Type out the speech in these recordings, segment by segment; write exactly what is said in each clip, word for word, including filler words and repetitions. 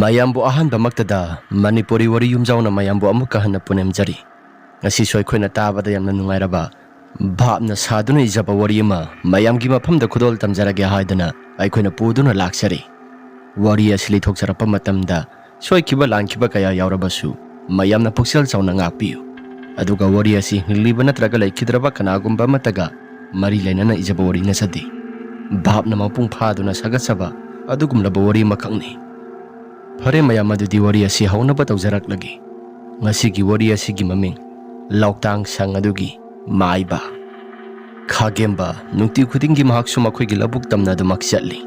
ꯃꯌꯥꯝꯕꯨ ꯑꯍꯥꯟꯕꯃꯛꯇꯗ ꯃꯅꯤꯄꯨꯔꯤ ꯋꯥꯔꯤ ꯌꯨꯝꯖꯥꯎꯅ ꯃꯌꯥꯝꯕꯨ ꯑꯃꯨꯛꯀ ꯍꯟꯅ ꯄꯨꯅꯦꯝꯖꯔꯤ꯫ ꯉꯁꯤꯁꯨ ꯑꯩꯈꯣꯏꯅ ꯇꯥꯕꯗ ꯌꯥꯝꯅ ꯅꯨꯡꯉꯥꯏꯔꯕ, ꯚꯥꯞꯅ ꯁꯥꯗꯨꯅ ꯏꯖꯕ ꯋꯥꯔꯤ ꯑꯃ ꯃꯌꯥꯝꯒꯤ ꯃꯐꯝꯗ ꯈꯨꯗꯣꯜ ꯇꯝꯖꯔꯒꯦ ꯍꯥꯏꯗꯨꯅ ꯑꯩꯈꯣꯏꯅ ꯄꯨꯗꯨꯅ ꯂꯥꯛꯆꯔꯤ꯫ ꯋꯥꯔꯤ ꯑꯁꯤ ꯂꯤꯊꯣꯛꯆꯔꯛꯄ ꯃꯇꯝꯗ ꯁꯣꯏꯈꯤꯕ ꯂꯥꯟꯈꯤꯕ ꯀꯌꯥ ꯌꯥꯎꯔꯕꯁꯨ ꯃꯌꯥꯝꯅ ꯄꯨꯛꯆꯦꯜ ꯆꯥꯎꯅ ꯉꯥꯛꯄꯤꯌꯨ꯫ ꯑꯗꯨꯒ ꯋꯥꯔꯤ ꯑꯁꯤ ꯍꯤꯡꯂꯤꯕ ꯅꯠꯇ꯭ꯔꯒ ꯂꯩꯈꯤꯗ꯭ꯔꯕ ꯀꯅꯥꯒꯨꯝꯕ ꯑꯃꯠꯇꯒ ꯃꯔꯤ ꯂꯩꯅꯅ ꯏꯖꯕ ꯋꯥꯔꯤ ꯅꯠꯆꯗꯦ꯫ ꯚꯥꯞꯅ ꯃꯄꯨꯡ ꯐꯥꯗꯨꯅ ꯁꯥꯒꯠꯆꯕ ꯑꯗꯨꯒꯨꯝꯂꯕ ꯋꯥꯔꯤ ꯑꯃꯈꯛꯅꯤ꯫ ꯐꯔꯦ ꯃꯌꯥꯝ, ꯑꯗꯨꯗꯤ ꯋꯥꯔꯤ ꯑꯁꯤ ꯍꯧꯅꯕ ꯇꯧꯖꯔꯛꯂꯒꯦ꯫ ꯉꯁꯤꯒꯤ ꯋꯥꯔꯤ ꯑꯁꯤꯒꯤ ꯃꯃꯤꯡ ꯂꯧꯇꯥꯡ ꯁꯪ ꯑꯗꯨꯒꯤ ꯃꯥꯏꯕ꯫ ꯈꯥꯒꯦꯝꯕ ꯅꯨꯡꯇꯤ ꯈꯨꯗꯤꯡꯒꯤ ꯃꯍꯥꯛꯁꯨ ꯃꯈꯣꯏꯒꯤ ꯂꯧꯕꯨꯛ ꯇꯝꯅ ꯑꯗꯨꯃꯛ ꯆꯠꯂꯤ꯫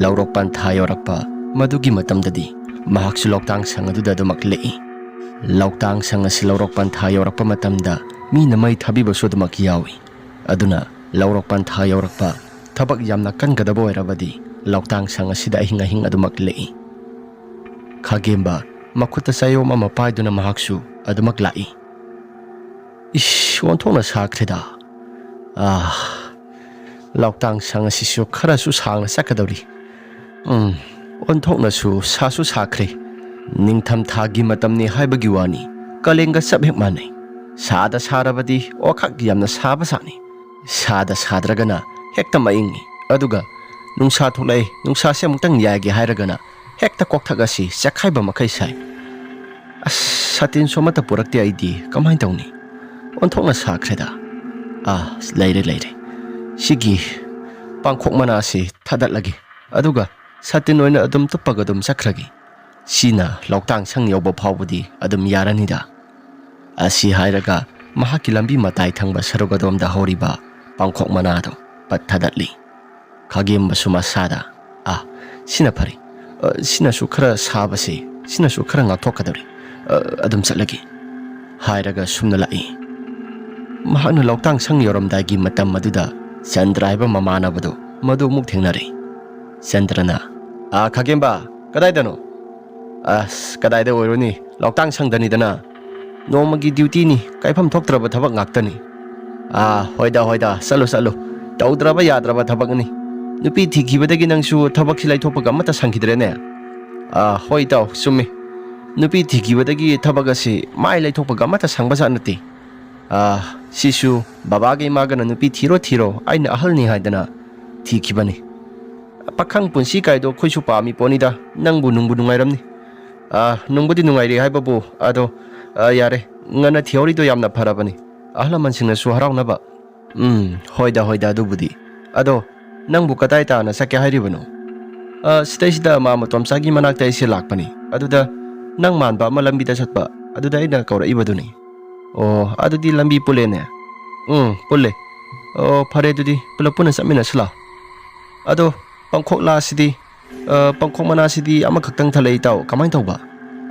ꯂꯧꯔꯣꯛ ꯄꯟꯊꯥ ꯌꯧꯔꯛꯄ ꯃꯗꯨꯒꯤ ꯃꯇꯝꯗꯗꯤ ꯃꯍꯥꯛꯁꯨ ꯂꯧꯇꯥꯡ ꯁꯪ ꯑꯗꯨꯗ ꯑꯗꯨꯃꯛ ꯂꯦꯛꯏ꯫ ꯂꯧꯇꯥꯡ ꯁꯪ ꯑꯁꯤ ꯂꯧꯔꯣꯛ ꯄꯟꯊꯥ ꯌꯧꯔꯛꯄ ꯃꯇꯝꯗ ꯃꯤꯅ ꯃꯩ ꯊꯥꯕꯤꯕꯁꯨ ꯑꯗꯨꯃꯛ ꯌꯥꯎꯏ꯫ ꯑꯗꯨꯅ ꯂꯧꯔꯣꯛ ꯄꯟꯊꯥ ꯌꯧꯔꯛꯄ, ꯊꯕꯛ ꯌꯥꯝꯅ ꯀꯟꯒꯗꯕ ꯑꯣꯏꯔꯕꯗꯤ ꯂꯧꯇꯥꯡ ꯁꯪ ꯑꯁꯤꯗ ꯑꯍꯤꯡ ꯑꯍꯤꯡ ꯑꯗꯨꯃꯛ ꯂꯦꯛꯏ꯫ ꯈꯥꯒꯦꯝꯕ ꯃꯈꯨꯠꯇ ꯆꯌꯣꯝ ꯑꯃ ꯄꯥꯏꯗꯨꯅ ꯃꯍꯥꯛꯁꯨ ꯑꯗꯨꯃꯛ ꯂꯥꯛꯏ꯫ ꯏꯁ, ꯑꯣꯟꯊꯣꯛꯅ ꯁꯥꯈ꯭ꯔꯦꯗ꯫ ꯑꯥ, ꯂꯧꯇꯥꯡ ꯁꯪ ꯑꯁꯤꯁꯨ ꯈꯔꯁꯨ ꯁꯥꯡꯅ ꯆꯠꯀꯗꯧꯔꯤ꯫ ꯎꯝ, ꯑꯣꯟꯊꯣꯛꯅꯁꯨ ꯁꯥꯁꯨ ꯁꯥꯈ꯭ꯔꯦ꯫ ꯅꯤꯡꯊꯝ ꯊꯥꯒꯤ ꯃꯇꯝꯅꯤ ꯍꯥꯏꯕꯒꯤ ꯋꯥꯅꯤ, ꯀꯥꯂꯦꯟꯒ ꯆꯞ ꯍꯦꯛ ꯃꯥꯟꯅꯩ꯫ ꯁꯥꯗ ꯁꯥꯔꯕꯗꯤ ꯑꯣꯈꯥꯛ ꯌꯥꯝꯅ ꯁꯥꯕ ꯁꯥꯅꯤ꯫ ꯁꯥꯗ ꯁꯥꯗ꯭ꯔꯒꯅ ꯍꯦꯛꯇ ꯃꯩ ꯏꯪꯉꯤ꯫ ꯑꯗꯨꯒ ꯅꯨꯡꯁꯥ ꯊꯣꯛꯂꯛꯑꯦ, ꯅꯨꯡꯁꯥꯁꯦ ꯑꯃꯨꯛꯇꯪ ꯌꯥꯏꯒꯦ ꯍꯥꯏꯔꯒꯅ ꯍꯦꯛꯇ ꯀꯣꯛꯊꯛ ꯑꯁꯤ ꯆꯦꯛꯈꯥꯏꯕ ꯃꯈꯩ ꯁꯥꯏ꯫ ꯑꯁ, ꯁꯥꯇꯤꯟꯁꯨ ꯑꯃꯠꯇ ꯄꯨꯔꯛꯇꯦ ꯑꯩꯗꯤ, ꯀꯃꯥꯏꯅ ꯇꯧꯅꯤ? ꯑꯣꯟꯊꯣꯛꯅ ꯁꯥꯈ꯭ꯔꯦꯗ꯫ ꯑꯥ, ꯂꯩꯔꯦ, ꯂꯩꯔꯦ꯫ ꯁꯤꯒꯤ ꯄꯥꯡꯈꯣꯛ ꯃꯅꯥ ꯑꯁꯤ ꯊꯥꯗꯠꯂꯒꯦ꯫ ꯑꯗꯨꯒ ꯁꯥꯇꯤꯟ ꯑꯣꯏꯅ ꯑꯗꯨꯝ ꯇꯨꯞꯄꯒ ꯑꯗꯨꯝ ꯆꯠꯈ꯭ꯔꯒꯦ꯫ ꯁꯤꯅ ꯂꯧꯇꯥꯡ ꯁꯪ ꯌꯧꯕ ꯐꯥꯎꯕꯗꯤ ꯑꯗꯨꯝ ꯌꯥꯔꯅꯤꯗ꯫ ꯑꯁꯤ ꯍꯥꯏꯔꯒ ꯃꯍꯥꯛꯀꯤ ꯂꯝꯕꯤ ꯃꯇꯥꯏ ꯊꯪꯕ ꯁꯔꯨꯛ ꯑꯗꯣꯝꯗ ꯍꯧꯔꯤꯕ ꯄꯥꯡꯈꯣꯛ ꯃꯅꯥꯗꯣ ꯄꯠ ꯊꯥꯗꯠꯂꯤ꯫ ꯈꯥꯒꯦꯝꯕꯁꯨ ꯃꯁꯥꯗ, "ꯑꯥ, ꯁꯤꯅ ꯐꯔꯦ꯫ ꯑ, ꯁꯤꯅꯁꯨ ꯈꯔ ꯁꯥꯕꯁꯦ, ꯁꯤꯅꯁꯨ ꯈꯔ ꯉꯥꯛꯊꯣꯛꯀꯗꯧꯔꯤ꯫ ꯑ, ꯑꯗꯨꯝ ꯆꯠꯂꯒꯦ," ꯍꯥꯏꯔꯒ ꯁꯨꯝꯅ ꯂꯥꯛꯏ꯫ ꯃꯍꯥꯛꯅ ꯂꯧꯇꯥꯡ ꯁꯪ ꯌꯧꯔꯝꯗꯥꯏꯒꯤ ꯃꯇꯝ ꯑꯗꯨꯗ ꯆꯟꯗ꯭ꯔ ꯍꯥꯏꯕ ꯃꯃꯥꯟꯅꯕꯗꯣ ꯃꯗꯨ ꯑꯃꯨꯛ ꯊꯦꯡꯅꯔꯦ꯫ ꯆꯟꯗ꯭ꯔꯅ, "ꯑꯥ, ꯈꯥꯒꯦꯝꯕ, ꯀꯗꯥꯏꯗꯅꯣ?" "ꯑꯁ, ꯀꯗꯥꯏꯗ ꯑꯣꯏꯔꯨꯅꯤ? ꯂꯧꯇꯥꯡ ꯁꯪꯗꯅꯤꯗꯅ꯫ ꯅꯣꯡꯃꯒꯤ ꯗ꯭ꯌꯨꯇꯤꯅꯤ, ꯀꯥꯏꯐꯝ ꯊꯣꯛꯇ꯭ꯔꯕ ꯊꯕꯛ ꯉꯥꯛꯇꯅꯤ꯫" "ꯑꯥ, ꯍꯣꯏꯗ, ꯍꯣꯏꯗ, ꯆꯠꯂꯨ, ꯆꯠꯂꯨ꯫ ꯇꯧꯗ꯭ꯔꯕ ꯌꯥꯗ꯭ꯔꯕ ꯊꯕꯛꯅꯤ꯫ ꯅꯨꯄꯤ ꯊꯤꯈꯤꯕꯗꯒꯤ ꯅꯪꯁꯨ ꯊꯕꯛꯁꯤ ꯂꯩꯊꯣꯛꯄꯒ ꯑꯃꯠꯇ ꯁꯪꯈꯤꯗ꯭ꯔꯦꯅꯦ?" "ꯑꯥ, ꯍꯣꯏ ꯏꯇꯥꯎ, ꯆꯨꯝꯃꯤ꯫ ꯅꯨꯄꯤ ꯊꯤꯈꯤꯕꯗꯒꯤ ꯊꯕꯛ ꯑꯁꯤ ꯃꯥꯏ ꯂꯩꯊꯣꯛꯄꯒ ꯑꯃꯠꯇ ꯁꯪꯕꯖꯥꯠ ꯅꯠꯇꯦ꯫ ꯑꯥ, ꯁꯤꯁꯨ ꯕꯕꯥꯒ ꯏꯃꯥꯒꯅ ꯅꯨꯄꯤ ꯊꯤꯔꯣ ꯊꯤꯔꯣ, ꯑꯩꯅ ꯑꯍꯜꯅꯤ ꯍꯥꯏꯗꯅ ꯊꯤꯈꯤꯕꯅꯤ꯫ ꯄꯥꯈꯪ ꯄꯨꯟꯁꯤ ꯀꯥꯏꯗꯣ ꯑꯩꯈꯣꯏꯁꯨ ꯄꯥꯝꯃꯤ ꯄꯣꯠꯅꯤꯗ, ꯅꯪꯕꯨ ꯅꯨꯡꯕꯨ ꯅꯨꯡꯉꯥꯏꯔꯝꯅꯤ?" "ꯑꯥ, ꯅꯨꯡꯕꯨꯗꯤ ꯅꯨꯡꯉꯥꯏꯔꯤ ꯍꯥꯏꯕꯕꯨ, ꯑꯗꯣ, ꯑꯥ, ꯌꯥꯔꯦ, ꯉꯟꯅ ꯊꯤꯍꯧꯔꯤꯗꯣ ꯌꯥꯝꯅ ꯐꯔꯕꯅꯤ, ꯑꯍꯜ ꯂꯃꯟꯁꯤꯡꯅꯁꯨ ꯍꯔꯥꯎꯅꯕ꯫" "ꯎꯝ, ꯍꯣꯏꯗ, ꯍꯣꯏꯗ, ꯑꯗꯨꯕꯨꯗꯤ꯫ ꯑꯗꯣ, ꯅꯪꯕꯨ ꯀꯗꯥꯏ ꯇꯥꯅ ꯆꯠꯀꯦ ꯍꯥꯏꯔꯤꯕꯅꯣ?" "ꯑꯥ, ꯁꯤꯗꯩꯁꯤꯗ ꯃꯥ ꯃꯇꯣꯝꯆꯥꯒꯤ ꯃꯅꯥꯛꯇ ꯑꯩꯁꯦ ꯂꯥꯛꯄꯅꯤ꯫ ꯑꯗꯨꯗ ꯅꯪ ꯃꯥꯟꯕ ꯑꯃ ꯂꯝꯕꯤꯗ ꯆꯠꯄ, ꯑꯗꯨꯗ ꯑꯩꯅ ꯀꯧꯔꯛꯏꯕꯗꯨꯅꯤ꯫" "ꯑꯣ, ꯑꯗꯨꯗꯤ ꯂꯝꯕꯤ ꯄꯨꯜꯂꯦꯅꯦ?" "ꯎꯝ, ꯄꯨꯜꯂꯦ꯫" "ꯑꯣ, ꯐꯔꯦ, ꯑꯗꯨꯗꯤ ꯄꯨꯂꯞ ꯄꯨꯟꯅ ꯆꯠꯃꯤꯟꯅꯁꯤ ꯂꯥꯎ꯫ ꯑꯗꯣ, ꯄꯥꯡꯈꯣꯛꯂꯥꯁꯤꯗꯤ, ꯑ, ꯄꯥꯡꯈꯣꯛ ꯃꯅꯥꯁꯤꯗꯤ ꯑꯃꯈꯛꯇꯪ ꯊꯠꯂꯛꯏ, ꯏꯇꯥꯎ, ꯀꯃꯥꯏꯅ ꯇꯧꯕ?"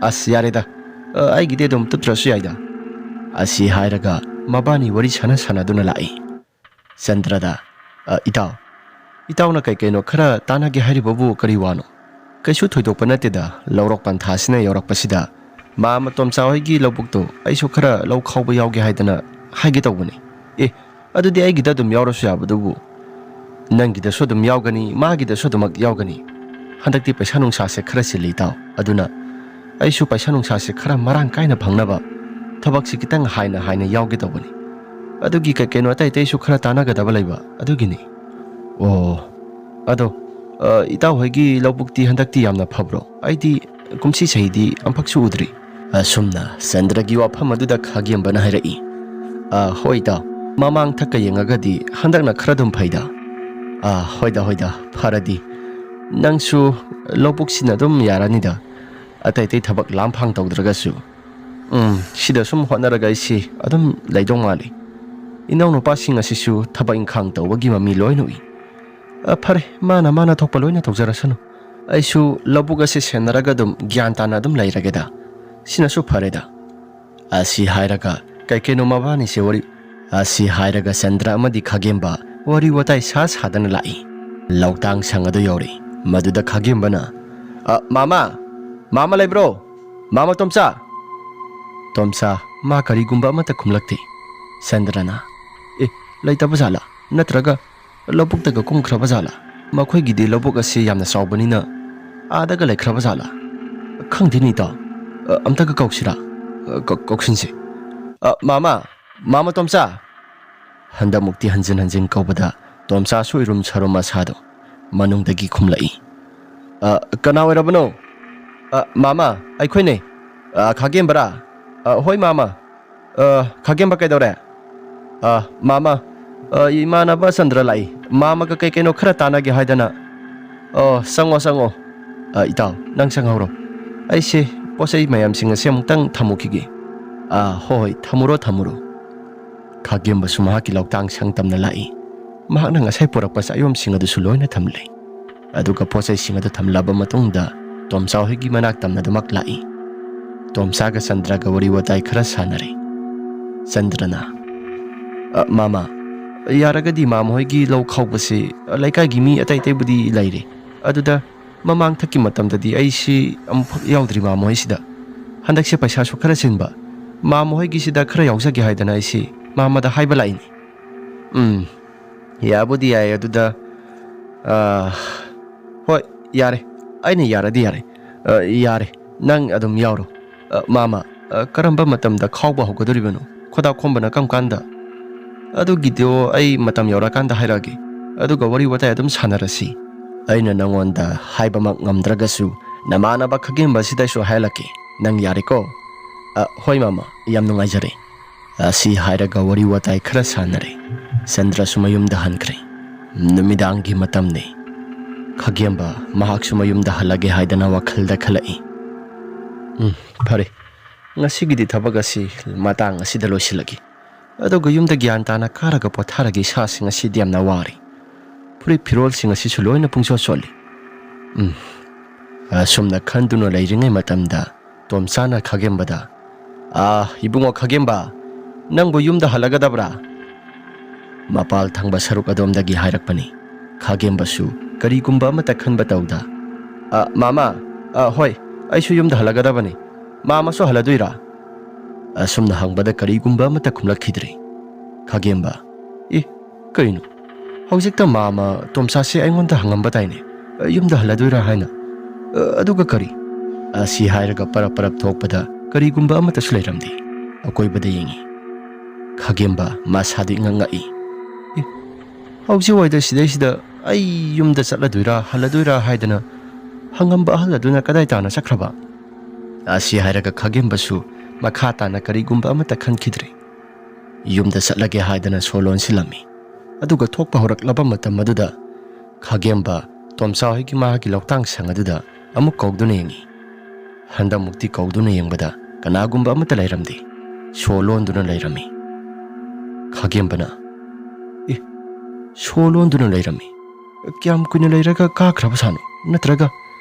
"ꯑꯁ, ꯌꯥꯔꯦꯗ, ꯑ, ꯑꯩꯒꯤꯗꯤ ꯑꯗꯨꯝ ꯇꯨꯞꯇ꯭ꯔꯁꯨ ꯌꯥꯏꯗ꯫" ꯑꯁꯤ ꯍꯥꯏꯔꯒ ꯃꯕꯥꯅꯤ ꯋꯥꯔꯤ ꯁꯥꯟꯅ ꯁꯥꯟꯅꯗꯨꯅ ꯂꯥꯛꯏ꯫ ꯆꯟꯗ꯭ꯔꯗ, "ꯑ, ꯏꯇꯥꯎ, ꯏꯇꯥꯎꯅ ꯀꯩ ꯀꯩꯅꯣ ꯈꯔ ꯇꯥꯟꯅꯒꯦ ꯍꯥꯏꯔꯤꯕꯕꯨ ꯀꯔꯤ ꯋꯥꯅꯣ?" "ꯀꯩꯁꯨ ꯊꯣꯏꯗꯣꯛꯄ ꯅꯠꯇꯦꯗ, ꯂꯧꯔꯣꯛ ꯄꯟꯊꯥꯁꯤꯅ ꯌꯧꯔꯛꯄꯁꯤꯗ ꯃꯥ ꯃꯇꯣꯝꯆꯥ ꯍꯣꯏꯒꯤ ꯂꯧꯕꯨꯛꯇꯣ ꯑꯩꯁꯨ ꯈꯔ ꯂꯧ ꯈꯥꯎꯕ ꯌꯥꯎꯒꯦ ꯍꯥꯏꯗꯅ ꯍꯥꯏꯒꯦ ꯇꯧꯕꯅꯤ꯫" "ꯑꯦ, ꯑꯗꯨꯗꯤ ꯑꯩꯒꯤꯗ ꯑꯗꯨꯝ ꯌꯥꯎꯔꯁꯨ ꯌꯥꯕꯗꯨꯕꯨ꯫ ꯅꯪꯒꯤꯗꯁꯨ ꯑꯗꯨꯝ ꯌꯥꯎꯒꯅꯤ, ꯃꯥꯒꯤꯗꯁꯨ ꯑꯗꯨꯃꯛ ꯌꯥꯎꯒꯅꯤ꯫ ꯍꯟꯗꯛꯇꯤ ꯄꯩꯁꯥ ꯅꯨꯡꯁꯥꯁꯦ ꯈꯔ ꯆꯤꯜꯂꯤ, ꯏꯇꯥꯎ꯫ ꯑꯗꯨꯅ ꯑꯩꯁꯨ ꯄꯩꯁꯥ ꯅꯨꯡꯁꯥꯁꯦ ꯈꯔ ꯃꯔꯥꯡ ꯀꯥꯏꯅ ꯐꯪꯅꯕ ꯊꯕꯛꯁꯤ ꯈꯤꯇꯪ ꯍꯥꯏꯅ ꯍꯥꯏꯅ ꯌꯥꯎꯒꯦ ꯇꯧꯕꯅꯤ꯫ ꯑꯗꯨꯒꯤ ꯀꯩ ꯀꯩꯅꯣ ꯑꯇꯩ ꯑꯇꯩꯁꯨ ꯈꯔ ꯇꯥꯟꯅꯒꯗꯕ ꯂꯩꯕ ꯑꯗꯨꯒꯤꯅꯤ꯫" "ꯑꯣ, ꯑꯗꯣ, ꯑ, ꯏꯇꯥꯎ ꯍꯣꯏꯒꯤ ꯂꯧꯕꯨꯛꯇꯤ ꯍꯟꯗꯛꯇꯤ ꯌꯥꯝꯅ ꯐꯕ꯭ꯔꯣ? ꯑꯩꯗꯤ ꯀꯨꯝꯁꯤ ꯆꯍꯤꯗꯤ ꯑꯃꯐꯛꯁꯨ ꯎꯗ꯭ꯔꯤ꯫" ꯑꯁꯨꯝꯅ ꯆꯟꯗ꯭ꯔꯒꯤ ꯋꯥꯐꯝ ꯑꯗꯨꯗ ꯈꯥꯒꯦꯝꯕꯅ ꯍꯥꯏꯔꯛꯏ꯫ "ꯑ, ꯍꯣꯏ ꯏꯇꯥꯎ, ꯃꯃꯥꯡ ꯊꯛꯀ ꯌꯦꯡꯉꯒꯗꯤ ꯍꯟꯗꯛꯅ ꯈꯔ ꯑꯗꯨꯝ ꯐꯩꯗ꯫" "ꯑ, ꯍꯣꯏꯗ, ꯍꯣꯏꯗ, ꯐꯔꯗꯤ꯫ ꯅꯪꯁꯨ ꯂꯧꯕꯨꯛꯁꯤꯅ ꯑꯗꯨꯝ ꯌꯥꯔꯅꯤꯗ, ꯑꯇꯩ ꯑꯇꯩ ꯊꯕꯛ ꯂꯥꯝꯐꯥꯡ ꯇꯧꯗ꯭ꯔꯒꯁꯨ꯫ ꯎꯝ, ꯁꯤꯗ ꯁꯨꯝ ꯍꯣꯠꯅꯔꯒ ꯑꯩꯁꯤ ꯑꯗꯨꯝ ꯂꯩꯗꯧ ꯃꯥꯜꯂꯤ꯫ ꯏꯅꯥꯎꯅꯨꯄꯥꯁꯤꯡ ꯑꯁꯤꯁꯨ ꯊꯕꯛ ꯏꯪꯈꯥꯡ ꯇꯧꯕꯒꯤ ꯃꯃꯤ ꯂꯣꯏꯅ ꯎꯏ꯫ ꯑ, ꯐꯔꯦ, ꯃꯥꯅ ꯃꯥꯅ ꯊꯣꯛꯄ ꯂꯣꯏꯅ ꯇꯧꯖꯔꯁꯅꯨ꯫ ꯑꯩꯁꯨ ꯂꯧꯕꯨꯛ ꯑꯁꯤ ꯁꯦꯟꯅꯔꯒ ꯑꯗꯨꯝ ꯒ꯭ꯌꯥꯟ ꯇꯥꯅ ꯑꯗꯨꯝ ꯂꯩꯔꯒꯦꯗ꯫ ꯁꯤꯅꯁꯨ ꯐꯔꯦꯗ꯫" ꯑꯁꯤ ꯍꯥꯏꯔꯒ ꯀꯩ ꯀꯩꯅꯣ ꯃꯕꯥꯅꯤꯁꯦ ꯋꯥꯔꯤ, ꯑꯁꯤ ꯍꯥꯏꯔꯒ ꯆꯟꯗ꯭ꯔ ꯑꯃꯗꯤ ꯈꯥꯒꯦꯝꯕ ꯋꯥꯔꯤ ꯋꯥꯇꯥꯏ ꯁꯥ ꯁꯥꯗꯅ ꯂꯥꯛꯏ꯫ ꯂꯧꯇꯥꯡ ꯁꯪ ꯑꯗꯨ ꯌꯧꯔꯛꯏ꯫ ꯃꯗꯨꯗ ꯈꯥꯒꯦꯝꯕꯅ, "ꯑ, ꯃꯥꯃ! ꯃꯥꯃ ꯂꯩꯕ꯭ꯔꯣ? ꯃꯥꯃ ꯇꯣꯝꯆꯥ!" ꯇꯣꯝꯆꯥ, ꯃꯥ ꯀꯔꯤꯒꯨꯝꯕ ꯑꯃꯠꯇ ꯈꯨꯝꯂꯛꯇꯦ꯫ ꯆꯟꯗ꯭ꯔꯅ, "ꯑꯦ, ꯂꯩꯇꯕ ꯖꯥꯠꯂꯥ? ꯅꯠꯇ꯭ꯔꯒ ꯂꯧꯕꯨꯛꯇꯒ ꯀꯨꯝꯈ꯭ꯔꯕ ꯖꯥꯠꯂꯥ? ꯃꯈꯣꯏꯒꯤꯗꯤ ꯂꯧꯕꯨꯛ ꯑꯁꯤ ꯌꯥꯝꯅ ꯆꯥꯎꯕꯅꯤꯅ ꯑꯥꯗꯒ ꯂꯩꯈ꯭ꯔꯕ ꯖꯥꯠꯂꯥ? ꯈꯪꯗꯦꯅꯦ, ꯏꯇꯥꯎ꯫ ꯑ, ꯑꯝꯇꯒ ꯀꯧꯁꯤꯔꯥ? ꯑ, ꯀꯧ-, ꯀꯧꯁꯤꯟꯁꯤ꯫ ꯑ, ꯃꯥꯃ, ꯃꯥꯃ ꯇꯣꯝꯆꯥ!" ꯍꯟꯗꯛꯃꯨꯛꯇꯤ ꯍꯟꯖꯤꯟ ꯍꯟꯖꯤꯟ ꯀꯧꯕꯗ ꯇꯣꯝꯆꯥꯁꯨ ꯏꯔꯨꯝ ꯁꯔꯨꯝ ꯑꯁꯥꯗꯣ ꯃꯅꯨꯡꯗꯒꯤ ꯈꯨꯝꯂꯛꯏ꯫ "ꯑ, ꯀꯅꯥ ꯑꯣꯏꯔꯕꯅꯣ?" "ꯑ, ꯃꯥꯃ, ꯑꯩꯈꯣꯏꯅꯦ꯫ ꯑ, ꯈꯥꯒꯦꯝꯕꯔꯥ?" "ꯑ, ꯍꯣꯏ, ꯃꯥꯃ꯫ ꯑ, ꯈꯥꯒꯦꯝꯕ ꯀꯩꯗꯧꯔꯦ?" "ꯑ, ꯃꯥꯃ, ꯑ, ꯏꯃꯥꯟꯅꯕ ꯆꯟꯗ꯭ꯔ ꯂꯥꯛꯏ꯫ ꯃꯥꯃꯒ ꯀꯩ ꯀꯩꯅꯣ ꯈꯔ ꯇꯥꯟꯅꯒꯦ ꯍꯥꯏꯗꯅ꯫" "ꯑꯣ, ꯆꯪꯉꯣ, ꯆꯪꯉꯣ꯫ ꯑ, ꯏꯇꯥꯎ, ꯅꯪ ꯆꯪꯍꯧꯔꯣ꯫ ꯑꯩꯁꯦ ꯄꯣꯠ ꯆꯩ ꯃꯌꯥꯝꯁꯤꯡ ꯑꯁꯦ ꯑꯃꯨꯛꯇꯪ ꯊꯝꯃꯨꯈꯤꯒꯦ꯫" "ꯑ, ꯍꯣꯏ, ꯍꯣꯏ, ꯊꯝꯃꯨꯔꯣ, ꯊꯝꯃꯨꯔꯣ꯫" ꯈꯥꯒꯦꯝꯕꯁꯨ ꯃꯍꯥꯛꯀꯤ ꯂꯧꯇꯥꯡ ꯁꯪ ꯇꯝꯅ ꯂꯥꯛꯏ꯫ ꯃꯍꯥꯛꯅ ꯉꯁꯥꯏ ꯄꯨꯔꯛꯄ ꯆꯥꯌꯣꯝꯁꯤꯡ ꯑꯗꯨꯁꯨ ꯂꯣꯏꯅ ꯊꯝꯂꯦ꯫ ꯑꯗꯨꯒ ꯄꯣꯠ ꯆꯩꯁꯤꯡ ꯑꯗꯨ ꯊꯝꯂꯕ ꯃꯇꯨꯡꯗ ꯇꯣꯝꯆꯥ ꯍꯣꯏꯒꯤ ꯃꯅꯥꯛ ꯇꯝꯅꯗꯨꯃꯛ ꯂꯥꯛꯏ꯫ ꯇꯣꯝꯆꯥꯒ ꯆꯟꯗ꯭ꯔꯒ ꯋꯥꯔꯤ ꯋꯥꯇꯥꯏ ꯈꯔ ꯁꯥꯟꯅꯔꯦ꯫ ꯆꯟꯗ꯭ꯔꯅ, "ꯑ, ꯃꯥꯃ, ꯌꯥꯔꯒꯗꯤ ꯃꯥꯃ ꯍꯣꯏꯒꯤ ꯂꯧ ꯈꯥꯎꯕꯁꯤ ꯂꯩꯀꯥꯏꯒꯤ ꯃꯤ ꯑꯇꯩ ꯑꯇꯩꯕꯨꯗꯤ ꯂꯩꯔꯦ꯫ ꯑꯗꯨꯗ ꯃꯃꯥꯡ ꯊꯛꯀꯤ ꯃꯇꯝꯗꯗꯤ ꯑꯩꯁꯤ ꯑꯃꯨꯛꯐꯥꯎ ꯌꯥꯎꯗ꯭ꯔꯤ ꯃꯥꯃ ꯍꯣꯏꯁꯤꯗ꯫ ꯍꯟꯗꯛꯁꯦ ꯄꯩꯁꯥꯁꯨ ꯈꯔ ꯆꯤꯟꯕ꯫ ꯃꯥꯃ ꯍꯣꯏꯒꯤꯁꯤꯗ ꯈꯔ ꯌꯥꯎꯖꯒꯦ ꯍꯥꯏꯗꯅ ꯑꯩꯁꯤ ꯃꯥꯃꯗ ꯍꯥꯏꯕ ꯂꯥꯛꯏꯅꯤ꯫" "ꯎꯝ, ꯌꯥꯕꯨꯗꯤ ꯌꯥꯏ꯫ ꯑꯗꯨꯗ, ꯑ, ꯍꯣꯏ, ꯌꯥꯔꯦ꯫ ꯑꯩꯅ ꯌꯥꯔꯗꯤ ꯌꯥꯔꯦ꯫ ꯑ, ꯌꯥꯔꯦ, ꯅꯪ ꯑꯗꯨꯝ ꯌꯥꯎꯔꯣ꯫ ꯑ, ꯃꯥꯃ, ꯑ, ꯀꯔꯝꯕ ꯃꯇꯝꯗ ꯈꯥꯎꯕ ꯍꯧꯒꯗꯧꯔꯤꯕꯅꯣ? ꯈꯣꯏꯗꯥ ꯈꯣꯝꯕꯅ ꯀꯔꯝ ꯀꯥꯟꯗ?" "ꯑꯗꯨꯒꯤꯗꯣ ꯑꯩ ꯃꯇꯝ ꯌꯧꯔꯀꯥꯟꯗ ꯍꯥꯏꯔꯛꯑꯒꯦ, ꯑꯗꯨꯒ ꯋꯥꯔꯤ ꯋꯥꯇꯥꯏ ꯑꯗꯨꯝ ꯁꯥꯟꯅꯔꯁꯤ꯫ ꯑꯩꯅ ꯅꯪꯉꯣꯟꯗ ꯍꯥꯏꯕꯃꯛ ꯉꯝꯗ꯭ꯔꯒꯁꯨ ꯅꯃꯥꯟꯅꯕ ꯈꯥꯒꯦꯝꯕ ꯑꯁꯤꯗꯁꯨ ꯍꯥꯏꯍꯜꯂꯛꯀꯦ꯫ ꯅꯪ ꯌꯥꯔꯦꯀꯣ?" "ꯑ, ꯍꯣꯏ, ꯃꯥꯃ, ꯌꯥꯝ ꯅꯨꯡꯉꯥꯏꯖꯔꯦ꯫" ꯑꯁꯤ ꯍꯥꯏꯔꯒ ꯋꯥꯔꯤ ꯋꯥꯇꯥꯏ ꯈꯔ ꯁꯥꯟꯅꯔꯦ꯫ ꯆꯟꯗ꯭ꯔꯁꯨ ꯃꯌꯨꯝꯗ ꯍꯟꯈ꯭ꯔꯦ꯫ ꯅꯨꯃꯤꯗꯥꯡꯒꯤ ꯃꯇꯝꯅꯤ꯫ ꯈꯥꯒꯦꯝꯕ ꯃꯍꯥꯛꯁꯨ ꯃꯌꯨꯝꯗ ꯍꯜꯂꯒꯦ ꯍꯥꯏꯗꯅ ꯋꯥꯈꯜꯗ ꯈꯜꯂꯛꯏ꯫ "ꯎꯝ, ꯐꯔꯦ꯫ ꯉꯁꯤꯒꯤꯗꯤ ꯊꯕꯛ ꯑꯁꯤ ꯃꯇꯥꯡ ꯑꯁꯤꯗ ꯂꯣꯏꯁꯤꯜꯂꯒꯦ꯫ ꯑꯗꯨꯒ ꯌꯨꯝꯗ ꯒ꯭ꯌꯥꯟ ꯇꯥꯅ ꯀꯥꯔꯒ ꯄꯣꯊꯥꯔꯒꯦ꯫ ꯏꯁꯥꯁꯤ ꯉꯁꯤꯗꯤ ꯌꯥꯝꯅ ꯋꯥꯔꯦ꯫ ꯐꯨꯔꯤꯠ ꯐꯤꯔꯣꯜꯁꯤꯡ ꯑꯁꯤꯁꯨ ꯂꯣꯏꯅ ꯄꯨꯡꯆꯣꯠ ꯆꯣꯠꯂꯤ꯫" ꯎꯝ꯫ ꯑꯁꯨꯝꯅ ꯈꯟꯗꯨꯅ ꯂꯩꯔꯤꯉꯩ ꯃꯇꯝꯗ ꯇꯣꯝꯆꯥꯅ ꯈꯥꯒꯦꯝꯕꯗ, "ꯑꯥ, ꯏꯕꯨꯡꯉꯣ ꯈꯥꯒꯦꯝꯕ, ꯅꯪꯕꯨ ꯌꯨꯝꯗ ꯍꯜꯂꯒꯗꯕ꯭ꯔꯥ?" ꯃꯄꯥꯜ ꯊꯪꯕ ꯁꯔꯨꯛ ꯑꯗꯣꯝꯗꯒꯤ ꯍꯥꯏꯔꯛꯄꯅꯤ꯫ ꯈꯥꯒꯦꯝꯕꯁꯨ ꯀꯔꯤꯒꯨꯝꯕ ꯑꯃꯠꯇ ꯈꯟꯕ ꯇꯧꯗ, "ꯑ, ꯃꯥꯃ, ꯑ, ꯍꯣꯏ, ꯑꯩꯁꯨ ꯌꯨꯝꯗ ꯍꯜꯂꯒꯗꯕꯅꯤ꯫ ꯃꯥꯃꯁꯨ ꯍꯜꯂꯗꯣꯏꯔꯥ?" ꯑꯁꯨꯝꯅ ꯍꯪꯕꯗ ꯀꯔꯤꯒꯨꯝꯕ ꯑꯃꯠꯇ ꯈꯨꯝꯂꯛꯈꯤꯗ꯭ꯔꯦ꯫ ꯈꯥꯒꯦꯝꯕ, "ꯏ, ꯀꯩꯅꯣ? ꯍꯧꯖꯤꯛꯇ ꯃꯥꯃ ꯇꯣꯝꯆꯥꯁꯦ ꯑꯩꯉꯣꯟꯗ ꯍꯪꯉꯝꯕ ꯇꯥꯏꯅꯦ, ꯌꯨꯝꯗ ꯍꯜꯂꯗꯣꯏꯔꯥ ꯍꯥꯏꯅ?" "ꯑ, ꯑꯗꯨꯒ ꯀꯔꯤ?" ꯑꯁꯤ ꯍꯥꯏꯔꯒ ꯄꯔꯞ ꯄꯔꯞ ꯊꯣꯛꯄꯗ ꯀꯔꯤꯒꯨꯝꯕ ꯑꯃꯠꯇꯁꯨ ꯂꯩꯔꯝꯗꯦ꯫ ꯑꯀꯣꯏꯕꯗ ꯌꯦꯡꯉꯤ꯫ ꯈꯥꯒꯦꯝꯕ ꯃꯁꯥꯗꯨ ꯏꯉꯛ ꯉꯛꯏ꯫ "ꯑꯦ, ꯍꯧꯖꯤꯛ ꯋꯥꯏꯗ ꯁꯤꯗꯩꯁꯤꯗ ꯑꯩ ꯌꯨꯝꯗ ꯆꯠꯂꯗꯣꯏꯔꯥ ꯍꯜꯂꯗꯣꯏꯔꯥ ꯍꯥꯏꯗꯅ ꯍꯪꯉꯝꯕ ꯑꯍꯜ ꯑꯗꯨꯅ ꯀꯗꯥꯏ ꯇꯥꯅ ꯆꯠꯈ꯭ꯔꯕ?" ꯑꯁꯤ ꯍꯥꯏꯔꯒ ꯈꯥꯒꯦꯝꯕꯁꯨ ꯃꯈꯥ ꯇꯥꯅ ꯀꯔꯤꯒꯨꯝꯕ ꯑꯃꯠꯇ ꯈꯟꯈꯤꯗ꯭ꯔꯦ꯫ ꯌꯨꯝꯗ ꯆꯠꯂꯒꯦ ꯍꯥꯏꯗꯅ ꯁꯣ ꯂꯣꯟꯁꯤꯜꯂꯝꯃꯤ꯫ ꯑꯗꯨꯒ ꯊꯣꯛꯄ ꯍꯧꯔꯛꯂꯕ ꯃꯇꯝ ꯑꯗꯨꯗ ꯈꯥꯒꯦꯝꯕ ꯇꯣꯝꯆꯥ ꯍꯣꯏꯒꯤ ꯃꯍꯥꯛꯀꯤ ꯂꯧꯇꯥꯡ ꯁꯪ ꯑꯗꯨꯗ ꯑꯃꯨꯛ ꯀꯧꯗꯨꯅ ꯌꯦꯡꯉꯤ꯫ ꯍꯟꯗꯛꯃꯨꯛꯇꯤ ꯀꯧꯗꯨꯅ ꯌꯦꯡꯕꯗ ꯀꯅꯥꯒꯨꯝꯕ ꯑꯃꯠꯇ ꯂꯩꯔꯝꯗꯦ꯫ ꯁꯣ ꯂꯣꯟꯗꯨꯅ ꯂꯩꯔꯝꯃꯤ꯫ ꯈꯥꯒꯦꯝꯕꯅ, "ꯑꯦ, ꯁꯣ ꯂꯣꯟꯗꯨꯅ ꯂꯩꯔꯝꯃꯤ꯫ ꯀꯌꯥꯝ ꯀꯨꯏꯅ ꯂꯩꯔꯒ ꯀꯥꯈ꯭ꯔꯕ ꯁꯥꯠꯅꯣ? ꯅꯠꯇ꯭ꯔꯒ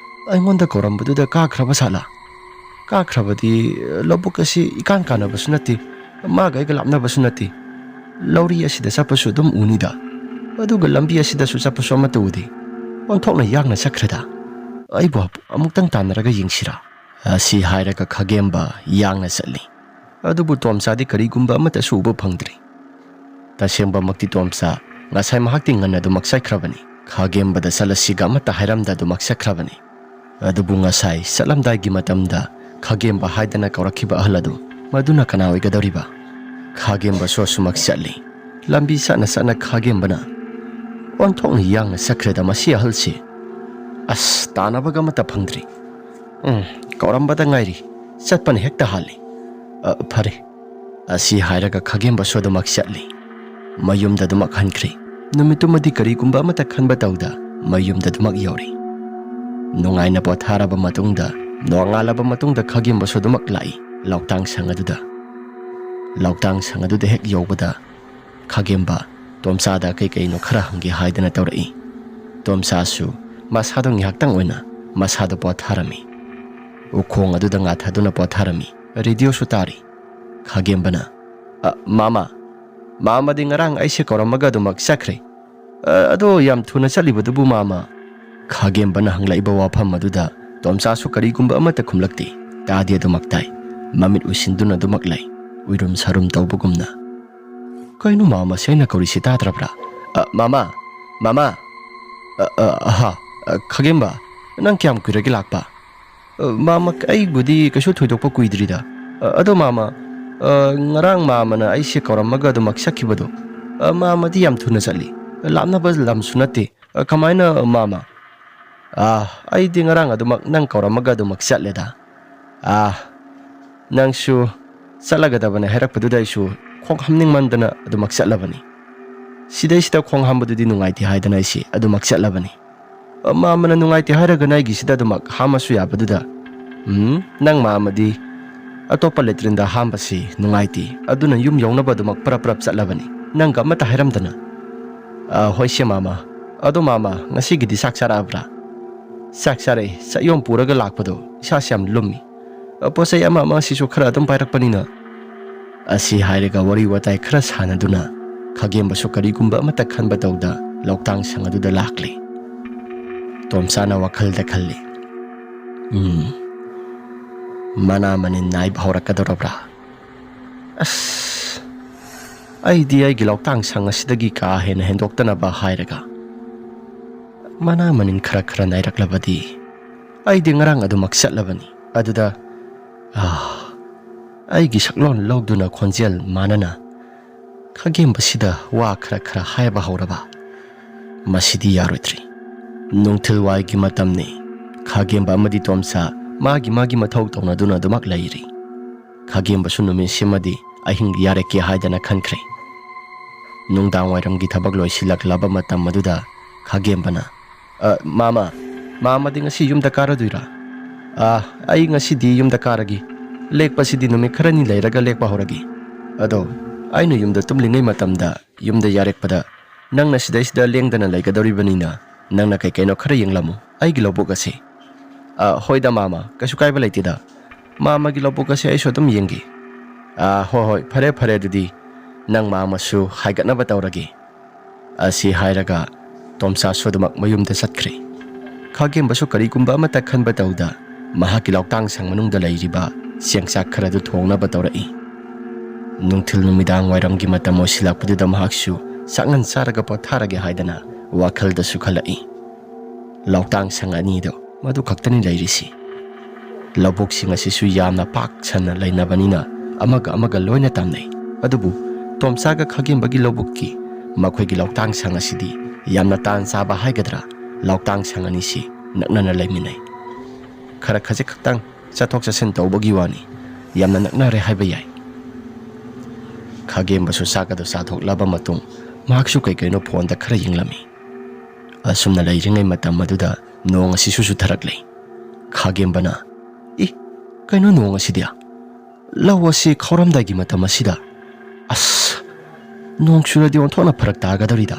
ꯑꯩꯉꯣꯟꯗ ꯀꯧꯔꯝꯕꯗꯨꯗ ꯀꯥꯈ꯭ꯔꯕ ꯁꯥꯠꯂꯥ? ꯀꯥꯈ꯭ꯔꯕꯗꯤ ꯂꯧꯕꯨꯛ ꯑꯁꯤ ꯏꯀꯥꯟ ꯀꯥꯟꯅꯕꯁꯨ ꯅꯠꯇꯦ, ꯃꯥꯒ ꯑꯩꯒ ꯂꯥꯞꯅꯕꯁꯨ ꯅꯠꯇꯦ꯫ ꯂꯧꯔꯤ ꯑꯁꯤꯗ ꯆꯠꯄꯁꯨ ꯑꯗꯨꯝ ꯎꯅꯤꯗ꯫ ꯑꯗꯨꯒ ꯂꯝꯕꯤ ꯑꯁꯤꯗꯁꯨ ꯆꯠꯄꯁꯨ ꯑꯃꯠꯇ ꯎꯗꯦ꯫ ꯑꯣꯟꯊꯣꯛꯅ ꯌꯥꯡꯅ ꯆꯠꯈ꯭ꯔꯦꯗ꯫ ꯑꯩꯕꯨ ꯑꯃꯨꯛꯇꯪ ꯇꯥꯟꯅꯔꯒ ꯌꯦꯡꯁꯤꯔꯥ?" ꯑꯁꯤ ꯍꯥꯏꯔꯒ ꯈꯥꯒꯦꯝꯕ ꯌꯥꯡꯅ ꯆꯠꯂꯤ꯫ ꯑꯗꯨꯕꯨ ꯇꯣꯝꯆꯥꯗꯤ ꯀꯔꯤꯒꯨꯝꯕ ꯑꯃꯠꯇꯁꯨ ꯎꯕ ꯐꯪꯗ꯭ꯔꯤ꯫ ꯇꯁꯦꯡꯕꯃꯛꯇꯤ ꯇꯣꯝꯆꯥ ꯉꯁꯥꯏ ꯃꯍꯥꯛꯇꯤ ꯉꯟꯅ ꯑꯗꯨꯃꯛ ꯆꯠꯈ꯭ꯔꯕꯅꯤ꯫ ꯈꯥꯒꯦꯝꯕꯗ ꯆꯠꯂꯁꯤꯒ ꯑꯃꯠꯇ ꯍꯥꯏꯔꯝꯗ ꯑꯗꯨꯃꯛ ꯆꯠꯈ꯭ꯔꯕꯅꯤ꯫ ꯑꯗꯨꯕꯨ ꯉꯁꯥꯏ ꯆꯠꯂꯝꯗꯥꯏꯒꯤ ꯃꯇꯝꯗ ꯈꯥꯒꯦꯝꯕ ꯍꯥꯏꯗꯅ ꯀꯧꯔꯛꯈꯤꯕ ꯑꯍꯜ ꯑꯗꯨ, ꯃꯗꯨꯅ ꯀꯅꯥ ꯑꯣꯏꯒꯗꯧꯔꯤꯕ? ꯈꯥꯒꯦꯝꯕꯁꯨ ꯑꯁꯨꯃꯛ ꯆꯠꯂꯤ꯫ ꯂꯝꯕꯤ ꯆꯠꯅ ꯆꯠꯅ ꯈꯥꯒꯦꯝꯕꯅ, "ꯑꯣꯟꯊꯣꯛꯅ ꯌꯥꯡꯅ ꯆꯠꯈ꯭ꯔꯦꯗ ꯃꯁꯤ ꯑꯍꯜꯁꯤ꯫ ꯑꯁ, ꯇꯥꯅꯕꯒ ꯑꯃꯠꯇ ꯐꯪꯗ꯭ꯔꯤ꯫ ꯎꯝ, ꯀꯧꯔꯝꯕꯗ ꯉꯥꯏꯔꯤ꯫ ꯆꯠꯄꯅ ꯍꯦꯛꯇ ꯍꯥꯜꯂꯤ꯫ ꯑ, ꯐꯔꯦ꯫" ꯑꯁꯤ ꯍꯥꯏꯔꯒ ꯈꯥꯒꯦꯝꯕꯁꯨ ꯑꯗꯨꯃꯛ ꯆꯠꯂꯤ꯫ ꯃꯌꯨꯝꯗ ꯑꯗꯨꯃꯛ ꯍꯟꯈ꯭ꯔꯦ꯫ ꯅꯨꯃꯤꯠꯇꯨꯃꯗꯤ ꯀꯔꯤꯒꯨꯝꯕ ꯑꯃꯠꯇ ꯈꯟꯕ ꯇꯧꯗ ꯃꯌꯨꯝꯗ ꯑꯗꯨꯃꯛ ꯌꯧꯔꯤ꯫ ꯅꯨꯡꯉꯥꯏꯅ ꯄꯣꯊꯥꯔꯕ ꯃꯇꯨꯡꯗ, ꯅꯣꯡꯉꯥꯜꯂꯕ ꯃꯇꯨꯡꯗ ꯈꯥꯒꯦꯝꯕꯁꯨ ꯑꯗꯨꯃꯛ ꯂꯥꯛꯏ ꯂꯧꯇꯥꯡ ꯁꯪ ꯑꯗꯨꯗ꯫ ꯂꯧꯇꯥꯡ ꯁꯪ ꯑꯗꯨꯗ ꯍꯦꯛ ꯌꯧꯕꯗ ꯈꯥꯒꯦꯝꯕ ꯇꯣꯝꯆꯥꯗ ꯀꯩ ꯀꯩꯅꯣ ꯈꯔ ꯍꯪꯒꯦ ꯍꯥꯏꯗꯅ ꯇꯧꯔꯛꯏ꯫ ꯇꯣꯝꯆꯥꯁꯨ ꯃꯁꯥꯗꯣ ꯉꯥꯏꯍꯥꯛꯇꯪ ꯑꯣꯏꯅ ꯃꯁꯥꯗꯣ ꯄꯣꯊꯥꯔꯝꯃꯤ꯫ ꯎꯈꯣꯡ ꯑꯗꯨꯗ ꯉꯥꯊꯗꯨꯅ ꯄꯣꯊꯥꯔꯝꯃꯤ꯫ ꯔꯦꯗꯤꯑꯣꯁꯨ ꯇꯥꯔꯤ꯫ ꯈꯥꯒꯦꯝꯕꯅ, "ꯑ, ꯃꯥꯃ, ꯃꯥꯃꯗꯤ ꯉꯔꯥꯡ ꯑꯩꯁꯦ ꯀꯧꯔꯝꯃꯒ ꯑꯗꯨꯃꯛ ꯆꯠꯈ꯭ꯔꯦ꯫ ꯑ, ꯑꯗꯣ ꯌꯥꯝ ꯊꯨꯅ ꯆꯠꯂꯤꯕꯗꯨꯕꯨ, ꯃꯥꯃ?" ꯈꯥꯒꯦꯝꯕꯅ ꯍꯪꯂꯛꯏꯕ ꯋꯥꯐꯝ ꯑꯗꯨꯗ ꯇꯣꯝꯆꯥꯁꯨ ꯀꯔꯤꯒꯨꯝꯕ ꯑꯃꯠꯇ ꯈꯨꯝꯂꯛꯇꯦ꯫ ꯇꯥꯗꯦ ꯑꯗꯨꯃꯛ ꯇꯥꯏ꯫ ꯃꯃꯤꯠ ꯎꯏꯁꯤꯟꯗꯨꯅ ꯑꯗꯨꯃꯛ ꯂꯩ, ꯎꯏꯔꯨꯝ ꯁꯥꯔꯨꯝ ꯇꯧꯕꯒꯨꯝꯅ꯫ "ꯀꯩꯅꯣ ꯃꯥꯃꯁꯦ ꯑꯩꯅ ꯀꯧꯔꯤꯁꯤ ꯇꯥꯗ꯭ꯔꯕ꯭ꯔꯥ? ꯑ, ꯃꯥꯃ! ꯃꯥꯃ!" "ꯑ, ꯑ, ꯑꯍꯥ, ꯑ, ꯈꯥꯒꯦꯝꯕ, ꯅꯪ ꯀꯌꯥꯝ ꯀꯨꯏꯔꯒꯦ ꯂꯥꯛꯄ? "ꯑ, ꯃꯥꯃ, ꯑꯩꯕꯨꯗꯤ ꯀꯩꯁꯨ ꯊꯣꯏꯗꯣꯛꯄ ꯀꯨꯏꯗ꯭ꯔꯤꯗ꯫ ꯑ, ꯑꯗꯣ ꯃꯥꯃ, ꯑ, ꯉꯔꯥꯡ ꯃꯥꯃꯅ ꯑꯩꯁꯦ ꯀꯧꯔꯝꯃꯒ ꯑꯗꯨꯃꯛ ꯆꯠꯈꯤꯕꯗꯣ, ꯑ, ꯃꯥꯃꯗꯤ ꯌꯥꯝ ꯊꯨꯅ ꯆꯠꯂꯤ꯫ ꯂꯥꯞꯅꯕ ꯂꯝꯁꯨ ꯅꯠꯇꯦ꯫ ꯑ, ꯀꯃꯥꯏꯅ, ꯃꯥꯃ?" "ꯑ, ꯑꯩꯗꯤ ꯉꯔꯥꯡ ꯑꯗꯨꯃꯛ ꯅꯪ ꯀꯧꯔꯝꯃꯒ ꯑꯗꯨꯃꯛ ꯆꯠꯂꯦꯗ꯫ ꯑ, ꯅꯪꯁꯨ ꯆꯠꯂꯒꯗꯕꯅꯦ ꯍꯥꯏꯔꯛꯄꯗꯨꯗ ꯑꯩꯁꯨ ꯈꯣꯡ ꯍꯥꯝꯅꯤꯡꯃꯟꯗꯅ ꯑꯗꯨꯃꯛ ꯆꯠꯂꯕꯅꯤ꯫ ꯁꯤꯗꯩꯁꯤꯗ ꯈꯣꯡ ꯍꯥꯝꯕꯗꯨꯗꯤ ꯅꯨꯡꯉꯥꯏꯇꯦ ꯍꯥꯏꯗꯅ ꯑꯩꯁꯦ ꯑꯗꯨꯃꯛ ꯆꯠꯂꯕꯅꯤ꯫ ꯑ, ꯃꯥꯃꯅ ꯅꯨꯡꯉꯥꯏꯇꯦ ꯍꯥꯏꯔꯒꯅ ꯑꯩꯒꯤꯁꯤꯗ ꯑꯗꯨꯃꯛ ꯍꯥꯝꯃꯁꯨ ꯌꯥꯕꯗꯨꯗ, ꯎꯝ, ꯅꯪ ꯃꯥꯃꯗꯤ ꯑꯇꯣꯞꯄ ꯂꯦꯇ꯭ꯔꯤꯟꯗ ꯍꯥꯝꯕꯁꯤ ꯅꯨꯡꯉꯥꯏꯇꯦ, ꯑꯗꯨꯅ ꯌꯨꯝ ꯌꯧꯅꯕ ꯑꯗꯨꯃꯛ ꯄ꯭ꯔꯞ ꯄ꯭ꯔꯞ ꯆꯠꯂꯕꯅꯤ, ꯅꯪꯒ ꯑꯃꯠꯇ ꯍꯥꯏꯔꯝꯗꯅ꯫ ꯑ, ꯍꯣꯏꯁꯦ ꯃꯥꯃ꯫ ꯑꯗꯣ ꯃꯥꯃ, ꯉꯁꯤꯒꯤꯗꯤ ꯆꯥꯛ ꯆꯥꯔꯛꯑꯕ꯭ꯔꯥ?" "ꯆꯥꯛ ꯆꯥꯔꯛꯑꯦ꯫ ꯆꯥꯛꯌꯣꯝ ꯄꯨꯔꯒ ꯂꯥꯛꯄꯗꯣ ꯏꯁꯥꯁꯦ ꯌꯥꯝ ꯂꯨꯝꯃꯤ꯫ ꯑ, ꯄꯣꯠ ꯆꯩ ꯑꯃ ꯑꯃꯁꯤꯁꯨ ꯈꯔ ꯑꯗꯨꯝ ꯄꯥꯏꯔꯛꯄꯅꯤꯅ"꯫ ꯑꯁꯤ ꯍꯥꯏꯔꯒ ꯋꯥꯔꯤ ꯋꯥꯇꯥꯏ ꯈꯔ ꯁꯥꯟꯅꯗꯨꯅ ꯈꯥꯒꯦꯝꯕꯁꯨ ꯀꯔꯤꯒꯨꯝꯕ ꯑꯃꯠꯇ ꯈꯟꯕ ꯇꯧꯗ ꯂꯧꯇꯥꯡ ꯁꯪ ꯑꯗꯨꯗ ꯂꯥꯛꯂꯦ꯫ ꯇꯣꯝꯆꯥꯅ ꯋꯥꯈꯜꯗ ꯈꯜꯂꯤ, "ꯎꯝ, ꯃꯅꯥ ꯃꯅꯤꯟ ꯅꯥꯏꯕ ꯍꯧꯔꯛꯀꯗꯧꯔꯕ꯭ꯔꯥ? ꯑꯁ, ꯑꯩꯗꯤ ꯑꯩꯒꯤ ꯂꯧꯇꯥꯡ ꯁꯪ ꯑꯁꯤꯗꯒꯤ ꯀꯥ ꯍꯦꯟꯅ ꯍꯦꯟꯗꯣꯛꯇꯅꯕ ꯍꯥꯏꯔꯒ ꯃꯅꯥ ꯃꯅꯤꯟ ꯈꯔ ꯈꯔ ꯅꯥꯏꯔꯛꯂꯕꯗꯤ? ꯑꯩꯗꯤ ꯉꯔꯥꯡ ꯑꯗꯨꯃꯛ ꯆꯠꯂꯕꯅꯤ꯫ ꯑꯗꯨꯗ, ꯑꯥ, ꯑꯩꯒꯤ ꯁꯛꯂꯣꯟ ꯂꯧꯗꯨꯅ ꯈꯣꯟꯖꯦꯜ ꯃꯥꯟꯅꯅ ꯈꯥꯒꯦꯝꯕꯁꯤꯗ ꯋꯥ ꯈꯔ ꯈꯔ ꯍꯥꯏꯕ ꯍꯧꯔꯕ꯫ ꯃꯁꯤꯗꯤ ꯌꯥꯔꯣꯏꯗ꯭ꯔꯤ꯫ ꯅꯨꯡꯊꯤꯜꯋꯥꯏꯒꯤ ꯃꯇꯝꯅꯤ꯫ ꯈꯥꯒꯦꯝꯕ ꯑꯃꯗꯤ ꯇꯣꯝꯆꯥ ꯃꯥꯒꯤ ꯃꯥꯒꯤ ꯃꯊꯧ ꯇꯧꯅꯗꯨꯅ ꯑꯗꯨꯃꯛ ꯂꯩꯔꯤ꯫ ꯈꯥꯒꯦꯝꯕꯁꯨ ꯅꯨꯃꯤꯠꯁꯤꯃꯗꯤ ꯑꯍꯤꯡ ꯌꯥꯔꯦꯛꯀꯦ ꯍꯥꯏꯗꯅ ꯈꯟꯈ꯭ꯔꯦ꯫ ꯅꯨꯡꯗꯥꯡ ꯋꯥꯏꯔꯝꯒꯤ ꯊꯕꯛ ꯂꯣꯏꯁꯤꯜꯂꯛꯂꯕ ꯃꯇꯝ ꯑꯗꯨꯗ ꯈꯥꯒꯦꯝꯕꯅ, "ꯑ, ꯃꯥꯃ, ꯃꯥꯃꯗꯤ ꯉꯁꯤ ꯌꯨꯝꯗ ꯀꯥꯔꯗꯣꯏꯔꯥ?" "ꯑ, ꯑꯩ ꯉꯁꯤꯗꯤ ꯌꯨꯝꯗ ꯀꯥꯔꯒꯦ꯫ ꯂꯦꯛꯄꯁꯤꯗꯤ ꯅꯨꯃꯤꯠ ꯈꯔꯅꯤ ꯂꯩꯔꯒ ꯂꯦꯛꯄ ꯍꯧꯔꯒꯦ꯫ ꯑꯗꯣ ꯑꯩꯅ ꯌꯨꯝꯗ ꯇꯨꯝꯂꯤꯉꯩ ꯃꯇꯝꯗ ꯌꯨꯝꯗ ꯌꯥꯔꯦꯛꯄꯗ ꯅꯪꯅ ꯁꯤꯗꯩꯁꯤꯗ ꯂꯦꯡꯗꯅ ꯂꯩꯒꯗꯧꯔꯤꯕꯅꯤꯅ ꯅꯪꯅ ꯀꯩ ꯀꯩꯅꯣ ꯈꯔ ꯌꯦꯡꯂꯝꯃꯨ꯫ ꯑꯩꯒꯤ ꯂꯧꯕꯨꯛ ꯑꯁꯦ"꯫ "ꯑ, ꯍꯣꯏꯗ ꯃꯥꯃ, ꯀꯩꯁꯨ ꯀꯥꯏꯕ ꯂꯩꯇꯦꯗ꯫ ꯃꯥꯃꯒꯤ ꯂꯧꯕꯨꯛ ꯑꯁꯦ ꯑꯩꯁꯨ ꯑꯗꯨꯝ ꯌꯦꯡꯒꯦ"꯫ "ꯑ, ꯍꯣꯏ, ꯍꯣꯏ, ꯐꯔꯦ, ꯐꯔꯦ, ꯑꯗꯨꯗꯤ ꯅꯪ ꯃꯥꯃꯁꯨ ꯍꯥꯏꯒꯠꯅꯕ ꯇꯧꯔꯒꯦ"꯫ ꯑꯁꯤ ꯍꯥꯏꯔꯒ ꯇꯣꯝꯆꯥꯁꯨ ꯑꯗꯨꯃꯛ ꯃꯌꯨꯝꯗ ꯆꯠꯈ꯭ꯔꯦ꯫ ꯈꯥꯒꯦꯝꯕꯁꯨ ꯀꯔꯤꯒꯨꯝꯕ ꯑꯃꯠꯇ ꯈꯟꯕ ꯇꯧꯗ ꯃꯍꯥꯛꯀꯤ ꯂꯧꯇꯥꯡ ꯁꯪ ꯃꯅꯨꯡꯗ ꯂꯩꯔꯤꯕ ꯆꯦꯡꯆꯥꯛ ꯈꯔꯗꯨ ꯊꯣꯡꯅꯕ ꯇꯧꯔꯛꯏ꯫ ꯅꯨꯡꯊꯤꯜ ꯅꯨꯃꯤꯗꯥꯡ ꯋꯥꯏꯔꯝꯒꯤ ꯃꯇꯝ ꯑꯣꯏꯁꯤꯜꯂꯛꯄꯗꯨꯗ ꯃꯍꯥꯛꯁꯨ ꯆꯥꯛꯉꯟ ꯆꯥꯔꯒ ꯄꯣꯊꯥꯔꯒꯦ ꯍꯥꯏꯗꯅ ꯋꯥꯈꯜꯗꯁꯨ ꯈꯜꯂꯛꯏ꯫ ꯂꯧꯇꯥꯡ ꯁꯪ ꯑꯅꯤꯗꯨ ꯃꯗꯨ ꯈꯛꯇꯅꯤ ꯂꯩꯔꯤꯁꯤ꯫ ꯂꯧꯕꯨꯛꯁꯤꯡ ꯑꯁꯤꯁꯨ ꯌꯥꯝꯅ ꯄꯥꯛ ꯁꯟꯅ ꯂꯩꯅꯕꯅꯤꯅ ꯑꯃꯒ ꯑꯃꯒ ꯂꯣꯏꯅ ꯇꯥꯝꯅꯩ꯫ ꯑꯗꯨꯕꯨ ꯇꯣꯝꯆꯥꯒ ꯈꯥꯒꯦꯝꯕꯒꯤ ꯂꯧꯕꯨꯛꯀꯤ ꯃꯈꯣꯏꯒꯤ ꯂꯧꯇꯥꯡ ꯁꯪ ꯑꯁꯤꯗꯤ ꯌꯥꯝꯅ ꯇꯥꯟ ꯆꯥꯕ ꯍꯥꯏꯒꯗ꯭ꯔꯥ, ꯂꯧꯇꯥꯡ ꯁꯪ ꯑꯅꯤꯁꯤ ꯅꯛꯅꯅ ꯂꯩꯃꯤꯟꯅꯩ꯫ ꯈꯔ ꯈꯖꯤꯛ ꯈꯛꯇꯪ ꯆꯠꯊꯣꯛ ꯆꯠꯁꯤꯟ ꯇꯧꯕꯒꯤ ꯋꯥꯅꯤ, ꯌꯥꯝꯅ ꯅꯛꯅꯔꯦ ꯍꯥꯏꯕ ꯌꯥꯏ꯫ ꯈꯥꯒꯦꯝꯕꯁꯨ ꯆꯥꯛ ꯑꯗꯨ ꯆꯥꯊꯣꯛꯂꯕ ꯃꯇꯨꯡ ꯃꯍꯥꯛꯁꯨ ꯀꯩ ꯀꯩꯅꯣ ꯐꯣꯟꯗ ꯈꯔ ꯌꯦꯡꯂꯝꯃꯤ꯫ ꯑꯁꯨꯝꯅ ꯂꯩꯔꯤꯉꯩ ꯃꯇꯝ ꯑꯗꯨꯗ ꯅꯣꯡ ꯑꯁꯤꯁꯨ ꯆꯨꯊꯔꯛꯂꯦ꯫ ꯈꯥꯒꯦꯝꯕꯅ, "ꯏ, ꯀꯩꯅꯣ ꯅꯣꯡ ꯑꯁꯤꯗꯤ? ꯂꯧ ꯑꯁꯤ ꯈꯥꯎꯔꯝꯗꯥꯏꯒꯤ ꯃꯇꯝ ꯑꯁꯤꯗ? ꯑꯁ, ꯅꯣꯡ ꯆꯨꯔꯗꯤ ꯑꯣꯟꯊꯣꯛꯅ ꯐꯔꯛ ꯇꯥꯒꯗꯧꯔꯤꯗ꯫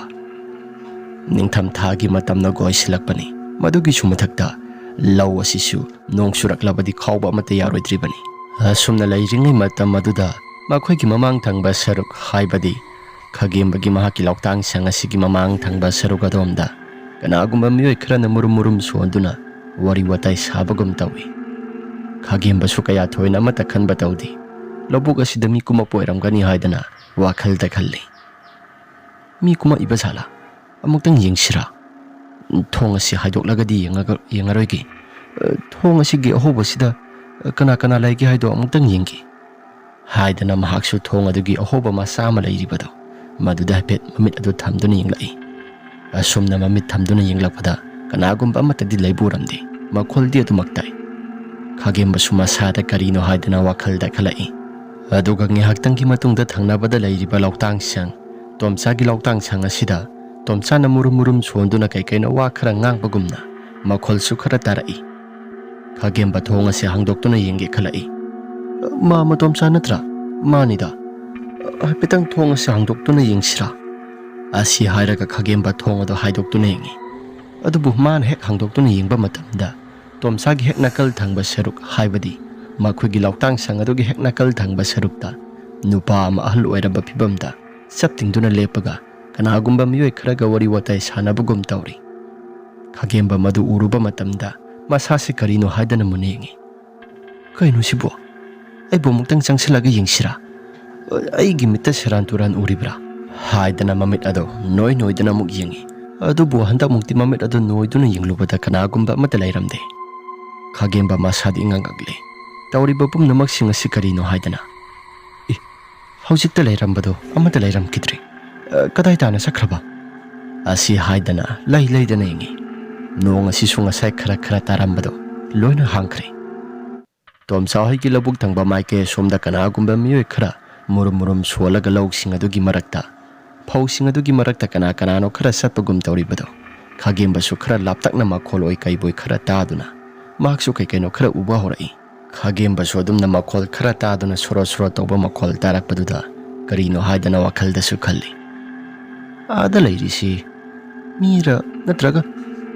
ꯅꯤꯡꯊꯝꯊꯥꯒꯤ ꯃꯇꯝꯅ ꯀꯣꯏꯁꯤꯜꯂꯛꯄꯅꯤ꯫ ꯃꯗꯨꯒꯤꯁꯨ ꯃꯊꯛꯇ ꯂꯧ ꯑꯁꯤꯁꯨ ꯅꯣꯡ ꯆꯨꯔꯛꯂꯕꯗꯤ ꯈꯥꯎꯕ ꯑꯃꯠꯇ ꯌꯥꯔꯣꯏꯗ꯭ꯔꯤꯕꯅꯤ꯫" ꯑꯁꯨꯝꯅ ꯂꯩꯔꯤꯉꯩ ꯃꯇꯝ ꯑꯗꯨꯗ ꯃꯈꯣꯏꯒꯤ ꯃꯃꯥꯡ ꯊꯪꯕ ꯁꯔꯨꯛ, ꯍꯥꯏꯕꯗꯤ ꯈꯥꯒꯦꯝꯕꯒꯤ ꯃꯍꯥꯛꯀꯤ ꯂꯧꯇꯥꯡ ꯁꯪ ꯑꯁꯤꯒꯤ ꯃꯃꯥꯡ ꯊꯪꯕ ꯁꯔꯨꯛ ꯑꯗꯣꯝꯗ ꯀꯅꯥꯒꯨꯝꯕ ꯃꯤꯑꯣꯏ ꯈꯔꯅ ꯃꯨꯔꯨꯝ ꯃꯨꯔꯨꯝ ꯁꯣꯟꯗꯨꯅ ꯋꯥꯔꯤ ꯋꯥꯇꯥꯏ ꯁꯥꯕꯒꯨꯝ ꯇꯧꯏ꯫ ꯈꯥꯒꯦꯝꯕꯁꯨ ꯀꯌꯥ ꯊꯣꯏꯅ ꯑꯃꯠꯇ ꯈꯟꯕ ꯇꯧꯗꯦ꯫ ꯂꯧꯕꯨꯛ ꯑꯁꯤꯗ ꯃꯤ ꯀꯨꯝꯃꯛꯄ ꯑꯣꯏꯔꯝꯒꯅꯤ ꯍꯥꯏꯗꯅ ꯋꯥꯈꯜꯗ ꯈꯜꯂꯤ꯫ "ꯃꯤ ꯀꯨꯝꯃꯛꯏꯕ ꯖꯥꯠꯂꯥ? ꯑꯃꯨꯛꯇꯪ ꯌꯦꯡꯁꯤꯔꯥ? ꯊꯣꯡ ꯑꯁꯤ ꯍꯥꯏꯗꯣꯛꯂꯒꯗꯤ ꯌꯦꯡꯉꯒ-, ꯌꯦꯡꯉꯔꯣꯏꯒꯦ꯫ ꯊꯣꯡ ꯑꯁꯤꯒꯤ ꯑꯍꯧꯕꯁꯤꯗ ꯀꯅꯥ ꯀꯅꯥ ꯂꯩꯒꯦ ꯍꯥꯏꯗꯣ ꯑꯃꯨꯛꯇꯪ ꯌꯦꯡꯒꯦ", ꯍꯥꯏꯗꯅ ꯃꯍꯥꯛꯁꯨ ꯊꯣꯡ ꯑꯗꯨꯒꯤ ꯑꯍꯣꯕ ꯃꯆꯥ ꯑꯃ ꯂꯩꯔꯤꯕꯗꯣ, ꯃꯗꯨꯗ ꯍꯥꯏꯐꯦꯠ ꯃꯃꯤꯠ ꯑꯗꯨ ꯊꯝꯗꯨꯅ ꯌꯦꯡꯂꯛꯏ꯫ ꯑꯁꯨꯝꯅ ꯃꯃꯤꯠ ꯊꯝꯗꯨꯅ ꯌꯦꯡꯂꯛꯄꯗ ꯀꯅꯥꯒꯨꯝꯕ ꯑꯃꯠꯇꯗꯤ ꯂꯩꯕ ꯎꯔꯝꯗꯦ꯫ ꯃꯈꯣꯜꯗꯤ ꯑꯗꯨꯃꯛ ꯇꯥꯏ꯫ ꯈꯥꯒꯦꯝꯕꯁꯨ ꯃꯁꯥꯗ ꯀꯔꯤꯅꯣ ꯍꯥꯏꯗꯅ ꯋꯥꯈꯜꯗ ꯈꯜꯂꯛꯏ꯫ ꯑꯗꯨꯒ ꯉꯥꯏꯍꯥꯛꯇꯪꯒꯤ ꯃꯇꯨꯡꯗ ꯊꯪꯅꯕꯗ ꯂꯩꯔꯤꯕ ꯂꯧꯇꯥꯡ ꯁꯪ, ꯇꯣꯝꯆꯥꯒꯤ ꯂꯧꯇꯥꯡ ꯁꯪ ꯑꯁꯤꯗ ꯇꯣꯝꯆꯥꯅ ꯃꯨꯔꯨꯝ ꯃꯨꯔꯨꯝ ꯁꯣꯟꯗꯨꯅ ꯀꯩ ꯀꯩꯅꯣ ꯋꯥ ꯈꯔ ꯉꯥꯡꯕꯒꯨꯝꯅ ꯃꯈꯣꯜꯁꯨ ꯈꯔ ꯇꯥꯔꯛꯏ꯫ ꯈꯥꯒꯦꯝꯕ ꯊꯣꯡ ꯑꯁꯤ ꯍꯥꯡꯗꯣꯛꯇꯨꯅ ꯌꯦꯡꯒꯦ ꯈꯜꯂꯛꯏ꯫ "ꯃꯥ ꯃꯇꯣꯝꯆꯥ ꯅꯠꯇ꯭ꯔꯥ? ꯃꯥꯅꯤꯗ꯫ ꯍꯥꯏꯐꯦꯠꯇꯪ ꯊꯣꯡ ꯑꯁꯤ ꯍꯥꯡꯗꯣꯛꯇꯨꯅ ꯌꯦꯡꯁꯤꯔꯥ?" ꯑꯁꯤ ꯍꯥꯏꯔꯒ ꯈꯥꯒꯦꯝꯕ ꯊꯣꯡ ꯑꯗꯨ ꯍꯥꯏꯗꯣꯛꯇꯨꯅ ꯌꯦꯡꯉꯤ꯫ ꯑꯗꯨꯕꯨ ꯃꯥꯅ ꯍꯦꯛ ꯍꯥꯡꯗꯣꯛꯇꯨꯅ ꯌꯦꯡꯕ ꯃꯇꯝꯗ ꯇꯣꯝꯆꯥꯒꯤ ꯍꯦꯛ ꯅꯥꯀꯜ ꯊꯪꯕ ꯁꯔꯨꯛ, ꯍꯥꯏꯕꯗꯤ ꯃꯈꯣꯏꯒꯤ ꯂꯧꯇꯥꯡ ꯁꯪ ꯑꯗꯨꯒꯤ ꯍꯦꯛ ꯅꯥꯀꯜ ꯊꯪꯕ ꯁꯔꯨꯛꯇ ꯅꯨꯄꯥ ꯑꯃ ꯑꯍꯜ ꯑꯣꯏꯔꯕ ꯐꯤꯕꯝꯗ ꯆꯞ ꯇꯤꯡꯗꯨꯅ ꯂꯦꯞꯄꯒ ꯀꯅꯥꯒꯨꯝꯕ ꯃꯤꯑꯣꯏ ꯈꯔꯒ ꯋꯥꯔꯤ ꯋꯥꯇꯥꯏ ꯁꯥꯟꯅꯕꯒꯨꯝ ꯇꯧꯔꯤ꯫ ꯈꯥꯒꯦꯝꯕ ꯃꯗꯨ ꯎꯔꯨꯕ ꯃꯇꯝꯗ ꯃꯁꯥꯁꯤ ꯀꯔꯤꯅꯣ ꯍꯥꯏꯗꯅ ꯃꯨꯟꯅ ꯌꯦꯡꯉꯤ꯫ "ꯀꯩꯅꯣ ꯁꯤꯕꯣ? ꯑꯩꯕꯨ ꯑꯃꯨꯛꯇꯪ ꯆꯪꯁꯤꯜꯂꯒ ꯌꯦꯡꯁꯤꯔꯥ? ꯑꯩꯒꯤ ꯃꯤꯠꯇ ꯁꯦꯔꯥꯟ ꯇꯨꯔꯥꯟ ꯎꯔꯤꯕ꯭ꯔꯥ?" ꯍꯥꯏꯗꯅ ꯃꯃꯤꯠ ꯑꯗꯣ ꯅꯣꯏ ꯅꯣꯏꯗꯅ ꯑꯃꯨꯛ ꯌꯦꯡꯉꯤ꯫ ꯑꯗꯨꯕꯨ ꯍꯟꯗꯛꯃꯨꯛꯇꯤ ꯃꯃꯤꯠ ꯑꯗꯨ ꯅꯣꯏꯗꯨꯅ ꯌꯦꯡꯂꯨꯕꯗ ꯀꯅꯥꯒꯨꯝꯕ ꯑꯃꯠꯇ ꯂꯩꯔꯝꯗꯦ꯫ ꯈꯥꯒꯦꯝꯕ ꯃꯁꯥꯗꯤ ꯏꯉꯛ ꯉꯛꯂꯦ꯫ ꯇꯧꯔꯤꯕ ꯄꯨꯝꯅꯃꯛꯁꯤꯡ ꯑꯁꯤ ꯀꯔꯤꯅꯣ ꯍꯥꯏꯗꯅ꯫ "ꯏ, ꯍꯧꯖꯤꯛꯇ ꯂꯩꯔꯝꯕꯗꯣ ꯑꯃꯠꯇ ꯂꯩꯔꯝꯈꯤꯗ꯭ꯔꯦ꯫ ꯑ, ꯀꯗꯥꯏ ꯇꯥꯅ ꯆꯠꯈ꯭ꯔꯕ?" ꯑꯁꯤ ꯍꯥꯏꯗꯅ ꯂꯩ ꯂꯩꯗꯅ ꯌꯦꯡꯉꯤ꯫ ꯅꯣꯡ ꯑꯁꯤꯁꯨ ꯉꯁꯥꯏ ꯈꯔ ꯈꯔ ꯇꯥꯔꯝꯕꯗꯣ ꯂꯣꯏꯅ ꯍꯥꯡꯈ꯭ꯔꯦ꯫ ꯇꯣꯝꯆꯥ ꯍꯣꯏꯒꯤ ꯂꯧꯕꯨꯛ ꯊꯪꯕ ꯃꯥꯏꯀꯩ ꯑꯁꯣꯝꯗ ꯀꯅꯥꯒꯨꯝꯕ ꯃꯤꯑꯣꯏ ꯈꯔ ꯃꯨꯔꯨꯝ ꯃꯨꯔꯨꯝ ꯁꯣꯜꯂꯒ ꯂꯧꯁꯤꯡ ꯑꯗꯨꯒꯤ ꯃꯔꯛꯇ, ꯐꯧꯁꯤꯡ ꯑꯗꯨꯒꯤ ꯃꯔꯛꯇ ꯀꯅꯥ ꯀꯅꯥꯅꯣ ꯈꯔ ꯆꯠꯄꯒꯨꯝ ꯇꯧꯔꯤꯕꯗꯣ ꯈꯥꯒꯦꯝꯕꯁꯨ ꯈꯔ ꯂꯥꯞꯇꯛꯅ ꯃꯈꯣꯜ ꯑꯣꯏ ꯀꯩꯕꯣꯏ ꯈꯔ ꯇꯥꯗꯨꯅ ꯃꯍꯥꯛꯁꯨ ꯀꯩ ꯀꯩꯅꯣ ꯈꯔ ꯎꯕ ꯍꯧꯔꯛꯏ꯫ ꯈꯥꯒꯦꯝꯕꯁꯨ ꯑꯗꯨꯝꯅ ꯃꯈꯣꯜ ꯈꯔ ꯇꯥꯗꯨꯅ ꯁꯣꯔꯣ ꯁꯣꯔꯣ ꯇꯧꯕ ꯃꯈꯣꯜ ꯇꯥꯔꯛꯄꯗꯨꯗ ꯀꯔꯤꯅꯣ ꯍꯥꯏꯗꯅ ꯋꯥꯈꯜꯗꯁꯨ ꯈꯜꯂꯤ꯫ "ꯑꯥꯗ ꯂꯩꯔꯤꯁꯤ ꯃꯤꯔ ꯅꯠꯇ꯭ꯔꯒ,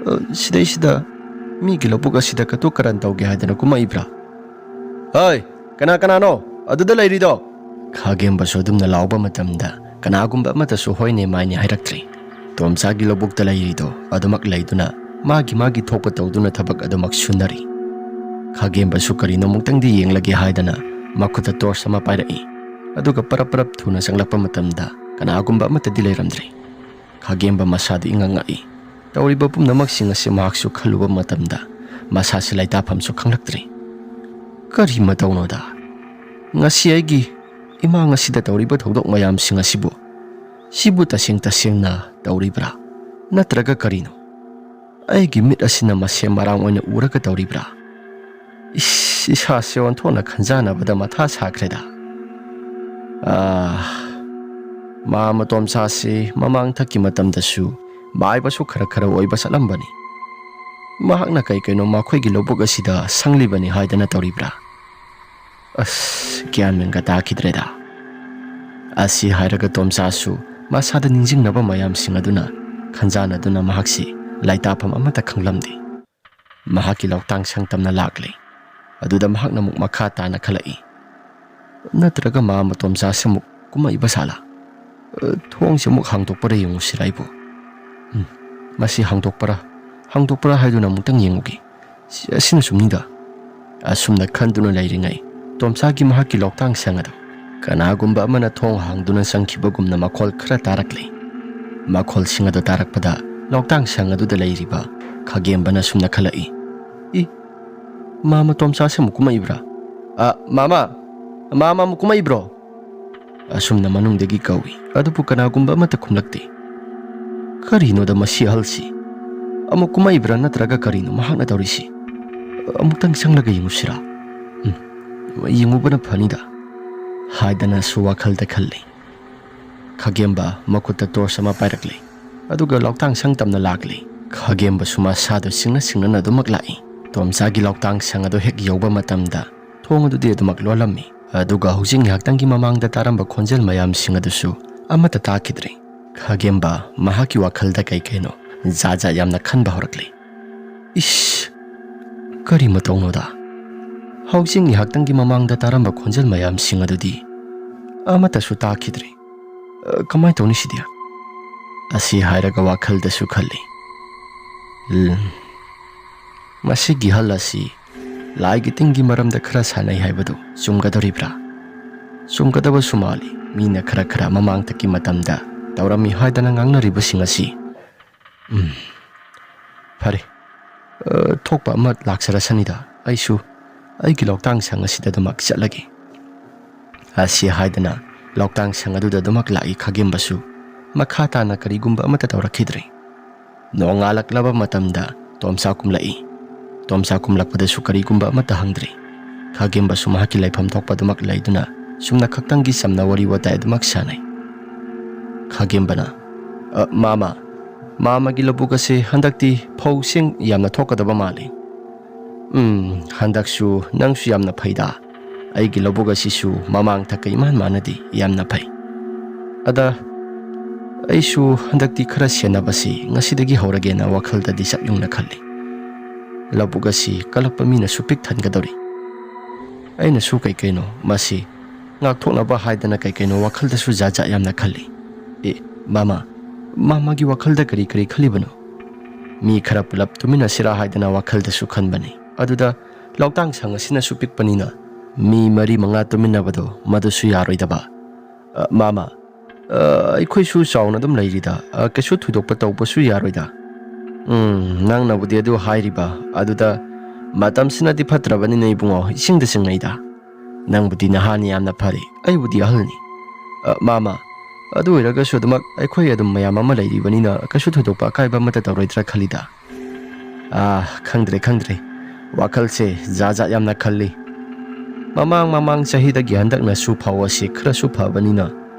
ꯑ, ꯁꯤꯗꯩꯁꯤꯗ ꯃꯤꯒꯤ ꯂꯧꯕꯨꯛ ꯑꯁꯤꯗ ꯀꯇꯨ ꯀꯔꯟ ꯇꯧꯒꯦ ꯍꯥꯏꯗꯅ ꯀꯨꯝꯃꯛꯏꯕ꯭ꯔꯥ? ꯍꯣꯏ, ꯀꯅꯥ ꯀꯅꯥꯅꯣ ꯑꯗꯨꯗ ꯂꯩꯔꯤꯗꯣ?" ꯈꯥꯒꯦꯝꯕꯁꯨ ꯑꯗꯨꯝꯅ ꯂꯥꯎꯕ ꯃꯇꯝꯗ ꯀꯅꯥꯒꯨꯝꯕ ꯑꯃꯠꯇꯁꯨ ꯍꯣꯏꯅꯦ ꯃꯥꯏꯅꯦ ꯍꯥꯏꯔꯛꯇ꯭ꯔꯤ꯫ ꯇꯣꯝꯆꯥꯒꯤ ꯂꯧꯕꯨꯛꯇ ꯂꯩꯔꯤꯗꯣ ꯑꯗꯨꯃꯛ ꯂꯩꯗꯨꯅ ꯃꯥꯒꯤ ꯃꯥꯒꯤ ꯊꯣꯛꯄ ꯇꯧꯗꯨꯅ ꯊꯕꯛ ꯑꯗꯨꯃꯛ ꯁꯨꯅꯔꯤ꯫ ꯈꯥꯒꯦꯝꯕꯁꯨ ꯀꯔꯤꯅꯣ ꯑꯃꯨꯛꯇꯪꯗꯤ ꯌꯦꯡꯂꯒꯦ ꯍꯥꯏꯗꯅ ꯃꯈꯨꯠꯇ ꯇꯣꯔꯆ ꯑꯃ ꯄꯥꯏꯔꯛꯏ꯫ ꯑꯗꯨꯒ ꯄꯔꯞ ꯄꯔꯞ ꯊꯨꯅ ꯆꯪꯂꯛꯄ ꯃꯇꯝꯗ ꯀꯅꯥꯒꯨꯝꯕ ꯑꯃꯠꯇꯗꯤ ꯂꯩꯔꯝꯗ꯭ꯔꯦ꯫ ꯈꯥꯒꯦꯝꯕ ꯃꯁꯥꯗꯨ ꯏꯉꯛ ꯉꯛꯏ꯫ ꯇꯧꯔꯤꯕ ꯄꯨꯝꯅꯃꯛꯁꯤꯡ ꯑꯁꯤ ꯃꯍꯥꯛꯁꯨ ꯈꯜꯂꯨꯕ ꯃꯇꯝꯗ ꯃꯁꯥꯁꯤ ꯂꯩꯇꯥꯐꯝꯁꯨ ꯈꯪꯂꯛꯇ꯭ꯔꯦ꯫ ꯀꯔꯤ ꯃꯇꯧꯅꯣꯗ? ꯉꯁꯤ ꯑꯩꯒꯤ ꯏꯃꯥꯡ ꯑꯁꯤꯗ ꯇꯧꯔꯤꯕ ꯊꯧꯗꯣꯛ ꯃꯌꯥꯝꯁꯤꯡ ꯑꯁꯤꯕꯨ, ꯁꯤꯕꯨ ꯇꯁꯦꯡ ꯇꯁꯦꯡꯅ ꯇꯧꯔꯤꯕ꯭ꯔꯥ? ꯅꯠꯇ꯭ꯔꯒ ꯀꯔꯤꯅꯣ? ꯑꯩꯒꯤ ꯃꯤꯠ ꯑꯁꯤꯅ ꯃꯁꯦ ꯃꯔꯥꯡ ꯑꯣꯏꯅ ꯎꯔꯒ ꯇꯧꯔꯤꯕ꯭ꯔꯥ? ꯏꯁ, ꯏꯁꯥꯁꯦ ꯑꯣꯟꯊꯣꯛꯅ ꯈꯟꯖꯥꯟꯅꯕꯗ ꯃꯊꯥ ꯁꯥꯈ꯭ꯔꯦꯗ꯫ ꯑꯥ, ꯃꯥ ꯃꯇꯣꯝꯆꯥꯁꯤ ꯃꯃꯥꯡꯊꯛꯀꯤ ꯃꯇꯝꯗꯁꯨ ꯃꯥꯏꯕꯁꯨ ꯈꯔ ꯈꯔ ꯑꯣꯏꯕ ꯆꯠꯂꯝꯕꯅꯤ꯫ ꯃꯍꯥꯛꯅ ꯀꯩ ꯀꯩꯅꯣ ꯃꯈꯣꯏꯒꯤ ꯂꯧꯕꯨꯛ ꯑꯁꯤꯗ ꯁꯪꯂꯤꯕꯅꯤ ꯍꯥꯏꯗꯅ ꯇꯧꯔꯤꯕ꯭ꯔꯥ? ꯑꯁ, ꯒ꯭ꯌꯥꯟ ꯃꯦꯟꯒ ꯇꯥꯈꯤꯗ꯭ꯔꯦꯗ꯫ ꯑꯁꯤ ꯍꯥꯏꯔꯒ ꯇꯣꯝꯆꯥꯁꯨ ꯃꯁꯥꯗ ꯅꯤꯡꯁꯤꯡꯅꯕ ꯃꯌꯥꯝꯁꯤꯡ ꯑꯗꯨꯅ ꯈꯟꯖꯥꯟꯅꯗꯨꯅ ꯃꯍꯥꯛꯁꯤ ꯂꯩꯇꯥꯐꯝ ꯑꯃꯠꯇ ꯈꯪꯂꯝꯗꯦ꯫ ꯃꯍꯥꯛꯀꯤ ꯂꯧꯇꯥꯡ ꯁꯪ ꯇꯝꯅ ꯂꯥꯛꯂꯦ꯫ ꯑꯗꯨꯗ ꯃꯍꯥꯛꯅ ꯑꯃꯨꯛ ꯃꯈꯥ ꯇꯥꯅ ꯈꯜꯂꯛꯏ꯫ ꯅꯠꯇ꯭ꯔꯒ ꯃꯥ ꯃꯇꯣꯝꯆꯥꯁꯦ ꯑꯃꯨꯛ ꯀꯨꯝꯃꯛꯏꯕ ꯁꯥꯂꯥ? ꯑ, ꯊꯣꯡꯁꯦ ꯑꯃꯨꯛ ꯍꯥꯡꯗꯣꯛꯄꯔ ꯌꯦꯡꯉꯨꯁꯤꯔ ꯑꯩꯕꯨ? ꯎꯝ, ꯃꯁꯤ ꯍꯥꯡꯗꯣꯛꯄꯔ, ꯍꯥꯡꯗꯣꯛꯄꯔ ꯍꯥꯏꯗꯨꯅ ꯑꯃꯨꯛꯇꯪ ꯌꯦꯡꯉꯨꯒꯦ꯫ ꯁꯤ, ꯑꯁꯤꯅ ꯆꯨꯝꯅꯤꯗ꯫ ꯑꯁꯨꯝꯅ ꯈꯟꯗꯨꯅ ꯂꯩꯔꯤꯉꯩ, ꯇꯣꯝꯆꯥꯒꯤ ꯃꯍꯥꯛꯀꯤ ꯂꯧꯇꯥꯡ ꯁꯪ ꯑꯗꯨ ꯀꯅꯥꯒꯨꯝꯕ ꯑꯃꯅ ꯊꯣꯡ ꯍꯥꯡꯗꯨꯅ ꯆꯪꯈꯤꯕꯒꯨꯝꯅ ꯃꯈꯣꯜ ꯈꯔ ꯇꯥꯔꯛꯂꯤ꯫ ꯃꯈꯣꯜꯁꯤꯡ ꯑꯗꯨ ꯇꯥꯔꯛꯄꯗ ꯂꯣꯛꯇꯥꯡ ꯁꯪ ꯑꯗꯨꯗ ꯂꯩꯔꯤꯕ ꯈꯥꯒꯦꯝꯕꯅ ꯁꯨꯝꯅ ꯈꯜꯂꯛꯏ꯫ "ꯏ, ꯃꯥꯃ ꯇꯣꯝꯆꯥꯁꯦ ꯑꯃꯨꯛ ꯀꯨꯝꯃꯛꯏꯕ꯭ꯔꯥ? ꯑ, ꯃꯥꯃ, ꯃꯥꯃ ꯑꯃꯨꯛ ꯀꯨꯝꯃꯛꯏꯕ꯭ꯔꯣ?" ꯑꯁꯨꯝꯅ ꯃꯅꯨꯡꯗꯒꯤ ꯀꯧꯏ, ꯑꯗꯨꯕꯨ ꯀꯅꯥꯒꯨꯝꯕ ꯑꯃꯠꯇ ꯈꯨꯝꯂꯛꯇꯦ꯫ "ꯀꯔꯤꯅꯣꯗ ꯃꯁꯤ ꯑꯍꯜꯁꯤ? ꯑꯃꯨꯛ ꯀꯨꯝꯃꯛꯏꯕ꯭ꯔꯥ ꯅꯠꯇ꯭ꯔꯒ ꯀꯔꯤꯅꯣ ꯃꯍꯥꯛꯅ ꯇꯧꯔꯤꯁꯤ? ꯑꯃꯨꯛꯇꯪ ꯆꯪꯂꯒ ꯌꯦꯡꯉꯨꯁꯤꯔꯥ? ꯎꯝ, ꯌꯦꯡꯉꯨꯕꯅ ꯐꯅꯤꯗ" ꯍꯥꯏꯗꯅꯁꯨ ꯋꯥꯈꯜꯗ ꯈꯜꯂꯤ꯫ ꯈꯥꯒꯦꯝꯕ ꯃꯈꯨꯠꯇ ꯇꯣꯔꯆ ꯑꯃ ꯄꯥꯏꯔꯛꯂꯦ꯫ ꯑꯗꯨꯒ ꯂꯣꯛꯇꯥꯡ ꯁꯪ ꯇꯝꯅ ꯂꯥꯛꯂꯦ꯫ ꯈꯥꯒꯦꯝꯕꯁꯨ ꯃꯁꯥꯗꯨ ꯁꯤꯡꯅ ꯁꯤꯡꯅꯅ ꯑꯗꯨꯃꯛ ꯂꯥꯛꯏ꯫ ꯇꯣꯝꯆꯥꯒꯤ ꯂꯣꯛꯇꯥꯡ ꯁꯪ ꯑꯗꯨ ꯍꯦꯛ ꯌꯧꯕ ꯃꯇꯝꯗ ꯊꯣꯡ ꯑꯗꯨꯗꯤ ꯑꯗꯨꯃꯛ ꯂꯣꯜꯂꯝꯃꯤ꯫ ꯑꯗꯨꯒ ꯍꯧꯖꯤꯛ ꯉꯥꯏꯍꯥꯛꯇꯪꯒꯤ ꯃꯃꯥꯡꯗ ꯇꯥꯔꯝꯕ ꯈꯣꯟꯖꯦꯜ ꯃꯌꯥꯝꯁꯤꯡ ꯑꯗꯨꯁꯨ ꯑꯃꯠꯇ ꯇꯥꯈꯤꯗ꯭ꯔꯦ꯫ ꯈꯥꯒꯦꯝꯕ ꯃꯍꯥꯛꯀꯤ ꯋꯥꯈꯜꯗ ꯀꯩ ꯀꯩꯅꯣ ꯖꯥꯠ ꯖꯥꯠ ꯌꯥꯝꯅ ꯈꯟꯕ ꯍꯧꯔꯛꯂꯦ꯫ "ꯏꯁ, ꯀꯔꯤ ꯃꯇꯧꯅꯣꯗ? ꯍꯧꯖꯤꯛ ꯉꯥꯏꯍꯥꯛꯇꯪꯒꯤ ꯃꯃꯥꯡꯗ ꯇꯥꯔꯝꯕ ꯈꯣꯟꯖꯦꯜ ꯃꯌꯥꯝꯁꯤꯡ ꯑꯗꯨꯗꯤ ꯑꯃꯠꯇꯁꯨ ꯇꯥꯈꯤꯗ꯭ꯔꯦ꯫ ꯑ, ꯀꯃꯥꯏ ꯇꯧꯅꯤ ꯁꯤꯗꯤ?" ꯑꯁꯤ ꯍꯥꯏꯔꯒ ꯋꯥꯈꯜꯗꯁꯨ ꯈꯜꯂꯤ, "ꯎꯝ, ꯃꯁꯤꯒꯤ ꯍꯜ ꯑꯁꯤ ꯂꯥꯏꯒꯤ ꯇꯤꯟꯒꯤ ꯃꯔꯝꯗ ꯈꯔ ꯁꯥꯟꯅꯩ ꯍꯥꯏꯕꯗꯨ ꯆꯨꯝꯒꯗꯧꯔꯤꯕ꯭ꯔꯥ? ꯆꯨꯝꯒꯗꯕꯁꯨ ꯃꯥꯜꯂꯤ꯫ ꯃꯤꯅ ꯈꯔ ꯈꯔ ꯃꯃꯥꯡꯊꯛꯀꯤ ꯃꯇꯝꯗ ꯇꯧꯔꯝꯃꯤ ꯍꯥꯏꯗꯅ ꯉꯥꯡꯅꯔꯤꯕꯁꯤꯡ ꯑꯁꯤ꯫ ꯎꯝ, ꯐꯔꯦ, ꯑ, ꯊꯣꯛꯄ ꯑꯃ ꯂꯥꯛꯆꯔꯁꯅꯤꯗ꯫ ꯑꯩꯁꯨ ꯑꯩꯒꯤ ꯂꯣꯛꯇꯥꯡ ꯁꯪ ꯑꯁꯤꯗ ꯑꯗꯨꯃꯛ ꯆꯠꯂꯒꯦ" ꯑꯁꯤ ꯍꯥꯏꯗꯅ ꯂꯣꯛꯇꯥꯡ ꯁꯪ ꯑꯗꯨꯗ ꯑꯗꯨꯃꯛ ꯂꯥꯛꯏ ꯈꯥꯒꯦꯝꯕꯁꯨ꯫ ꯃꯈꯥ ꯇꯥꯅ ꯀꯔꯤꯒꯨꯝꯕ ꯑꯃꯠꯇ ꯇꯧꯔꯛꯈꯤꯗ꯭ꯔꯦ꯫ ꯅꯣꯡꯉꯥꯜꯂꯛꯂꯕ ꯃꯇꯝꯗ ꯇꯣꯝꯆꯥ ꯀꯨꯝꯂꯛꯏ꯫ ꯇꯣꯝꯆꯥ ꯀꯨꯝꯂꯛꯄꯗꯁꯨ ꯀꯔꯤꯒꯨꯝꯕ ꯑꯃꯠꯇ ꯍꯪꯗ꯭ꯔꯦ꯫ ꯈꯥꯒꯦꯝꯕꯁꯨ ꯃꯍꯥꯛꯀꯤ ꯂꯩꯐꯝ ꯊꯣꯛꯄ ꯑꯗꯨꯃꯛ ꯂꯩꯗꯨꯅ ꯆꯨꯝꯅ ꯈꯛꯇꯪꯒꯤ ꯆꯝꯅ ꯋꯥꯔꯤ ꯋꯥꯇꯥꯏ ꯑꯗꯨꯃꯛ ꯁꯥꯟꯅꯩ꯫ ꯈꯥꯒꯦꯝꯕꯅ, "ꯑ, ꯃꯥꯃ, ꯃꯥꯃꯒꯤ ꯂꯧꯕꯨꯛ ꯑꯁꯤ ꯍꯟꯗꯛꯇꯤ ꯐꯧꯁꯤꯡ ꯌꯥꯝꯅ ꯊꯣꯛꯀꯗꯕ ꯃꯥꯜꯂꯤ꯫" "ꯎꯝ, ꯍꯟꯗꯛꯁꯨ ꯅꯪꯁꯨ ꯌꯥꯝꯅ ꯐꯩꯗ꯫ ꯑꯩꯒꯤ ꯂꯧꯕꯨꯛ ꯑꯁꯤꯁꯨ ꯃꯃꯥꯡ ꯊꯛꯀ ꯏꯃꯥꯟ ꯃꯥꯟꯅꯗꯦ, ꯌꯥꯝꯅ ꯐꯩ꯫ ꯑꯗ ꯑꯩꯁꯨ ꯍꯟꯗꯛꯇꯤ ꯈꯔ ꯁꯦꯟꯅꯕꯁꯤ ꯉꯁꯤꯗꯒꯤ ꯍꯧꯔꯒꯦꯅ ꯋꯥꯈꯜꯗꯗꯤ ꯆꯞ ꯌꯨꯡꯅ ꯈꯜꯂꯤ꯫ ꯂꯧꯕꯨꯛ ꯑꯁꯤ ꯀꯜꯂꯛꯄ ꯃꯤꯅꯁꯨ ꯄꯤꯛ ꯊꯟꯒꯗꯧꯔꯤ꯫ ꯑꯩꯅꯁꯨ ꯀꯩ ꯀꯩꯅꯣ ꯃꯁꯤ ꯉꯥꯛꯊꯣꯛꯅꯕ ꯍꯥꯏꯗꯅ ꯀꯩ ꯀꯩꯅꯣ ꯋꯥꯈꯜꯗꯁꯨ ꯖꯥꯠ ꯖꯥꯠ ꯌꯥꯝꯅ ꯈꯜꯂꯤ꯫ ꯑꯦ, ꯃꯥꯃ, ꯃꯥꯃꯒꯤ ꯋꯥꯈꯜꯗ ꯀꯔꯤ ꯀꯔꯤ ꯈꯜꯂꯤꯕꯅꯣ? ꯃꯤ ꯈꯔ ꯄꯨꯂꯞ ꯇꯨꯃꯤꯟꯅꯁꯤꯔꯥ ꯍꯥꯏꯗꯅ ꯋꯥꯈꯜꯗꯁꯨ ꯈꯟꯕꯅꯤ꯫ ꯑꯗꯨꯗ ꯂꯣꯛꯇꯥꯡ ꯁꯪ ꯑꯁꯤꯅꯁꯨ ꯄꯤꯛꯄꯅꯤꯅ ꯃꯤ ꯃꯔꯤ ꯃꯉꯥ ꯇꯨꯃꯤꯟꯅꯕꯗꯣ ꯃꯗꯨꯁꯨ ꯌꯥꯔꯣꯏꯗꯕ꯫ ꯑ, ꯃꯥꯃ, "ꯑ, ꯑꯩꯈꯣꯏꯁꯨ ꯆꯥꯎꯅ ꯑꯗꯨꯝ ꯂꯩꯔꯤꯗ꯫ ꯑ, ꯀꯩꯁꯨ ꯊꯣꯏꯗꯣꯛꯄ ꯇꯧꯕꯁꯨ ꯌꯥꯔꯣꯏꯗ꯫" "ꯎꯝ, ꯅꯪꯅꯕꯨꯗꯤ ꯑꯗꯨ ꯍꯥꯏꯔꯤꯕ꯫ ꯑꯗꯨꯗ ꯃꯇꯝꯁꯤꯅꯗꯤ ꯐꯠꯇ꯭ꯔꯕꯅꯤꯅ ꯏꯕꯨꯡꯉꯣ, ꯏꯁꯤꯡꯗ ꯆꯤꯡꯅꯩꯗ꯫ ꯅꯪꯕꯨꯗꯤ ꯅꯍꯥꯅꯤ, ꯌꯥꯝꯅ ꯐꯔꯤ꯫ ꯑꯩꯕꯨꯗꯤ ꯑꯍꯜꯅꯤ꯫" "ꯑ, ꯃꯥꯃ, ꯑꯗꯨ ꯑꯣꯏꯔꯒꯁꯨ ꯑꯗꯨꯃꯛ ꯑꯩꯈꯣꯏ ꯑꯗꯨꯝ ꯃꯌꯥꯝ ꯑꯃ ꯂꯩꯔꯤꯕꯅꯤꯅ ꯀꯩꯁꯨ ꯊꯣꯏꯗꯣꯛꯄ ꯑꯀꯥꯏꯕ ꯑꯃꯠꯇ ꯇꯧꯔꯣꯏꯗ꯭ꯔꯥ ꯈꯜꯂꯤꯗ꯫" "ꯑꯥ, ꯈꯪꯗ꯭ꯔꯦ, ꯈꯪꯗ꯭ꯔꯦ꯫ ꯋꯥꯈꯜꯁꯦ ꯖꯥꯠ ꯖꯥꯠ ꯌꯥꯝꯅ ꯈꯜꯂꯤ꯫ ꯃꯃꯥꯡ ꯃꯃꯥꯡ ꯆꯍꯤꯗꯒꯤ ꯍꯟꯗꯛꯅꯁꯨ ꯐꯧ ꯑꯁꯤ ꯈꯔꯁꯨ ꯐꯕꯅꯤꯅ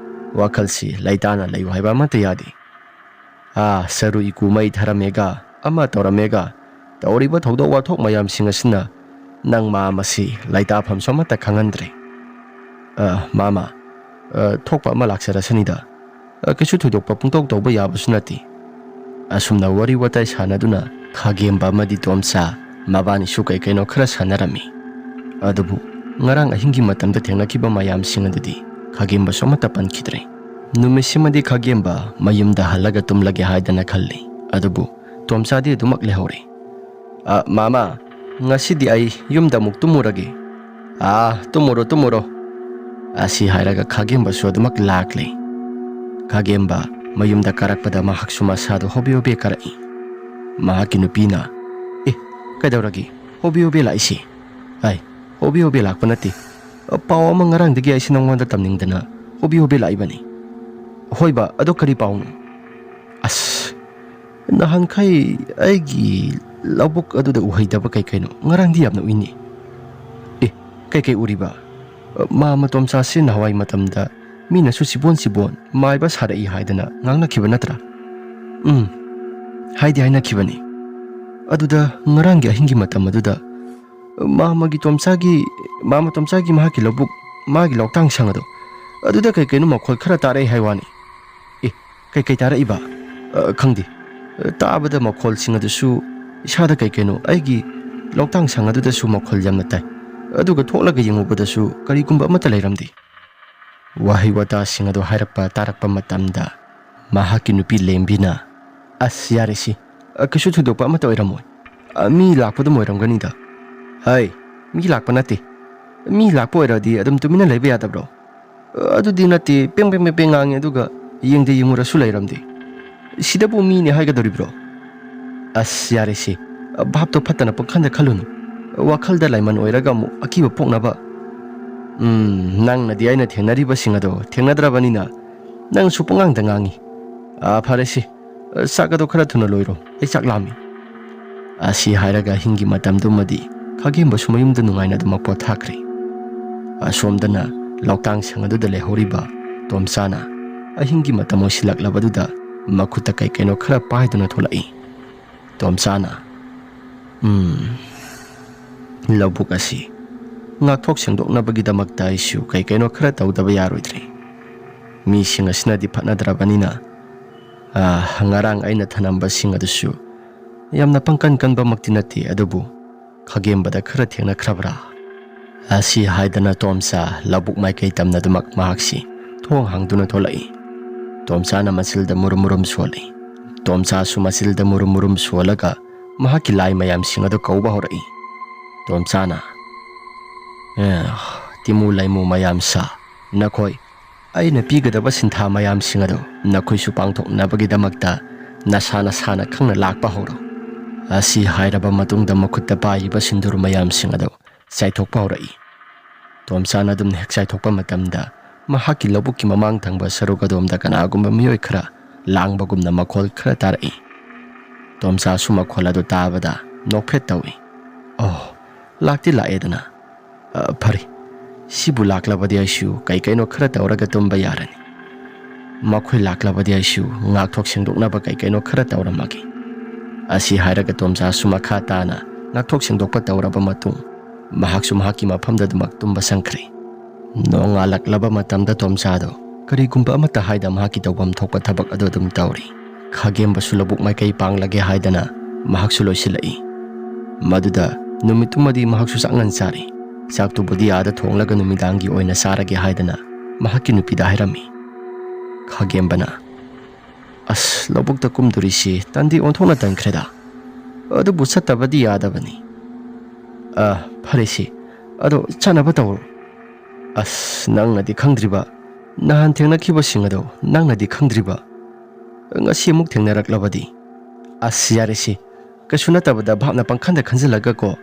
ꯋꯥꯈꯜꯁꯤ ꯂꯩꯇꯥꯅ ꯂꯩꯌꯨ ꯍꯥꯏꯕ ꯑꯃꯠꯇ ꯌꯥꯗꯦ꯫ ꯑꯥ, ꯁꯔꯨ ꯏꯀꯨ ꯃꯩ ꯊꯥꯔꯝꯃꯦꯒ, ꯑꯃ ꯇꯧꯔꯝꯃꯦꯒ, ꯇꯧꯔꯤꯕ ꯊꯧꯗꯣꯛ ꯋꯥꯊꯣꯛ ꯃꯌꯥꯝꯁꯤꯡ ꯑꯁꯤꯅ ꯅꯪ ꯃꯥ ꯃꯁꯤ ꯂꯩꯇꯥꯐꯝꯁꯨ ꯑꯃꯠꯇ ꯈꯪꯍꯟꯗ꯭ꯔꯦ꯫ ꯑ, ꯃꯥꯃ, ꯑ, ꯊꯣꯛꯄ ꯑꯃ ꯂꯥꯛꯆꯔꯁꯅꯤꯗ꯫ ꯑ, ꯀꯩꯁꯨ ꯊꯣꯏꯗꯣꯛꯄ ꯄꯨꯡꯇꯧ ꯇꯧꯕ ꯌꯥꯕꯁꯨ ꯅꯠꯇꯦ꯫" ꯑꯁꯨꯝꯅ ꯋꯥꯔꯤ ꯋꯥꯇꯥꯏ ꯁꯥꯟꯅꯗꯨꯅ ꯈꯥꯒꯦꯝꯕ ꯑꯃꯗꯤ ꯇꯣꯝꯆꯥ ꯃꯕꯥꯅꯤꯁꯨ ꯀꯩ ꯀꯩꯅꯣ ꯈꯔ ꯁꯥꯟꯅꯔꯝꯃꯤ꯫ ꯑꯗꯨꯕꯨ ꯉꯔꯥꯡ ꯑꯍꯤꯡꯒꯤ ꯃꯇꯝꯗ ꯊꯦꯡꯅꯈꯤꯕ ꯃꯌꯥꯝꯁꯤꯡ ꯑꯗꯨꯗꯤ ꯈꯥꯒꯦꯝꯕꯁꯨ ꯑꯃꯠꯇ ꯄꯟꯈꯤꯗ꯭ꯔꯦ꯫ ꯅꯨꯃꯤꯠꯁꯤꯃꯗꯤ ꯈꯥꯒꯦꯝꯕ ꯃꯌꯨꯝꯗ ꯍꯜꯂꯒ ꯇꯨꯝꯂꯒꯦ ꯍꯥꯏꯗꯅ ꯈꯜꯂꯤ꯫ ꯑꯗꯨꯕꯨ ꯇꯣꯝꯆꯥꯗꯤ ꯑꯗꯨꯃꯛ ꯂꯩꯍꯧꯔꯦ꯫ "ꯑ, ꯃꯥꯃ, ꯉꯁꯤꯗꯤ ꯑꯩ ꯌꯨꯝꯗ ꯑꯃꯨꯛ ꯇꯨꯝꯃꯨꯔꯒꯦ꯫" "ꯑꯥ, ꯇꯨꯝꯃꯨꯔꯣ, ꯇꯨꯝꯃꯨꯔꯣ꯫" ꯑꯁꯤ ꯍꯥꯏꯔꯒ ꯈꯥꯒꯦꯝꯕꯁꯨ ꯑꯗꯨꯃꯛ ꯂꯥꯛꯂꯦ꯫ ꯈꯥꯒꯦꯝꯕ ꯃꯌꯨꯝꯗ ꯀꯥꯔꯛꯄꯗ ꯃꯍꯥꯛꯁꯨ ꯃꯁꯥꯗꯨ ꯍꯣꯕꯦ ꯍꯣꯕꯦ ꯀꯥꯔꯛꯏ꯫ ꯃꯍꯥꯛꯀꯤ ꯅꯨꯄꯤꯅ, "ꯑꯦ, ꯀꯩꯗꯧꯔꯒꯦ? ꯍꯣꯕꯦ ꯍꯣꯕꯦ ꯂꯥꯛꯏꯁꯤ?" "ꯑꯥꯏ, ꯍꯣꯕꯦ ꯍꯣꯕꯦ ꯂꯥꯛꯄ ꯅꯠꯇꯦ꯫ ꯄꯥꯎ ꯑꯃ ꯉꯔꯥꯡꯗꯒꯤ ꯑꯩꯁꯤ ꯅꯪꯉꯣꯟꯗ ꯇꯝꯅꯤꯡꯗꯅ ꯍꯣꯕꯦ ꯍꯣꯕꯦ ꯂꯥꯛꯏꯕꯅꯤ꯫" "ꯍꯣꯏꯕ, ꯑꯗꯣ ꯀꯔꯤ ꯄꯥꯎꯅꯣ?" "ꯑꯁ, ꯅꯍꯥꯟꯈꯩ ꯑꯩꯒꯤ ꯂꯧꯕꯨꯛ ꯑꯗꯨꯗ ꯎꯍꯩꯗꯕ ꯀꯩ ꯀꯩꯅꯣ ꯉꯔꯥꯡꯗꯤ ꯌꯥꯝꯅ ꯎꯏꯅꯦ꯫" "ꯑꯦ, ꯀꯩ ꯀꯩ ꯎꯔꯤꯕ?" "ꯃꯥ ꯃꯇꯣꯝꯆꯥꯁꯤ ꯅꯍꯥꯟꯋꯥꯏ ꯃꯇꯝꯗ ꯃꯤꯅꯁꯨ ꯆꯤꯕꯣꯟ ꯆꯤꯕꯣꯟ ꯃꯥꯏꯕ ꯁꯥꯔꯛꯏ ꯍꯥꯏꯗꯅ ꯉꯥꯡꯅꯈꯤꯕ ꯅꯠꯇ꯭ꯔꯥ?" "ꯎꯝ, ꯍꯥꯏꯗꯤ ꯍꯥꯏꯅꯈꯤꯕꯅꯤ꯫ ꯑꯗꯨꯗ ꯉꯔꯥꯡꯒꯤ ꯑꯍꯤꯡꯒꯤ ꯃꯇꯝ ꯑꯗꯨꯗ ꯃꯥꯃꯒꯤ ꯇꯣꯝꯆꯥꯒꯤ, ꯃꯥꯃ ꯇꯣꯝꯆꯥꯒꯤ ꯃꯍꯥꯛꯀꯤ ꯂꯧꯕꯨꯛ, ꯃꯥꯒꯤ ꯂꯧꯇꯥꯡ ꯁꯪ ꯑꯗꯣ, ꯑꯗꯨꯗ ꯀꯩ ꯀꯩꯅꯣ ꯃꯈꯣꯜ ꯈꯔ ꯇꯥꯔꯛꯏ ꯍꯥꯏ ꯋꯥꯅꯤ꯫" "ꯑꯦ, ꯀꯩ ꯀꯩ ꯇꯥꯔꯛꯏꯕ?" "ꯑ, ꯈꯪꯗꯦ꯫ ꯑ, ꯇꯥꯕꯗ ꯃꯈꯣꯜꯁꯤꯡ ꯑꯗꯨꯁꯨ ꯏꯁꯥꯗ ꯀꯩ ꯀꯩꯅꯣ ꯑꯩꯒꯤ ꯂꯧꯇꯥꯡ ꯁꯪ ꯑꯗꯨꯗꯁꯨ ꯃꯈꯣꯜ ꯌꯥꯝꯅ ꯇꯥꯏ꯫ ꯑꯗꯨꯒ ꯊꯣꯛꯂꯒ ꯌꯦꯡꯉꯨꯕꯗꯁꯨ ꯀꯔꯤꯒꯨꯝꯕ ꯑꯃꯠꯇ ꯂꯩꯔꯝꯗꯦ꯫" ꯋꯥꯍꯩ ꯋꯥꯇꯥꯁꯤꯡ ꯑꯗꯨ ꯍꯥꯏꯔꯛꯄ ꯇꯥꯔꯛꯄ ꯃꯇꯝꯗ ꯃꯍꯥꯛꯀꯤ ꯅꯨꯄꯤ ꯂꯦꯝꯕꯤꯅ, "ꯑꯁ, ꯌꯥꯔꯦꯁꯤ꯫ ꯑ, ꯀꯩꯁꯨ ꯊꯣꯏꯗꯣꯛꯄ ꯑꯃꯠꯇ ꯑꯣꯏꯔꯝꯃꯣꯏ꯫ ꯑ, ꯃꯤ ꯂꯥꯛꯄꯗꯨꯝ ꯑꯣꯏꯔꯝꯒꯅꯤꯗ꯫" "ꯍꯩ, ꯃꯤ ꯂꯥꯛꯄ ꯅꯠꯇꯦ꯫ ꯃꯤ ꯂꯥꯛꯄ ꯑꯣꯏꯔꯗꯤ ꯑꯗꯨꯝ ꯇꯨꯃꯤꯟꯅ ꯂꯩꯕ ꯌꯥꯗꯕ꯭ꯔꯣ? "ꯑꯗꯨꯗꯤ ꯅꯠꯇꯦ, ꯄꯦꯡ ꯄꯦꯡ ꯄꯦꯡ ꯄꯦꯡ ꯉꯥꯡꯉꯤ, ꯑꯗꯨꯒ ꯌꯦꯡꯗꯦ ꯌꯦꯡꯉꯨꯔꯁꯨ ꯂꯩꯔꯝꯗꯦ꯫ ꯁꯤꯗꯕꯨ ꯃꯤꯅꯦ ꯍꯥꯏꯒꯗꯧꯔꯤꯕ꯭ꯔꯣ?" "ꯑꯁ, ꯌꯥꯔꯦꯁꯦ, ꯚꯥꯞꯇꯣ ꯐꯠꯇꯅ ꯄꯪꯈꯟꯗ ꯈꯜꯂꯨꯅꯨ꯫ ꯋꯥꯈꯜꯗ ꯂꯥꯏꯃꯟ ꯑꯣꯏꯔꯒ ꯑꯃꯨꯛ ꯑꯀꯤꯕ ꯄꯣꯛꯅꯕ꯫ ꯎꯝ, ꯅꯪꯅꯗꯤ ꯑꯩꯅ ꯊꯦꯡꯅꯔꯤꯕꯁꯤꯡ ꯑꯗꯣ ꯊꯦꯡꯅꯗ꯭ꯔꯕꯅꯤꯅ ꯅꯪꯁꯨ ꯄꯪꯉꯥꯡꯗ ꯉꯥꯡꯉꯤ꯫ ꯑꯥ, ꯐꯔꯦꯁꯦ, ꯆꯥꯛ ꯑꯗꯣ ꯈꯔ ꯊꯨꯅ ꯂꯣꯏꯔꯣ, ꯑꯩ ꯆꯥꯛ ꯂꯥꯝꯃꯤ꯫" ꯑꯁꯤ ꯍꯥꯏꯔꯒ ꯑꯍꯤꯡꯒꯤ ꯃꯇꯝꯗꯨꯃꯗꯤ ꯈꯥꯒꯦꯝꯕꯁꯨ ꯃꯌꯨꯝꯗ ꯅꯨꯡꯉꯥꯏꯅ ꯑꯗꯨꯃꯛ ꯄꯣꯊꯥꯈ꯭ꯔꯦ꯫ ꯑꯁꯣꯝꯗꯅ ꯂꯧꯇꯥꯡ ꯁꯪ ꯑꯗꯨꯗ ꯂꯩꯍꯧꯔꯤꯕ ꯇꯣꯝꯆꯥꯅ ꯑꯍꯤꯡꯒꯤ ꯃꯇꯝ ꯑꯣꯏꯁꯤꯜꯂꯛꯂꯕꯗꯨꯗ ꯃꯈꯨꯠꯇ ꯀꯩ ꯀꯩꯅꯣ ꯈꯔ ꯄꯥꯏꯗꯨꯅ ꯊꯣꯛꯂꯛꯏ꯫ ꯇꯣꯝꯆꯥꯅ, "ꯎꯝ, ꯂꯧꯕꯨꯛ ꯑꯁꯤ ꯉꯥꯛꯊꯣꯛ ꯁꯦꯡꯗꯣꯛꯅꯕꯒꯤꯗꯃꯛꯇ ꯑꯩꯁꯨ ꯀꯩ ꯀꯩꯅꯣ ꯈꯔ ꯇꯧꯗꯕ ꯌꯥꯔꯣꯏꯗ꯭ꯔꯦ꯫ ꯃꯤꯁꯤꯡ ꯑꯁꯤꯅꯗꯤ ꯐꯠꯅꯗ꯭ꯔꯕꯅꯤꯅ, ꯑꯥ, ꯉꯔꯥꯡ ꯑꯩꯅ ꯊꯅꯝꯕꯁꯤꯡ ꯑꯗꯨꯁꯨ ꯌꯥꯝꯅ ꯄꯪꯀꯟ ꯀꯟꯕꯃꯛꯇꯤ ꯅꯠꯇꯦ, ꯑꯗꯨꯕꯨ ꯈꯥꯒꯦꯝꯕꯗ ꯈꯔ ꯊꯦꯡꯅꯈ꯭ꯔꯕ꯭ꯔꯥ?" ꯑꯁꯤ ꯍꯥꯏꯗꯅ ꯇꯣꯝꯆꯥ ꯂꯧꯕꯨꯛ ꯃꯥꯏꯀꯩ ꯇꯝꯅꯗꯨꯃꯛ ꯃꯍꯥꯛꯁꯤ ꯊꯣꯡ ꯍꯥꯡꯗꯨꯅ ꯊꯣꯛꯂꯛꯏ꯫ ꯇꯣꯝꯆꯥꯅ ꯃꯆꯤꯜꯗ ꯃꯨꯔꯨꯝ ꯃꯨꯔꯨꯝ ꯁꯣꯜꯂꯤ꯫ ꯇꯣꯝꯆꯥꯁꯨ ꯃꯆꯤꯜꯗ ꯃꯨꯔꯨꯝ ꯃꯨꯔꯨꯝ ꯁꯣꯜꯂꯒ ꯃꯍꯥꯛꯀꯤ ꯂꯥꯏ ꯃꯌꯥꯝꯁꯤꯡ ꯑꯗꯨ ꯀꯧꯕ ꯍꯧꯔꯛꯏ꯫ ꯇꯣꯝꯆꯥꯅ, "ꯑꯦ, ꯇꯤꯃꯨ ꯂꯩꯃꯨ ꯃꯌꯥꯝ ꯁꯥ, ꯅꯈꯣꯏ ꯑꯩꯅ ꯄꯤꯒꯗꯕ ꯁꯤꯟꯊꯥ ꯃꯌꯥꯝꯁꯤꯡ ꯑꯗꯨ ꯅꯈꯣꯏꯁꯨ ꯄꯥꯡꯊꯣꯛꯅꯕꯒꯤꯗꯃꯛꯇ ꯅꯁꯥ ꯅꯁꯥꯅ ꯈꯪꯅ ꯂꯥꯛꯄ ꯍꯧꯔꯣ꯫" ꯑꯁꯤ ꯍꯥꯏꯔꯕ ꯃꯇꯨꯡꯗ ꯃꯈꯨꯠꯇ ꯄꯥꯏꯔꯤꯕ ꯁꯤꯟꯗꯨꯔ ꯃꯌꯥꯝꯁꯤꯡ ꯑꯗꯨ ꯆꯥꯏꯊꯣꯛꯄ ꯍꯧꯔꯛꯏ꯫ ꯇꯣꯝꯆꯥꯅ ꯑꯗꯨꯝ ꯍꯦꯛ ꯆꯥꯏꯊꯣꯛꯄ ꯃꯇꯝꯗ ꯃꯍꯥꯛꯀꯤ ꯂꯧꯕꯨꯛꯀꯤ ꯃꯃꯥꯡ ꯊꯪꯕ ꯁꯔꯨꯛ ꯑꯗꯣꯝꯗ ꯀꯅꯥꯒꯨꯝꯕ ꯃꯤꯑꯣꯏ ꯈꯔ ꯂꯥꯡꯕꯒꯨꯝꯅ ꯃꯈꯣꯜ ꯈꯔ ꯇꯥꯔꯛꯏ꯫ ꯇꯣꯝꯆꯥꯁꯨ ꯃꯈꯣꯜ ꯑꯗꯨ ꯇꯥꯕꯗ ꯅꯣꯛꯐꯦꯠ ꯇꯧꯏ꯫ "ꯑꯣ, ꯂꯥꯛꯇꯤ ꯂꯥꯛꯑꯦꯗꯅ꯫ ꯑ, ꯐꯔꯦ, ꯁꯤꯕꯨ ꯂꯥꯛꯂꯕꯗꯤ ꯑꯩꯁꯨ ꯀꯩ ꯀꯩꯅꯣ ꯈꯔ ꯇꯧꯔꯒ ꯇꯨꯝꯕ ꯌꯥꯔꯅꯤ꯫ ꯃꯈꯣꯏ ꯂꯥꯛꯂꯕꯗꯤ ꯑꯩꯁꯨ ꯉꯥꯛꯊꯣꯛ ꯁꯦꯡꯗꯣꯛꯅꯕ ꯀꯩ ꯀꯩꯅꯣ ꯈꯔ ꯇꯧꯔꯝꯃꯒꯦ꯫" ꯑꯁꯤ ꯍꯥꯏꯔꯒ ꯇꯣꯝꯆꯥꯁꯨ ꯃꯈꯥ ꯇꯥꯅ ꯉꯥꯛꯊꯣꯛ ꯁꯦꯡꯗꯣꯛꯄ ꯇꯧꯔꯕ ꯃꯇꯨꯡ ꯃꯍꯥꯛꯁꯨ ꯃꯍꯥꯛꯀꯤ ꯃꯐꯝꯗ ꯑꯗꯨꯃꯛ ꯇꯨꯝꯕ ꯆꯪꯈ꯭ꯔꯦ꯫ ꯅꯣꯡꯉꯥꯜꯂꯛꯂꯕ ꯃꯇꯝꯗ ꯇꯣꯝꯆꯥꯗꯣ ꯀꯔꯤꯒꯨꯝꯕ ꯑꯃꯠꯇ ꯍꯥꯏꯗ ꯃꯍꯥꯛꯀꯤ ꯇꯧꯐꯝ ꯊꯣꯛꯄ ꯊꯕꯛ ꯑꯗꯨ ꯑꯗꯨꯝ ꯇꯧꯔꯤ꯫ ꯈꯥꯒꯦꯝꯕꯁꯨ ꯂꯧꯕꯨꯛ ꯃꯥꯏꯀꯩ ꯄꯥꯡꯂꯒꯦ ꯍꯥꯏꯗꯅ ꯃꯍꯥꯛꯁꯨ ꯂꯣꯏꯁꯤꯜꯂꯛꯏ꯫ ꯃꯗꯨꯗ ꯅꯨꯃꯤꯠꯇꯨꯃꯗꯤ ꯃꯍꯥꯛꯁꯨ ꯆꯥꯛꯉꯟ ꯆꯥꯔꯤ꯫ ꯆꯥꯛꯇꯨꯕꯨꯗꯤ ꯑꯥꯗ ꯊꯣꯡꯂꯒ ꯅꯨꯃꯤꯗꯥꯡꯒꯤ ꯑꯣꯏꯅ ꯆꯥꯔꯒꯦ ꯍꯥꯏꯗꯅ ꯃꯍꯥꯛꯀꯤ ꯅꯨꯄꯤꯗ ꯍꯥꯏꯔꯝꯃꯤ꯫ ꯈꯥꯒꯦꯝꯕꯅ, "ꯑꯁ, ꯂꯧꯕꯨꯛꯇ ꯀꯨꯝꯗꯣꯔꯤꯁꯤ ꯇꯟꯗꯤ ꯑꯣꯟꯊꯣꯛꯅ ꯇꯟꯈ꯭ꯔꯦꯗ꯫ ꯑꯗꯨꯕꯨ ꯆꯠꯇꯕꯗꯤ ꯌꯥꯗꯕꯅꯤ꯫ ꯑ, ꯐꯔꯦꯁꯤ, ꯑꯗꯣ ꯆꯠꯅꯕ ꯇꯧꯔꯣ꯫" "ꯑꯁ, ꯅꯪꯅꯗꯤ ꯈꯪꯗ꯭ꯔꯤꯕ, ꯅꯍꯥꯟ ꯊꯦꯡꯅꯈꯤꯕꯁꯤꯡ ꯑꯗꯣ ꯅꯪꯅꯗꯤ ꯈꯪꯗ꯭ꯔꯤꯕ, ꯉꯁꯤ ꯑꯃꯨꯛ ꯊꯦꯡꯅꯔꯛꯂꯕꯗꯤ?" "ꯑꯁ, ꯌꯥꯔꯦꯁꯤ, ꯀꯩꯁꯨ ꯅꯠꯇꯕꯗ ꯚꯥꯞꯅ ꯄꯪꯈꯟꯗ ꯈꯟꯖꯤꯜꯂꯒ ꯀꯣ,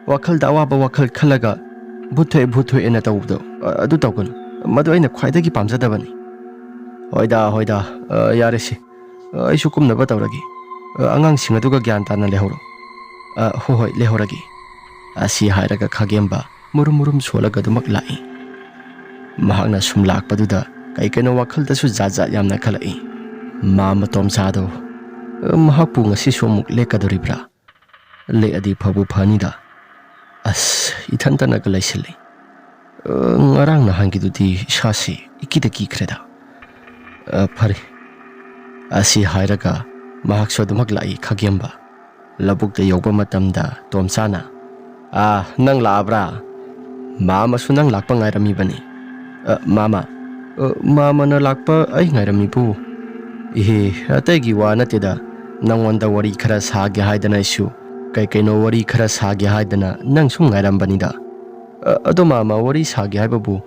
ꯋꯥꯈꯜꯗ ꯑꯋꯥꯕ ꯋꯥꯈꯜ ꯈꯜꯂꯒ ꯚꯨꯠ ꯊꯣꯛꯑꯦ, ꯚꯨꯠ ꯊꯣꯛꯑꯦꯅ ꯇꯧꯕꯗꯣ, ꯑ, ꯑꯗꯨ ꯇꯧꯒꯅꯨ꯫ ꯃꯗꯨ ꯑꯩꯅ ꯈ꯭ꯋꯥꯏꯗꯒꯤ ꯄꯥꯝꯖꯗꯕꯅꯤ꯫" "ꯍꯣꯏꯗ, ꯍꯣꯏꯗ, ꯑ, ꯌꯥꯔꯦꯁꯦ꯫ ꯑ, ꯑꯩꯁꯨ ꯀꯨꯝꯅꯕ ꯇꯧꯔꯒꯦ꯫ ꯑ, ꯑꯉꯥꯡꯁꯤꯡ ꯑꯗꯨꯒ ꯒ꯭ꯌꯥꯟ ꯇꯥꯅ ꯂꯩꯍꯧꯔꯣ꯫" "ꯑ, ꯍꯣꯏ, ꯍꯣꯏ, ꯂꯩꯍꯧꯔꯒꯦ꯫" ꯑꯁꯤ ꯍꯥꯏꯔꯒ ꯈꯥꯒꯦꯝꯕ ꯃꯨꯔꯨꯝ ꯃꯨꯔꯨꯝ ꯁꯣꯜꯂꯒ ꯑꯗꯨꯃꯛ ꯂꯥꯛꯏ꯫ ꯃꯍꯥꯛꯅ ꯁꯨꯝ ꯂꯥꯛꯄꯗꯨꯗ ꯀꯩ ꯀꯩꯅꯣ ꯋꯥꯈꯜꯗꯁꯨ ꯖꯥꯠ ꯖꯥꯠ ꯌꯥꯝꯅ ꯈꯜꯂꯛꯏ꯫ ꯃꯥ ꯃꯇꯣꯝꯆꯥꯗꯣ, ꯑ, ꯃꯍꯥꯛꯄꯨ ꯉꯁꯤꯁꯨ ꯑꯃꯨꯛ ꯂꯦꯛꯀꯗꯧꯔꯤꯕ꯭ꯔꯥ? ꯂꯦꯛꯑꯗꯤ ꯐꯕꯨ ꯐꯅꯤꯗ꯫ ꯑꯁ, ꯏꯊꯟꯇꯅꯒ ꯂꯩꯁꯤꯜꯂꯤ꯫ ꯑ, ꯉꯔꯥꯡ ꯅꯍꯥꯟꯒꯤꯗꯨꯗꯤ ꯏꯁꯥꯁꯤ ꯏꯀꯤꯗ ꯀꯤꯈ꯭ꯔꯦꯗ꯫ ꯑ, ꯐꯔꯦ꯫ ꯑꯁꯤ ꯍꯥꯏꯔꯒ ꯃꯍꯥꯛꯁꯨ ꯑꯗꯨꯃꯛ ꯂꯥꯛꯏ ꯈꯥꯒꯦꯝꯕ꯫ ꯂꯧꯕꯨꯛꯇ ꯌꯧꯕ ꯃꯇꯝꯗ ꯇꯣꯝꯆꯥꯅ, "ꯑꯥ, ꯅꯪ ꯂꯥꯛꯑꯕ꯭ꯔꯥ? ꯃꯥ ꯑꯃꯁꯨ ꯅꯪ ꯂꯥꯛꯄ ꯉꯥꯏꯔꯝꯃꯤꯕꯅꯤ꯫" "ꯑ, ꯃꯥꯃ, ꯑ, ꯃꯥꯃꯅ ꯂꯥꯛꯄ ꯑꯩ ꯉꯥꯏꯔꯝꯃꯤꯕꯨ?" "ꯏꯍꯦ, ꯑꯇꯩꯒꯤ ꯋꯥ ꯅꯠꯇꯦꯗ꯫ ꯅꯪꯉꯣꯟꯗ ꯋꯥꯔꯤ ꯈꯔ ꯁꯥꯒꯦ ꯍꯥꯏꯗꯅ ꯑꯩꯁꯨ ꯀꯩ ꯀꯩꯅꯣ ꯋꯥꯔꯤ ꯈꯔ ꯁꯥꯒꯦ ꯍꯥꯏꯗꯅ ꯅꯪ ꯁꯨꯝ ꯉꯥꯏꯔꯝꯕꯅꯤꯗ꯫" "ꯑ, ꯑꯗꯣ ꯃꯥꯃ, ꯋꯥꯔꯤ ꯁꯥꯒꯦ ꯍꯥꯏꯕꯕꯨ,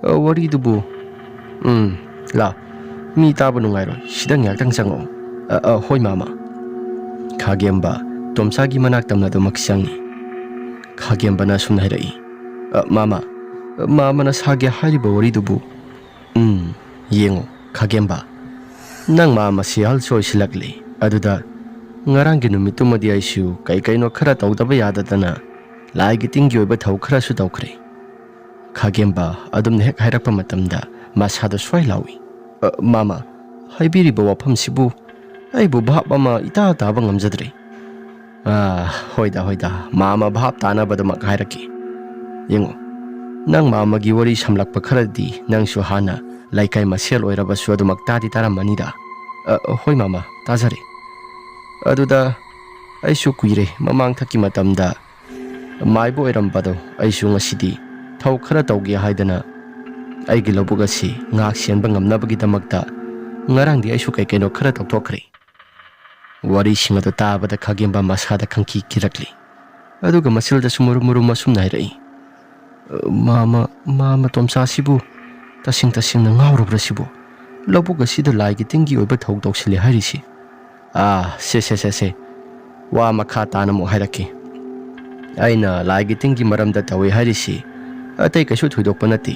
ꯑ, ꯋꯥꯔꯤꯗꯨꯕꯨ?" "ꯎꯝ, ꯂꯥ, ꯃꯤ ꯇꯥꯕ ꯅꯨꯡꯉꯥꯏꯔꯣꯏ, ꯁꯤꯗ ꯉꯥꯏꯍꯥꯛꯇꯪ ꯆꯪꯉꯛꯑꯣ꯫" "ꯑ, ꯑ, ꯍꯣꯏ ꯃꯥꯃ꯫" ꯈꯥꯒꯦꯝꯕ ꯇꯣꯝꯆꯥꯒꯤ ꯃꯅꯥꯛ ꯇꯝꯅ ꯑꯗꯨꯃꯛ ꯆꯪꯉꯤ꯫ ꯈꯥꯒꯦꯝꯕꯅ ꯑꯁꯨꯝꯅ ꯍꯥꯏꯔꯛꯏ, "ꯑ, ꯃꯥꯃ, ꯑ, ꯃꯥꯃꯅ ꯁꯥꯒꯦ ꯍꯥꯏꯔꯤꯕ ꯋꯥꯔꯤꯗꯨꯕꯨ?" "ꯎꯝ, ꯌꯦꯡꯉꯣ ꯈꯥꯒꯦꯝꯕ, ꯅꯪ ꯃꯥꯃꯁꯤ ꯑꯍꯜꯁꯨ ꯑꯣꯏꯁꯤꯜꯂꯛꯂꯤ꯫ ꯑꯗꯨꯗ ꯉꯔꯥꯡꯒꯤ ꯅꯨꯃꯤꯠꯇꯨꯃꯗꯤ ꯑꯩꯁꯨ ꯀꯩ ꯀꯩꯅꯣ ꯈꯔ ꯇꯧꯗꯕ ꯌꯥꯗꯗꯅ ꯂꯥꯏꯒꯤ ꯇꯤꯟꯒꯤ ꯑꯣꯏꯕ ꯊꯧ ꯈꯔꯁꯨ ꯇꯧꯈ꯭ꯔꯦ꯫" ꯈꯥꯒꯦꯝꯕ ꯑꯗꯨꯝꯅ ꯍꯦꯛ ꯍꯥꯏꯔꯛꯄ ꯃꯇꯝꯗ ꯃꯁꯥꯗꯣ ꯁ꯭ꯋꯥꯏ ꯂꯥꯎꯏ꯫ "ꯑ, ꯃꯥꯃ, ꯍꯥꯏꯕꯤꯔꯤꯕ ꯋꯥꯐꯝꯁꯤꯕꯨ ꯑꯩꯕꯨ ꯚꯥꯞ ꯑꯃ ꯏꯇꯥ ꯇꯥꯕ ꯉꯝꯖꯗ꯭ꯔꯦ꯫" "ꯑ, ꯍꯣꯏꯗ, ꯍꯣꯏꯗ, ꯃꯥꯃ ꯚꯥꯞ ꯇꯥꯅꯕꯗꯃꯛ ꯍꯥꯏꯔꯛꯀꯦ꯫ ꯌꯦꯡꯉꯣ, ꯅꯪ ꯃꯥꯃꯒꯤ ꯋꯥꯔꯤ ꯁꯝꯂꯛꯄ ꯈꯔꯗꯤ ꯅꯪꯁꯨ ꯍꯥꯟꯅ ꯂꯩꯀꯥꯏ ꯃꯁꯦꯜ ꯑꯣꯏꯔꯕꯁꯨ ꯑꯗꯨꯃꯛ ꯇꯥꯗꯤ ꯇꯥꯔꯝꯃꯅꯤꯗ꯫" "ꯑ, ꯍꯣꯏ ꯃꯥꯃ, ꯇꯥꯖꯔꯦ꯫ ꯑꯗꯨꯗ ꯑꯩꯁꯨ ꯀꯨꯏꯔꯦ, ꯃꯃꯥꯡꯊꯛꯀꯤ ꯃꯇꯝꯗ ꯃꯥꯏꯕ ꯑꯣꯏꯔꯝꯕꯗꯣ ꯑꯩꯁꯨ ꯉꯁꯤꯗꯤ ꯊꯧ ꯈꯔ ꯇꯧꯒꯦ ꯍꯥꯏꯗꯅ ꯑꯩꯒꯤ ꯂꯧꯕꯨꯛ ꯑꯁꯤ ꯉꯥꯏꯍꯥꯛ ꯁꯦꯟꯕ ꯉꯝꯅꯕꯒꯤꯗꯃꯛꯇ ꯉꯔꯥꯡꯗꯤ ꯑꯩꯁꯨ ꯀꯩ ꯀꯩꯅꯣ ꯈꯔ ꯇꯧꯊꯣꯛꯈ꯭ꯔꯦ꯫" ꯋꯥꯔꯤꯁꯤꯡ ꯑꯗꯨ ꯇꯥꯕꯗ ꯈꯥꯒꯦꯝꯕ ꯃꯁꯥꯗ ꯈꯪꯀꯤ ꯀꯤꯔꯛꯂꯤ꯫ ꯑꯗꯨꯒ ꯃꯆꯤꯜꯗꯁꯨ ꯃꯨꯔꯨꯝ ꯃꯨꯔꯨꯝ ꯑꯁꯨꯝꯅ ꯍꯥꯏꯔꯛꯏ, ꯃꯥꯃ, ꯃꯥꯃ ꯇꯣꯝꯆꯥꯁꯤꯕꯨ ꯇꯁꯦꯡ ꯇꯁꯦꯡꯅ ꯉꯥꯎꯔꯕ꯭ꯔꯥ ꯁꯤꯕꯨ? ꯂꯧꯕꯨꯛ ꯑꯁꯤꯗ ꯂꯥꯏꯒꯤ ꯇꯤꯟꯒꯤ ꯑꯣꯏꯕ ꯊꯧ ꯇꯧꯁꯤꯜꯂꯦ ꯍꯥꯏꯔꯤꯁꯤ꯫ ꯑꯥ, ꯁꯦ, ꯁꯦ, ꯁꯦ, ꯁꯦ꯫ ꯋꯥ ꯃꯈꯥ ꯇꯥꯅ ꯑꯃꯨꯛ ꯍꯥꯏꯔꯛꯀꯦ꯫ ꯑꯩꯅ ꯂꯥꯏꯒꯤ ꯇꯤꯟꯒꯤ ꯃꯔꯝꯗ ꯇꯧꯏ ꯍꯥꯏꯔꯤꯁꯤ ꯑꯇꯩ ꯀꯩꯁꯨ ꯊꯣꯏꯗꯣꯛꯄ ꯅꯠꯇꯦ꯫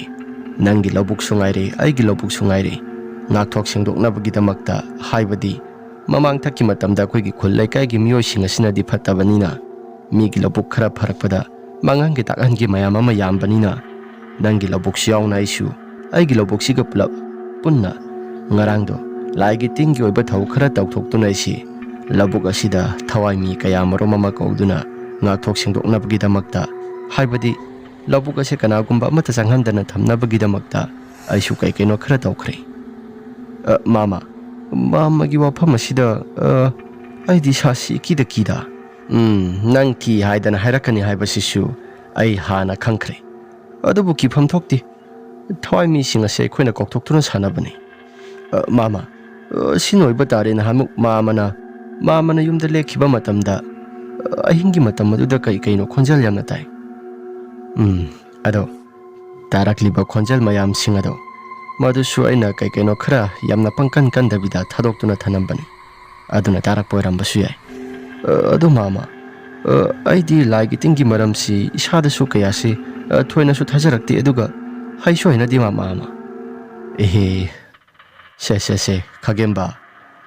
ꯅꯪꯒꯤ ꯂꯧꯕꯨꯛꯁꯨ ꯉꯥꯏꯔꯦ, ꯑꯩꯒꯤ ꯂꯧꯕꯨꯛꯁꯨ ꯉꯥꯏꯔꯦ꯫ ꯉꯥꯛꯊꯣꯛ ꯁꯦꯡꯗꯣꯛꯅꯕꯒꯤꯗꯃꯛꯇ, ꯍꯥꯏꯕꯗꯤ ꯃꯃꯥꯡꯊꯛꯀꯤ ꯃꯇꯝꯗ ꯑꯩꯈꯣꯏꯒꯤ ꯈꯨꯜ ꯂꯩꯀꯥꯏꯒꯤ ꯃꯤꯑꯣꯏꯁꯤꯡ ꯑꯁꯤꯅꯗꯤ ꯐꯠꯇꯕꯅꯤꯅ ꯃꯤꯒꯤ ꯂꯧꯕꯨꯛ ꯈꯔ ꯐꯔꯛꯄꯗ ꯃꯥꯡꯍꯟꯒꯦ ꯇꯥꯛꯍꯟꯒꯦ ꯃꯌꯥꯝ ꯑꯃ ꯌꯥꯝꯕꯅꯤꯅ ꯅꯪꯒꯤ ꯂꯧꯕꯨꯛꯁꯨ ꯌꯥꯎꯅ ꯑꯩꯁꯨ ꯑꯩꯒꯤ ꯂꯧꯕꯨꯛꯁꯤꯒ ꯄꯨꯂꯞ ꯄꯨꯟꯅ ꯉꯔꯥꯡꯗꯣ ꯂꯥꯏꯒꯤ ꯇꯤꯟꯒꯤ ꯑꯣꯏꯕ ꯊꯧ ꯈꯔ ꯇꯧꯊꯣꯛꯇꯨꯅ ꯑꯩꯁꯤ ꯂꯧꯕꯨꯛ ꯑꯁꯤꯗ ꯊꯋꯥꯏ ꯃꯤ ꯀꯌꯥ ꯃꯔꯨꯝ ꯑꯃ ꯀꯧꯗꯨꯅ ꯉꯥꯛꯊꯣꯛ ꯁꯦꯡꯗꯣꯛꯅꯕꯒꯤꯗꯃꯛꯇ, ꯍꯥꯏꯕꯗꯤ ꯂꯧꯕꯨꯛ ꯑꯁꯤ ꯀꯅꯥꯒꯨꯝꯕ ꯑꯃꯠꯇ ꯆꯪꯍꯟꯗꯅ ꯊꯝꯅꯕꯒꯤꯗꯃꯛꯇ ꯑꯩꯁꯨ ꯀꯩ ꯀꯩꯅꯣ ꯈꯔ ꯇꯧꯈ꯭ꯔꯦ꯫ "ꯑ, ꯃꯥꯃ, ꯃꯥꯃꯒꯤ ꯋꯥꯐꯝ ꯑꯁꯤꯗ, ꯑ, ꯑꯩꯗꯤ ꯏꯁꯥꯁꯤ ꯏꯀꯤꯗ ꯀꯤꯗ꯫ ꯎꯝ, ꯅꯪ ꯀꯤ ꯍꯥꯏꯗꯅ ꯍꯥꯏꯔꯛꯀꯅꯤ ꯍꯥꯏꯕꯁꯤꯁꯨ ꯑꯩ ꯍꯥꯟꯅ ꯈꯪꯈ꯭ꯔꯦ꯫ ꯑꯗꯨꯕꯨ ꯀꯤꯐꯝ ꯊꯣꯛꯇꯦ꯫ ꯊꯋꯥꯏ ꯃꯤꯁꯤꯡ ꯑꯁꯤ ꯑꯩꯈꯣꯏꯅ ꯀꯧꯊꯣꯛꯇꯨꯅ ꯁꯥꯟꯅꯕꯅꯤ꯫ ꯑ, ꯃꯥꯃ, ꯑ, ꯁꯤꯅ ꯑꯣꯏꯕ ꯇꯥꯔꯦ꯫ ꯅꯍꯥꯟꯃꯨꯛ ꯃꯥꯃꯅ, ꯃꯥꯃꯅ ꯌꯨꯝꯗ ꯂꯦꯛꯈꯤꯕ ꯃꯇꯝꯗ, ꯑ, ꯑꯍꯤꯡꯒꯤ ꯃꯇꯝ ꯑꯗꯨꯗ ꯀꯩ ꯀꯩꯅꯣ ꯈꯣꯟꯖꯦꯜ ꯌꯥꯝꯅ ꯇꯥꯏ꯫ ꯎꯝ, ꯑꯗꯣ ꯇꯥꯔꯛꯂꯤꯕ ꯈꯣꯟꯖꯦꯜ ꯃꯌꯥꯝꯁꯤꯡ ꯑꯗꯣ, ꯃꯗꯨꯁꯨ ꯑꯩꯅ ꯀꯩ ꯀꯩꯅꯣ ꯈꯔ ꯌꯥꯝꯅ ꯄꯪꯀꯟ ꯀꯟꯗꯕꯤꯗ ꯊꯥꯗꯣꯛꯇꯨꯅ ꯊꯅꯝꯕꯅꯤ꯫ ꯑꯗꯨꯅ ꯇꯥꯔꯛꯄ ꯑꯣꯏꯔꯝꯕꯁꯨ ꯌꯥꯏ꯫ ꯑ, ꯑꯗꯨ ꯃꯥꯃ, ꯑ, ꯑꯩꯗꯤ ꯂꯥꯏꯒꯤ ꯇꯤꯟꯒꯤ ꯃꯔꯝꯁꯤ ꯏꯁꯥꯗꯁꯨ ꯀꯌꯥꯁꯤ, ꯑ, ꯊꯣꯏꯅꯁꯨ ꯊꯥꯖꯔꯛꯇꯦ, ꯑꯗꯨꯒ ꯍꯩꯁꯨ ꯍꯩꯅꯗꯦ ꯃꯥꯃ, ꯃꯥꯃ꯫ ꯑꯦꯍꯦ, ꯁꯦ, ꯁꯦ, ꯁꯦ, ꯈꯥꯒꯦꯝꯕ,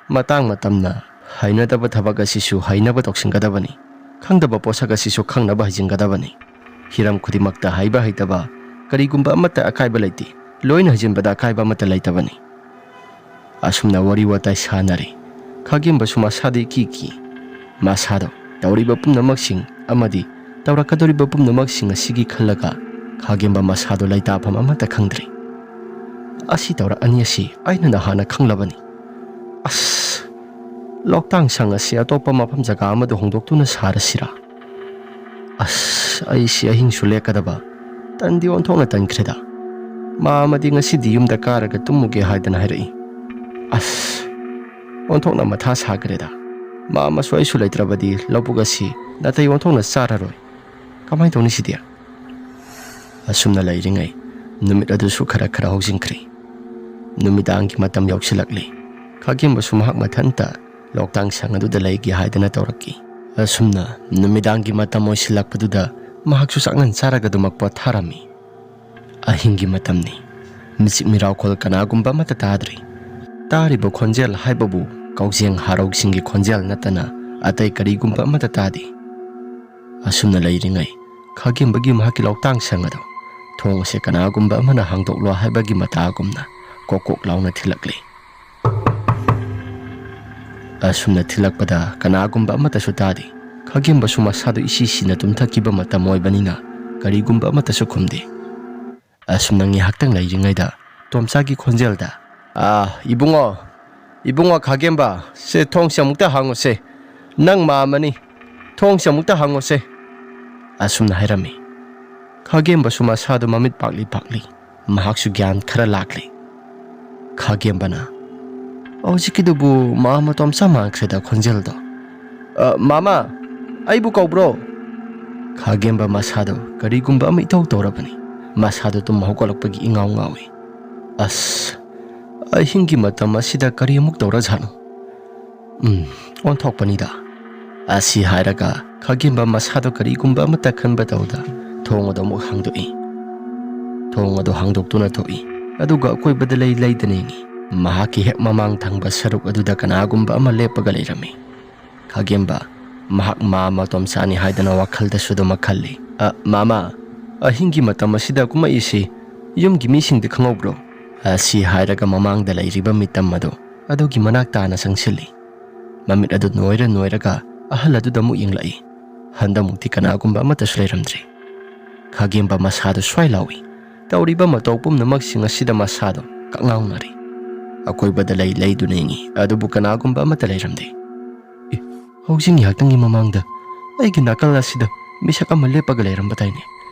ꯃꯇꯥꯡ ꯃꯇꯝꯅ ꯍꯩꯅꯗꯕ ꯊꯕꯛ ꯑꯁꯤꯁꯨ ꯍꯩꯅꯕ ꯇꯧꯁꯤꯟꯒꯗꯕꯅꯤ꯫ ꯈꯪꯗꯕ ꯄꯣꯠꯁꯛ ꯑꯁꯤꯁꯨ ꯈꯪꯅꯕ ꯍꯩꯖꯤꯟꯒꯗꯕꯅꯤ꯫ ꯍꯤꯔꯝ ꯈꯨꯗꯤꯡꯃꯛꯇ ꯍꯩꯕ ꯍꯩꯇꯕ ꯀꯔꯤꯒꯨꯝꯕ ꯑꯃꯠꯇ ꯑꯀꯥꯏꯕ ꯂꯩꯇꯦ꯫ ꯂꯣꯏꯅ ꯍꯩꯖꯤꯟꯕꯗ ꯑꯀꯥꯏꯕ ꯑꯃꯠꯇ ꯂꯩꯇꯕꯅꯤ꯫ ꯑꯁꯨꯝꯅ ꯋꯥꯔꯤ ꯋꯥꯇꯥꯏ ꯁꯥꯟꯅꯔꯤ꯫ ꯈꯥꯒꯦꯝꯕꯁꯨ ꯃꯁꯥꯗꯤ ꯏꯀꯤ ꯀꯤ꯫ ꯃꯁꯥꯗꯣ ꯇꯧꯔꯤꯕ ꯄꯨꯝꯅꯃꯛꯁꯤꯡ ꯑꯃꯗꯤ ꯇꯧꯔꯛꯀꯗꯧꯔꯤꯕ ꯄꯨꯝꯅꯃꯛꯁꯤꯡ ꯑꯁꯤꯒꯤ ꯈꯜꯂꯒ ꯈꯥꯒꯦꯝꯕ ꯃꯁꯥꯗꯣ ꯂꯩꯇꯥꯐꯝ ꯑꯃꯠꯇ ꯈꯪꯗ꯭ꯔꯦ꯫ ꯑꯁꯤ ꯇꯧꯔꯛꯑꯅꯤ ꯑꯁꯤ ꯑꯩꯅ ꯅꯍꯥꯟꯅ ꯈꯪꯂꯕꯅꯤ꯫ ꯑꯁ, ꯂꯣꯛꯇꯥꯡ ꯁꯪ ꯑꯁꯤ ꯑꯇꯣꯞꯄ ꯃꯐꯝ ꯖꯒꯥ ꯑꯃꯗ ꯍꯣꯡꯗꯣꯛꯇꯨꯅ ꯁꯥꯔꯁꯤꯔꯥ? ꯑꯁ, ꯑꯩꯁꯤ ꯑꯍꯤꯡꯁꯨ ꯂꯦꯛꯀꯗꯕ꯫ ꯇꯟꯗꯤ ꯑꯣꯟꯊꯣꯛꯅ ꯇꯟꯈ꯭ꯔꯦꯗ꯫ ꯃꯥꯃꯗꯤ ꯉꯁꯤꯗꯤ ꯌꯨꯝꯗ ꯀꯥꯔꯒ ꯇꯨꯝꯃꯨꯒꯦ ꯍꯥꯏꯗꯅ ꯍꯥꯏꯔꯛꯏ꯫ ꯑꯁ, ꯑꯣꯟꯊꯣꯛꯅ ꯃꯊꯥ ꯁꯥꯈ꯭ꯔꯦꯗ꯫ ꯃꯥꯃꯁꯨ ꯑꯩꯁꯨ ꯂꯩꯇ꯭ꯔꯕꯗꯤ ꯂꯧꯕꯨꯛ ꯑꯁꯤ ꯅꯥꯇꯩ ꯑꯣꯟꯊꯣꯛꯅ ꯆꯥꯔꯔꯣꯏ꯫ ꯀꯃꯥꯏꯅ ꯇꯧꯅꯤ ꯁꯤꯗꯤ? ꯑꯁꯨꯝꯅ ꯂꯩꯔꯤꯉꯩ ꯅꯨꯃꯤꯠ ꯑꯗꯨꯁꯨ ꯈꯔ ꯈꯔ ꯍꯧꯖꯤꯟꯈ꯭ꯔꯦ꯫ ꯅꯨꯃꯤꯗꯥꯡꯒꯤ ꯃꯇꯝ ꯌꯧꯁꯤꯜꯂꯛꯂꯦ꯫ ꯈꯥꯒꯦꯝꯕꯁꯨ ꯃꯍꯥꯛ ꯃꯊꯟꯇ ꯂꯣꯛꯇꯥꯡ ꯁꯪ ꯑꯗꯨꯗ ꯂꯩꯒꯦ ꯍꯥꯏꯗꯅ ꯇꯧꯔꯛꯈꯤ꯫ ꯑꯁꯨꯝꯅ ꯅꯨꯃꯤꯗꯥꯡꯒꯤ ꯃꯇꯝ ꯑꯣꯏꯁꯤꯜꯂꯛꯄꯗꯨꯗ ꯃꯍꯥꯛꯁꯨ ꯆꯥꯛꯉꯟ ꯆꯥꯔꯒ ꯑꯗꯨꯃꯛ ꯄꯣꯊꯥꯔꯝꯃꯤ꯫ ꯑꯍꯤꯡꯒꯤ ꯃꯇꯝꯅꯤ꯫ ꯃꯤꯆꯤꯛ ꯃꯤꯔꯥꯎꯈꯣꯜ ꯀꯅꯥꯒꯨꯝꯕ ꯑꯃꯠꯇ ꯇꯥꯗ꯭ꯔꯤ꯫ ꯇꯥꯔꯤꯕ ꯈꯣꯟꯖꯦꯜ ꯍꯥꯏꯕꯕꯨ ꯀꯧꯖꯦꯡ ꯍꯥꯔꯧꯁꯤꯡꯒꯤ ꯈꯣꯟꯖꯦꯜ ꯅꯠꯇꯅ ꯑꯇꯩ ꯀꯔꯤꯒꯨꯝꯕ ꯑꯃꯠꯇ ꯇꯥꯗꯦ꯫ ꯑꯁꯨꯝꯅ ꯂꯩꯔꯤꯉꯩ ꯈꯥꯒꯦꯝꯕꯒꯤ ꯃꯍꯥꯛꯀꯤ ꯂꯣꯛꯇꯥꯡ ꯁꯪ ꯑꯗꯨ ꯊꯣꯡ ꯑꯁꯦ ꯀꯅꯥꯒꯨꯝꯕ ꯑꯃꯅ ꯍꯥꯡꯗꯣꯛꯂꯣ ꯍꯥꯏꯕꯒꯤ ꯃꯇꯥꯒꯨꯝꯅ ꯀꯣꯛ ꯀꯣꯛ ꯂꯥꯎꯅ ꯊꯤꯜꯂꯛꯂꯤ꯫ ꯑꯁꯨꯝꯅ ꯊꯤꯜꯂꯛꯄꯗ ꯀꯅꯥꯒꯨꯝꯕ ꯑꯃꯠꯇꯁꯨ ꯇꯥꯗꯦ꯫ ꯈꯥꯒꯦꯝꯕꯁꯨ ꯃꯁꯥꯗꯨ ꯏꯁꯤ ꯁꯤꯅ ꯇꯨꯝꯊꯈꯤꯕ ꯃꯇꯝ ꯑꯣꯏꯕꯅꯤꯅ ꯀꯔꯤꯒꯨꯝꯕ ꯑꯃꯠꯇꯁꯨ ꯈꯨꯝꯗꯦ꯫ ꯑꯁꯨꯝꯅ ꯉꯥꯏꯍꯥꯛꯇꯪ ꯂꯩꯔꯤꯉꯩꯗ ꯇꯣꯝꯆꯥꯒꯤ ꯈꯣꯟꯖꯦꯜꯗ, "ꯑꯥ, ꯏꯕꯨꯡꯉꯣ, ꯏꯕꯨꯡꯉꯣ ꯈꯥꯒꯦꯝꯕ, ꯁꯦ ꯊꯣꯡꯁꯦ ꯑꯃꯨꯛꯇ ꯍꯥꯡꯉꯨꯁꯦ꯫ ꯅꯪ ꯃꯥꯝꯃꯅꯤ꯫ ꯊꯣꯡꯁꯦ ꯑꯃꯨꯛꯇ ꯍꯥꯡꯉꯨꯁꯦ," ꯑꯁꯨꯝꯅ ꯍꯥꯏꯔꯝꯃꯤ꯫ ꯈꯥꯒꯦꯝꯕꯁꯨ ꯃꯁꯥꯗꯨ ꯃꯃꯤꯠ ꯄꯥꯛꯂꯤ ꯄꯥꯛꯂꯤ꯫ ꯃꯍꯥꯛꯁꯨ ꯒ꯭ꯌꯥꯟ ꯈꯔ ꯂꯥꯛꯂꯤ꯫ ꯈꯥꯒꯦꯝꯕꯅ, "ꯍꯧꯖꯤꯛꯀꯤꯗꯨꯕꯨ ꯃꯥꯝꯃ ꯇꯣꯝꯆꯥ ꯃꯥꯟꯈ꯭ꯔꯦꯗ ꯈꯣꯟꯖꯦꯜꯗꯣ꯫ ꯑ, ꯃꯥꯝꯃ, ꯑꯩꯕꯨ ꯀꯧꯕ꯭ꯔꯣ?" ꯈꯥꯒꯦꯝꯕ ꯃꯁꯥꯗꯣ ꯀꯔꯤꯒꯨꯝꯕ ꯑꯃ ꯏꯇꯧ ꯇꯧꯔꯕꯅꯤ꯫ ꯃꯁꯥꯗꯣ ꯇꯨꯝ ꯍꯧꯒꯠꯂꯛꯄꯒꯤ ꯏꯉꯥꯎ ꯉꯥꯎꯏ꯫ "ꯑꯁ, ꯑꯍꯤꯡꯒꯤ ꯃꯇꯝ ꯑꯁꯤꯗ ꯀꯔꯤ ꯑꯃꯨꯛ ꯇꯧꯔꯖꯥꯠꯅꯣ? ꯎꯝ, ꯑꯣꯟꯊꯣꯛꯄꯅꯤꯗ," ꯑꯁꯤ ꯍꯥꯏꯔꯒ ꯈꯥꯒꯦꯝꯕ ꯃꯁꯥꯗꯣ ꯀꯔꯤꯒꯨꯝꯕ ꯑꯃꯠꯇ ꯈꯟꯕ ꯇꯧꯗ ꯊꯣꯡ ꯑꯗꯨ ꯑꯃꯨꯛ ꯍꯥꯡꯗꯣꯛꯏ꯫ ꯊꯣꯡ ꯑꯗꯨ ꯍꯥꯡꯗꯣꯛꯇꯨꯅ ꯊꯣꯛꯏ꯫ ꯑꯗꯨꯒ ꯑꯀꯣꯏꯕꯗ ꯂꯩ ꯂꯩꯗꯅ ꯌꯦꯡꯏ꯫ ꯃꯍꯥꯛꯀꯤ ꯍꯦꯛ ꯃꯃꯥꯡ ꯊꯪꯕ ꯁꯔꯨꯛ ꯑꯗꯨꯗ ꯀꯅꯥꯒꯨꯝꯕ ꯑꯃ ꯂꯦꯞꯄꯒ ꯂꯩꯔꯝꯃꯤ꯫ ꯈꯥꯒꯦꯝꯕ, ꯃꯍꯥꯛ ꯃꯥꯝꯃ ꯇꯣꯝꯆꯥꯅꯤ ꯍꯥꯏꯗꯅ ꯋꯥꯈꯜꯗꯁꯨ ꯑꯗꯨꯃꯛ ꯈꯜꯂꯤ꯫ "ꯑ, ꯃꯥꯝꯃ, ꯑꯍꯤꯡꯒꯤ ꯃꯇꯝ ꯑꯁꯤꯗ ꯀꯨꯝꯃꯛꯏꯁꯤ ꯌꯨꯝꯒꯤ ꯃꯤꯁꯤꯡꯗꯤ ꯈꯪꯍꯧꯕ꯭ꯔꯣ?" ꯑꯁꯤ ꯍꯥꯏꯔꯒ ꯃꯃꯥꯡꯗ ꯂꯩꯔꯤꯕ ꯃꯤꯇꯝ ꯑꯗꯨ ꯑꯗꯨꯒꯤ ꯃꯅꯥꯛ ꯇꯥꯅ ꯆꯪꯁꯤꯜꯂꯤ꯫ ꯃꯃꯤꯠ ꯑꯗꯨ ꯅꯣꯏꯔ ꯅꯣꯏꯔꯒ ꯑꯍꯜ ꯑꯗꯨꯗ ꯑꯃꯨꯛ ꯌꯦꯡꯂꯛꯏ꯫ ꯍꯟꯗꯛꯃꯨꯛꯇꯤ ꯀꯅꯥꯒꯨꯝꯕ ꯑꯃꯠꯇꯁꯨ ꯂꯩꯔꯝꯗ꯭ꯔꯤ꯫ ꯈꯥꯒꯦꯝꯕ ꯃꯁꯥꯗꯨ ꯁ꯭ꯋꯥꯏ ꯂꯥꯎꯏ꯫ ꯇꯧꯔꯤꯕ ꯃꯇꯧ ꯄꯨꯝꯅꯃꯛꯁꯤꯡ ꯑꯁꯤꯗ ꯃꯁꯥꯗꯣ ꯀꯛꯉꯥꯎꯅꯔꯤ꯫ ꯑꯀꯣꯏꯕꯗ ꯂꯩ ꯂꯩꯗꯨꯅ ꯌꯦꯡꯏ, ꯑꯗꯨꯕꯨ ꯀꯅꯥꯒꯨꯝꯕ ꯑꯃꯠꯇ ꯂꯩꯔꯝꯗꯦ꯫ "ꯑꯦ, ꯍꯧꯖꯤꯛ ꯉꯥꯏꯍꯥꯛꯇꯪꯒꯤ ꯃꯃꯥꯡꯗ ꯑꯩꯒꯤ ꯅꯥꯀꯜ ꯑꯁꯤꯗ ꯃꯤꯁꯛ ꯑꯃ ꯂꯦꯞꯄꯒ ꯂꯩꯔꯝꯕ ꯇꯥꯏꯅꯦ꯫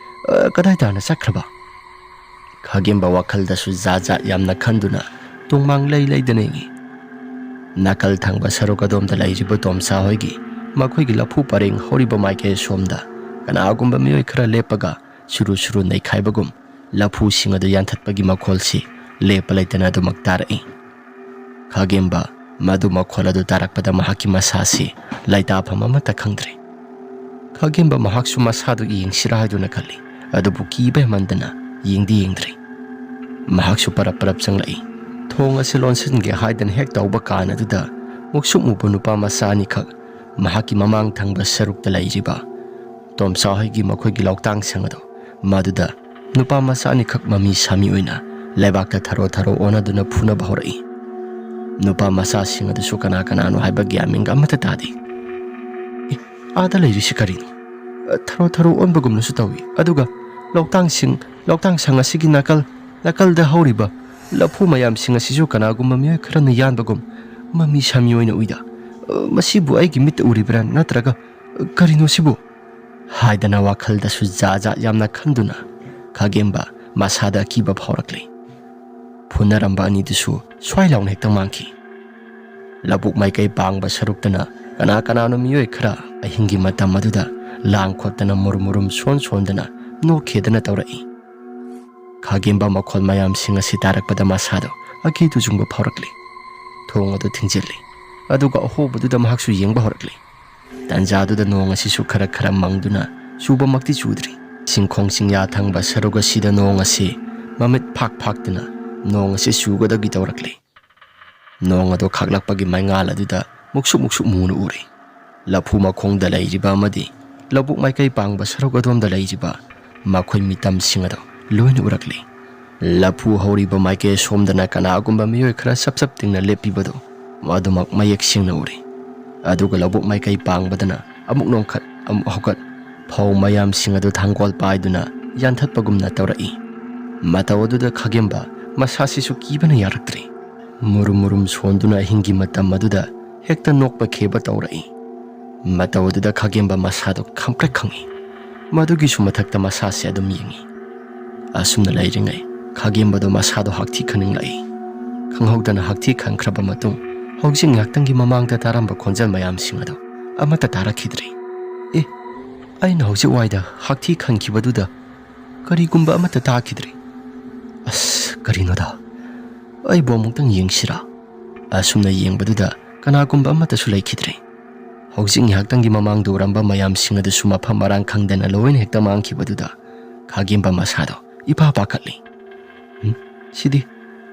ꯑ, ꯀꯗꯥꯏ ꯇꯥꯅ ꯆꯠꯈ꯭ꯔꯕ?" ꯈꯥꯒꯦꯝꯕ ꯋꯥꯈꯜꯗꯁꯨ ꯖꯥꯠ ꯖꯥꯠ ꯌꯥꯝꯅ ꯈꯟꯗꯨꯅ ꯇꯣꯡꯃꯥꯡ ꯂꯩ ꯂꯩꯗꯅ ꯌꯦꯡꯏ꯫ ꯅꯥꯀꯜ ꯊꯪꯕ ꯁꯔꯨꯛ ꯑꯗꯣꯝꯗ ꯂꯩꯔꯤꯕ ꯇꯣꯝꯆꯥ ꯍꯣꯏꯒꯤ ꯃꯈꯣꯏꯒꯤ ꯂꯐꯨ ꯄꯔꯦꯡ ꯍꯧꯔꯤꯕ ꯃꯥꯏꯀꯩ ꯁꯣꯝꯗ ꯀꯅꯥꯒꯨꯝꯕ ꯃꯤꯑꯣꯏ ꯈꯔ ꯂꯦꯞꯄꯒ ꯁꯨꯔꯨ ꯁꯨꯔꯨ ꯅꯩꯈꯥꯏꯕꯒꯨꯝ ꯂꯐꯨꯁꯤꯡ ꯑꯗꯨ ꯌꯥꯟꯊꯠꯄꯒꯤ ꯃꯈꯣꯜꯁꯤ ꯂꯦꯞꯄ ꯂꯩꯇꯅ ꯑꯗꯨꯃꯛ ꯇꯥꯔꯛꯏ꯫ ꯈꯥꯒꯦꯝꯕ ꯃꯗꯨ ꯃꯈꯣꯜ ꯑꯗꯨ ꯇꯥꯔꯛꯄꯗ ꯃꯍꯥꯛꯀꯤ ꯃꯁꯥꯁꯤ ꯂꯩꯇꯥꯐꯝ ꯑꯃꯠꯇ ꯈꯪꯗ꯭ꯔꯦ꯫ ꯈꯥꯒꯦꯝꯕ ꯃꯍꯥꯛꯁꯨ ꯃꯁꯥꯗꯨ ꯌꯦꯡꯁꯤꯔꯥ ꯍꯥꯏꯗꯨꯅ ꯈꯜꯂꯤ, ꯑꯗꯨꯕꯨ ꯀꯤꯕ ꯍꯦꯟꯃꯟꯗꯅ ꯌꯦꯡꯗꯤ ꯌꯦꯡꯗ꯭ꯔꯤ꯫ ꯃꯍꯥꯛꯁꯨ ꯄꯔꯞ ꯄꯔꯞ ꯆꯪꯂꯛꯏ꯫ ꯊꯣꯡ ꯑꯁꯤ ꯂꯣꯟꯁꯤꯟꯒꯦ ꯍꯥꯏꯗꯅ ꯍꯦꯛ ꯇꯧꯕ ꯀꯥꯟ ꯑꯗꯨꯗ ꯃꯨꯛꯁꯨꯛ ꯃꯨꯕ ꯅꯨꯄꯥ ꯃꯆꯥ ꯑꯅꯤꯈꯛ ꯃꯍꯥꯛꯀꯤ ꯃꯃꯥꯡ ꯊꯪꯕ ꯁꯔꯨꯛꯇ ꯂꯩꯔꯤꯕ ꯇꯣꯝꯆꯥ ꯍꯣꯏꯒꯤ ꯃꯈꯣꯏꯒꯤ ꯂꯧꯇꯥꯡ ꯁꯪ ꯑꯗꯨ ꯃꯗꯨꯗ ꯅꯨꯄꯥ ꯃꯆꯥ ꯑꯅꯤꯈꯛ ꯃꯃꯤ ꯁꯥꯃꯤ ꯑꯣꯏꯅ ꯂꯩꯕꯥꯛꯇ ꯊꯔꯣ ꯊꯔꯣ ꯑꯣꯟꯅꯗꯨꯅ ꯐꯨꯅꯕ ꯍꯧꯔꯛꯏ꯫ ꯅꯨꯄꯥ ꯃꯆꯥꯁꯤꯡ ꯑꯗꯨꯁꯨ ꯀꯅꯥ ꯀꯅꯥꯅꯣ ꯍꯥꯏꯕ ꯒ꯭ꯌꯥꯟ ꯃꯦꯟꯒ ꯑꯃꯠꯇ ꯇꯥꯗꯦ꯫ "ꯑꯦ, ꯑꯥꯗ ꯂꯩꯔꯤꯁꯤ ꯀꯔꯤꯅꯣ? ꯊꯔꯣ ꯊꯔꯣ ꯑꯣꯟꯕꯒꯨꯝꯅꯁꯨ ꯇꯧꯏ, ꯑꯗꯨꯒ ꯂꯧꯇꯥꯡꯁꯤꯡ, ꯂꯧꯇꯥꯡ ꯁꯪ ꯑꯁꯤꯒꯤ ꯅꯥꯀꯜ ꯅꯥꯀꯜꯗ ꯍꯧꯔꯤꯕ ꯂꯐꯨ ꯃꯌꯥꯝꯁꯤꯡ ꯑꯁꯤꯁꯨ ꯀꯅꯥꯒꯨꯝꯕ ꯃꯤꯑꯣꯏ ꯈꯔꯅ ꯌꯥꯟꯕꯒꯨꯝ ꯃꯃꯤ ꯁꯥꯃꯤ ꯑꯣꯏꯅ ꯎꯏꯗ꯫ ꯃꯁꯤꯕꯨ ꯑꯩꯒꯤ ꯃꯤꯠꯇ ꯎꯔꯤꯕ꯭ꯔꯥ, ꯅꯠꯇ꯭ꯔꯒ ꯀꯔꯤꯅꯣ ꯁꯤꯕꯨ?" ꯍꯥꯏꯗꯅ ꯋꯥꯈꯜꯗꯁꯨ ꯖꯥꯠ ꯖꯥꯠ ꯌꯥꯝꯅ ꯈꯟꯗꯨꯅ ꯈꯥꯒꯦꯝꯕ ꯃꯁꯥꯗ ꯑꯀꯤꯕ ꯐꯥꯎꯔꯛꯂꯦ꯫ ꯐꯨꯅꯔꯝꯕ ꯑꯅꯤꯗꯨꯁꯨ ꯁ꯭ꯋꯥꯏ ꯂꯥꯎꯅ ꯍꯦꯛꯇ ꯃꯥꯡꯈꯤ꯫ ꯂꯧꯕꯨꯛ ꯃꯥꯏꯀꯩ ꯄꯥꯡꯕ ꯁꯔꯨꯛꯇꯅ ꯀꯅꯥ ꯀꯅꯥꯅꯣ ꯃꯤꯑꯣꯏ ꯈꯔ ꯑꯍꯤꯡꯒꯤ ꯃꯇꯝ ꯑꯗꯨꯗ ꯂꯥꯡ ꯈꯣꯠꯇꯅ ꯃꯨꯔꯨꯝ ꯃꯨꯔꯨꯝ ꯁꯣꯟ ꯁꯣꯟꯗꯅ ꯅꯣꯛꯈꯦꯗꯅ ꯇꯧꯔꯛꯏ꯫ ꯈꯥꯒꯦꯝꯕ ꯃꯈꯣꯜ ꯃꯌꯥꯝꯁꯤꯡ ꯑꯁꯤ ꯇꯥꯔꯛꯄꯗ ꯃꯁꯥꯗꯣ ꯑꯀꯤ ꯇꯨꯖꯨꯡꯕ ꯐꯥꯎꯔꯛꯂꯤ꯫ ꯊꯣꯡ ꯑꯗꯨ ꯊꯤꯡꯖꯤꯜꯂꯤ, ꯑꯗꯨꯒ ꯑꯍꯣꯕꯗꯨꯗ ꯃꯍꯥꯛꯁꯨ ꯌꯦꯡꯕ ꯍꯧꯔꯛꯂꯤ꯫ ꯇꯥꯟꯖꯥꯗꯨꯗ ꯅꯣꯡ ꯑꯁꯤꯁꯨ ꯈꯔ ꯈꯔ ꯃꯪꯗꯨꯅ ꯆꯨꯕꯃꯛꯇꯤ ꯆꯨꯗ꯭ꯔꯤ꯫ ꯆꯤꯡꯈꯣꯡ ꯆꯤꯡꯌꯥ ꯊꯪꯕ ꯁꯔꯨꯛ ꯑꯁꯤꯗ ꯅꯣꯡ ꯑꯁꯤ ꯃꯃꯤꯠ ꯐꯥꯛ ꯐꯥꯛꯇꯨꯅ ꯅꯣꯡ ꯑꯁꯤ ꯆꯨꯒꯗꯕꯒꯤ ꯇꯧꯔꯛꯂꯤ꯫ ꯅꯣꯡ ꯑꯗꯨ ꯈꯥꯛꯂꯛꯄꯒꯤ ꯃꯩꯉꯥꯜ ꯑꯗꯨꯗ ꯃꯨꯛꯁꯨꯛ ꯃꯨꯛꯁꯨꯛ ꯃꯨꯅ ꯎꯔꯤ꯫ ꯂꯐꯨ ꯃꯈꯣꯡꯗ ꯂꯩꯔꯤꯕ ꯑꯃꯗꯤ ꯂꯧꯕꯨꯛ ꯃꯥꯏꯀꯩ ꯄꯥꯡꯕ ꯁꯔꯨꯛ ꯑꯗꯣꯝꯗ ꯂꯩꯔꯤꯕ ꯃꯈꯣꯏ ꯃꯤꯇꯝꯁꯤꯡ ꯑꯗꯨ ꯂꯣꯏꯅ ꯎꯔꯛꯂꯤ꯫ ꯂꯐꯨ ꯍꯧꯔꯤꯕ ꯃꯥꯏꯀꯩ ꯑꯁꯣꯝꯗꯅ ꯀꯅꯥꯒꯨꯝꯕ ꯃꯤꯑꯣꯏ ꯈꯔ ꯆꯞ ꯆꯞ ꯇꯤꯡꯅ ꯂꯦꯞꯄꯤꯕꯗꯨ ꯃꯗꯨꯃꯛ ꯃꯌꯦꯛ ꯁꯦꯡꯅ ꯎꯔꯤ꯫ ꯑꯗꯨꯒ ꯂꯧꯕꯨꯛ ꯃꯥꯏꯀꯩ ꯄꯥꯡꯕꯗꯅ ꯑꯃꯨꯛ ꯅꯣꯡꯈꯠ ꯑꯃꯨꯛ ꯍꯧꯒꯠ ꯐꯧ ꯃꯌꯥꯝꯁꯤꯡ ꯑꯗꯨ ꯊꯥꯡꯒꯣꯜ ꯄꯥꯏꯗꯨꯅ ꯌꯥꯟꯊꯠꯄꯒꯨꯝꯅ ꯇꯧꯔꯛꯏ꯫ ꯃꯇꯧ ꯑꯗꯨꯗ ꯈꯥꯒꯦꯝꯕ ꯃꯁꯥꯁꯤꯁꯨ ꯀꯤꯕꯅ ꯌꯥꯔꯛꯇ꯭ꯔꯦ꯫ ꯃꯨꯔꯨꯝ ꯃꯨꯔꯨꯝ ꯁꯣꯟꯗꯨꯅ ꯑꯍꯤꯡꯒꯤ ꯃꯇꯝ ꯑꯗꯨꯗ ꯍꯦꯛꯇ ꯅꯣꯛꯄ ꯈꯦꯕ ꯇꯧꯔꯛꯏ꯫ ꯃꯇꯧ ꯑꯗꯨꯗ ꯈꯥꯒꯦꯝꯕ ꯃꯁꯥꯗꯣ ꯈꯪꯄ꯭ꯔꯦꯛ ꯈꯪꯉꯤ꯫ ꯃꯗꯨꯒꯤꯁꯨ ꯃꯊꯛꯇ ꯃꯁꯥꯁꯦ ꯑꯗꯨꯝ ꯌꯦꯡꯉꯤ꯫ ꯑꯁꯨꯝꯅ ꯂꯩꯔꯤꯉꯩ ꯈꯥꯒꯦꯝꯕꯗꯣ ꯃꯁꯥꯗꯣ ꯍꯥꯛꯊꯤ ꯈꯟꯅꯤꯡꯂꯛꯏ꯫ ꯈꯪꯍꯧꯗꯅ ꯍꯥꯛꯊꯤ ꯈꯟꯈ꯭ꯔꯕ ꯃꯇꯨꯡ ꯍꯧꯖꯤꯛ ꯉꯥꯏꯍꯥꯛꯇꯪꯒꯤ ꯃꯃꯥꯡꯗ ꯇꯥꯔꯝꯕ ꯈꯣꯟꯖꯦꯜ ꯃꯌꯥꯝꯁꯤꯡ ꯑꯗꯣ ꯑꯃꯠꯇ ꯇꯥꯔꯛꯈꯤꯗ꯭ꯔꯦ꯫ "ꯑꯦ, ꯑꯩꯅ ꯍꯧꯖꯤꯛ ꯋꯥꯏꯗ ꯍꯥꯛꯊꯤ ꯈꯟꯈꯤꯕꯗꯨꯗ ꯀꯔꯤꯒꯨꯝꯕ ꯑꯃꯠꯇ ꯇꯥꯈꯤꯗ꯭ꯔꯦ꯫ "ꯑꯁ, ꯀꯔꯤꯅꯣꯗ? ꯑꯩꯕꯨ ꯑꯃꯨꯛꯇꯪ ꯌꯦꯡꯁꯤꯔꯥ?" ꯑꯁꯨꯝꯅ ꯌꯦꯡꯕꯗꯨꯗ ꯀꯅꯥꯒꯨꯝꯕ ꯑꯃꯠꯇꯁꯨ ꯂꯩꯈꯤꯗ꯭ꯔꯦ꯫ ꯍꯧꯖꯤꯛ ꯉꯥꯏꯍꯥꯛꯇꯪꯒꯤ ꯃꯃꯥꯡꯗ ꯎꯔꯝꯕ ꯃꯌꯥꯝꯁꯤꯡ ꯑꯗꯨꯁꯨ ꯃꯐꯝ ꯃꯔꯥꯡ ꯈꯪꯗꯅ ꯂꯣꯏꯅ ꯍꯦꯛꯇ ꯃꯥꯡꯈꯤꯕꯗꯨꯗ ꯈꯥꯒꯦꯝꯕ ꯃꯁꯥꯗꯣ ꯏꯄꯥ ꯄꯥꯈꯠꯂꯤ꯫ "ꯎꯝ, ꯁꯤꯗꯤ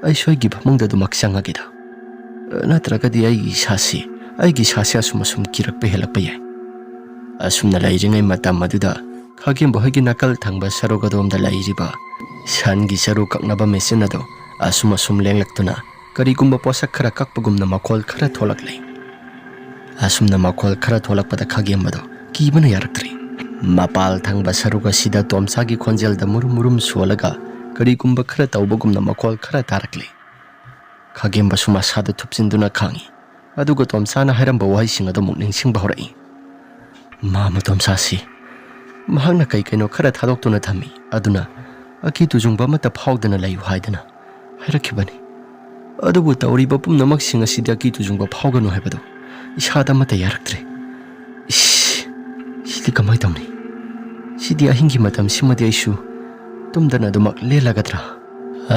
ꯑꯩꯁꯨ ꯑꯩꯒꯤ ꯐꯃꯨꯡꯗ ꯑꯗꯨꯃꯛ ꯆꯪꯉꯒꯦꯗ꯫ ꯅꯠꯇ꯭ꯔꯒꯗꯤ ꯑꯩꯒꯤ ꯏꯁꯥꯁꯤ, ꯑꯩꯒꯤ ꯏꯁꯥꯁꯤ ꯑꯁꯨꯝ ꯑꯁꯨꯝ ꯀꯤꯔꯛꯄ ꯍꯦꯜꯂꯛꯄ ꯌꯥꯏ"꯫ ꯑꯁꯨꯝꯅ ꯂꯩꯔꯤꯉꯩ ꯃꯇꯝ ꯑꯗꯨꯗ ꯈꯥꯒꯦꯝꯕ ꯍꯣꯏꯒꯤ ꯅꯥꯀꯜ ꯊꯪꯕ ꯁꯔꯨꯛ ꯑꯗꯣꯝꯗ ꯂꯩꯔꯤꯕ ꯁꯟꯒꯤ ꯁꯔꯨ ꯀꯛꯅꯕ ꯃꯦꯆꯤꯟ ꯑꯗꯨ ꯑꯁꯨꯝ ꯑꯁꯨꯝ ꯂꯦꯡꯂꯛꯇꯨꯅ ꯀꯔꯤꯒꯨꯝꯕ ꯄꯣꯠꯁꯛ ꯈꯔ ꯀꯛꯄꯒꯨꯝꯅ ꯃꯈꯣꯜ ꯈꯔ ꯊꯣꯛꯂꯛꯂꯤ꯫ ꯑꯁꯨꯝꯅ ꯃꯈꯣꯜ ꯈꯔ ꯊꯣꯛꯂꯛꯄꯗ ꯈꯥꯒꯦꯝꯕꯗꯣ ꯀꯤꯕꯅ ꯌꯥꯔꯛꯇ꯭ꯔꯦ꯫ ꯃꯄꯥꯜ ꯊꯪꯕ ꯁꯔꯨꯛ ꯑꯁꯤꯗ ꯇꯣꯝꯆꯥꯒꯤ ꯈꯣꯟꯖꯦꯜꯗ ꯃꯨꯔꯨꯝ ꯃꯨꯔꯨꯝ ꯁꯣꯜꯂꯒ ꯀꯔꯤꯒꯨꯝꯕ ꯈꯔ ꯇꯧꯕꯒꯨꯝꯅ ꯃꯈꯣꯜ ꯈꯔ ꯇꯥꯔꯛꯂꯤ꯫ ꯈꯥꯒꯦꯝꯕꯁꯨ ꯃꯁꯥꯗ ꯊꯨꯞꯆꯤꯟꯗꯨꯅ ꯈꯥꯡꯉꯤ꯫ ꯑꯗꯨꯒ ꯇꯣꯝꯆꯥꯅ ꯍꯥꯏꯔꯝꯕ ꯋꯥꯍꯩꯁꯤꯡ ꯑꯗꯨ ꯑꯃꯨꯛ ꯅꯤꯡꯁꯤꯡꯕ ꯍꯧꯔꯛꯏ꯫ "ꯃꯥꯃ ꯇꯣꯝꯆꯥꯁꯤ ꯃꯍꯥꯛꯅ ꯀꯩ ꯀꯩꯅꯣ ꯈꯔ ꯊꯥꯗꯣꯛꯇꯨꯅ ꯊꯝꯃꯤ꯫ ꯑꯗꯨꯅ ꯑꯀꯤ ꯇꯨꯖꯨꯡꯕ ꯑꯃꯠꯇ ꯐꯥꯎꯗꯅ ꯂꯩꯌꯨ ꯍꯥꯏꯗꯅ ꯍꯥꯏꯔꯛꯈꯤꯕꯅꯤ꯫ ꯑꯗꯨꯕꯨ ꯇꯧꯔꯤꯕ ꯄꯨꯝꯅꯃꯛꯁꯤꯡ ꯑꯁꯤꯗꯤ ꯑꯀꯤ ꯇꯨꯖꯨꯡꯕ ꯐꯥꯎꯒꯅꯨ ꯍꯥꯏꯕꯗꯨ ꯏꯁꯥꯗ ꯑꯃꯠꯇ ꯌꯥꯔꯛꯇ꯭ꯔꯦ꯫ ꯏꯁ, ꯁꯤꯗꯤ ꯀꯃꯥꯏ ꯇꯧꯅꯤ? ꯁꯤꯗꯤ ꯑꯍꯤꯡꯒꯤ ꯃꯇꯝꯁꯤꯃꯗꯤ ꯑꯩꯁꯨ ꯇꯨꯝꯗꯅ ꯑꯗꯨꯃꯛ ꯂꯦꯜꯂꯒꯗ꯭ꯔꯥ?"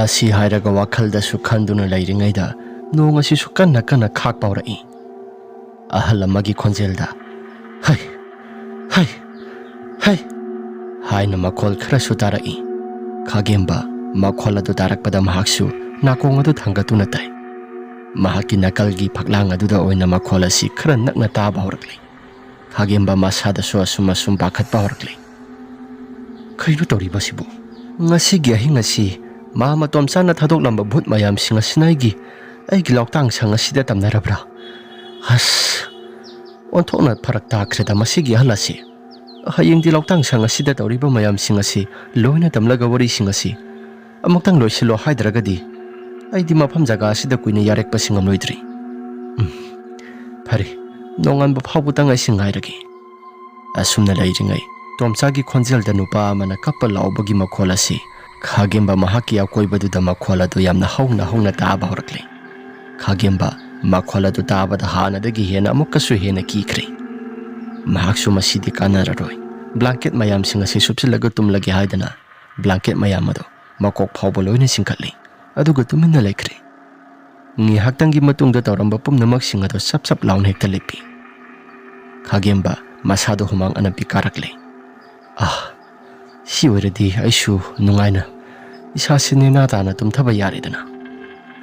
ꯑꯁꯤ ꯍꯥꯏꯔꯒ ꯋꯥꯈꯜꯗꯁꯨ ꯈꯟꯗꯨꯅ ꯂꯩꯔꯤꯉꯩꯗ ꯅꯣꯡ ꯑꯁꯤꯁꯨ ꯀꯟꯅ ꯀꯟꯅ ꯈꯥꯛꯄ ꯍꯧꯔꯛꯏ꯫ ꯑꯍꯜ ꯑꯃꯒꯤ ꯈꯣꯟꯖꯦꯜꯗ, "ꯍꯩ, ꯍꯩ, ꯍꯩ" ꯍꯥꯏꯅ ꯃꯈꯣꯜ ꯈꯔꯁꯨ ꯇꯥꯔꯛꯏ꯫ ꯈꯥꯒꯦꯝꯕ ꯃꯈꯣꯜ ꯑꯗꯨ ꯇꯥꯔꯛꯄꯗ ꯃꯍꯥꯛꯁꯨ ꯅꯥꯀꯣꯡ ꯑꯗꯨ ꯊꯥꯡꯒꯠꯇꯨꯅ ꯇꯥꯏ꯫ ꯃꯍꯥꯛꯀꯤ ꯅꯥꯀꯜꯒꯤ ꯐꯛꯂꯥꯡ ꯑꯗꯨꯗ ꯑꯣꯏꯅ ꯃꯈꯣꯜ ꯑꯁꯤ ꯈꯔ ꯅꯛꯅ ꯇꯥꯕ ꯍꯧꯔꯛꯂꯤ꯫ ꯈꯥꯒꯦꯝꯕ ꯃꯁꯥꯗꯁꯨ ꯑꯁꯨꯝ ꯑꯁꯨꯝ ꯄꯥꯈꯠꯄ ꯍꯧꯔꯛꯂꯤ꯫ "ꯀꯩꯅꯣ ꯇꯧꯔꯤꯕꯁꯤꯕꯨ? ꯉꯁꯤꯒꯤ ꯑꯍꯤꯡ ꯑꯁꯤ ꯃꯥꯃ ꯇꯣꯝꯆꯥꯅ ꯊꯥꯗꯣꯛꯂꯝꯕ ꯚꯨꯠ ꯃꯌꯥꯝꯁꯤꯡ ꯑꯁꯤꯅ ꯑꯩꯒꯤ, ꯑꯩꯒꯤ ꯂꯧꯇꯥꯡ ꯁꯪ ꯑꯁꯤꯗ ꯇꯝꯅꯔꯕ꯭ꯔꯥ? ꯑꯁ, ꯑꯣꯟꯊꯣꯛꯅ ꯐꯔꯛ ꯇꯥꯈ꯭ꯔꯦꯗ ꯃꯁꯤꯒꯤ ꯑꯍꯜ ꯑꯁꯤ꯫ ꯍꯌꯦꯡꯗꯤ ꯂꯧꯇꯥꯡ ꯁꯪ ꯑꯁꯤꯗ ꯇꯧꯔꯤꯕ ꯃꯌꯥꯝꯁꯤꯡ ꯑꯁꯤ ꯂꯣꯏꯅ ꯇꯝꯂꯒ ꯋꯥꯔꯤꯁꯤꯡ ꯑꯁꯤ ꯑꯃꯨꯛꯇꯪ ꯂꯣꯏꯁꯤꯜꯂꯣ ꯍꯥꯏꯗ꯭ꯔꯒꯗꯤ ꯑꯩꯗꯤ ꯃꯐꯝ ꯖꯒꯥ ꯑꯁꯤꯗ ꯀꯨꯏꯅ ꯌꯥꯔꯦꯛꯄꯁꯤ ꯉꯝꯂꯣꯏꯗ꯭ꯔꯤ꯫ ꯎꯝ, ꯐꯔꯦ, ꯅꯣꯡꯉꯥꯟꯕ ꯐꯥꯎꯕꯇꯪ ꯑꯩꯁꯤ ꯉꯥꯏꯔꯒꯦ"꯫ ꯑꯁꯨꯝꯅ ꯂꯩꯔꯤꯉꯩ ꯇꯣꯝꯆꯥꯒꯤ ꯈꯣꯟꯖꯦꯜꯗ ꯅꯨꯄꯥ ꯑꯃꯅ ꯀꯞꯄ ꯂꯥꯎꯕꯒꯤ ꯃꯈꯣꯜ ꯑꯁꯤ ꯈꯥꯒꯦꯝꯕ ꯃꯍꯥꯛꯀꯤ ꯑꯀꯣꯏꯕꯗꯨꯗ ꯃꯈꯣꯜ ꯑꯗꯨ ꯌꯥꯝꯅ ꯍꯧꯅ ꯍꯧꯅ ꯇꯥꯕ ꯍꯧꯔꯛꯂꯦ꯫ ꯈꯥꯒꯦꯝꯕ ꯃꯈꯣꯜ ꯑꯗꯨ ꯇꯥꯕꯗ ꯍꯥꯟꯅꯗꯒꯤ ꯍꯦꯟꯅ ꯑꯃꯨꯛꯀꯁꯨ ꯍꯦꯟꯅ ꯀꯤꯈ꯭ꯔꯦ꯫ ꯃꯍꯥꯛꯁꯨ ꯃꯁꯤꯗꯤ ꯀꯥꯟꯅꯔꯔꯣꯏ, ꯕ꯭ꯂꯥꯡꯀꯦꯠ ꯃꯌꯥꯝꯁꯤꯡ ꯑꯁꯤ ꯁꯨꯞꯆꯤꯜꯂꯒ ꯇꯨꯝꯂꯒꯦ ꯍꯥꯏꯗꯅ ꯕ꯭ꯂꯥꯡꯀꯦꯠ ꯃꯌꯥꯝ ꯑꯗꯣ ꯃꯀꯣꯛ ꯐꯥꯎꯕ ꯂꯣꯏꯅ ꯆꯤꯡꯈꯠꯂꯤ꯫ ꯑꯗꯨꯒ ꯇꯨꯃꯤꯟꯅ ꯂꯩꯈ꯭ꯔꯦ꯫ ꯉꯥꯏꯍꯥꯛꯇꯪꯒꯤ ꯃꯇꯨꯡꯗ ꯇꯧꯔꯝꯕ ꯄꯨꯝꯅꯃꯛꯁꯤꯡ ꯑꯗꯣ ꯆꯞ ꯆꯞ ꯂꯥꯎꯅ ꯍꯦꯛꯇ ꯂꯦꯞꯄꯤ꯫ ꯈꯥꯒꯦꯝꯕ ꯃꯁꯥꯗꯣ ꯍꯨꯃꯥꯡ ꯑꯅꯞꯄꯤ ꯀꯥꯔꯛꯂꯦ꯫ "ꯑꯥ, ꯁꯤ ꯑꯣꯏꯔꯗꯤ ꯑꯩꯁꯨ ꯅꯨꯡꯉꯥꯏꯅ ꯏꯁꯥꯁꯤ ꯅꯦꯅꯥ ꯇꯥꯅ ꯇꯨꯝꯊꯕ ꯌꯥꯔꯦꯗꯅ"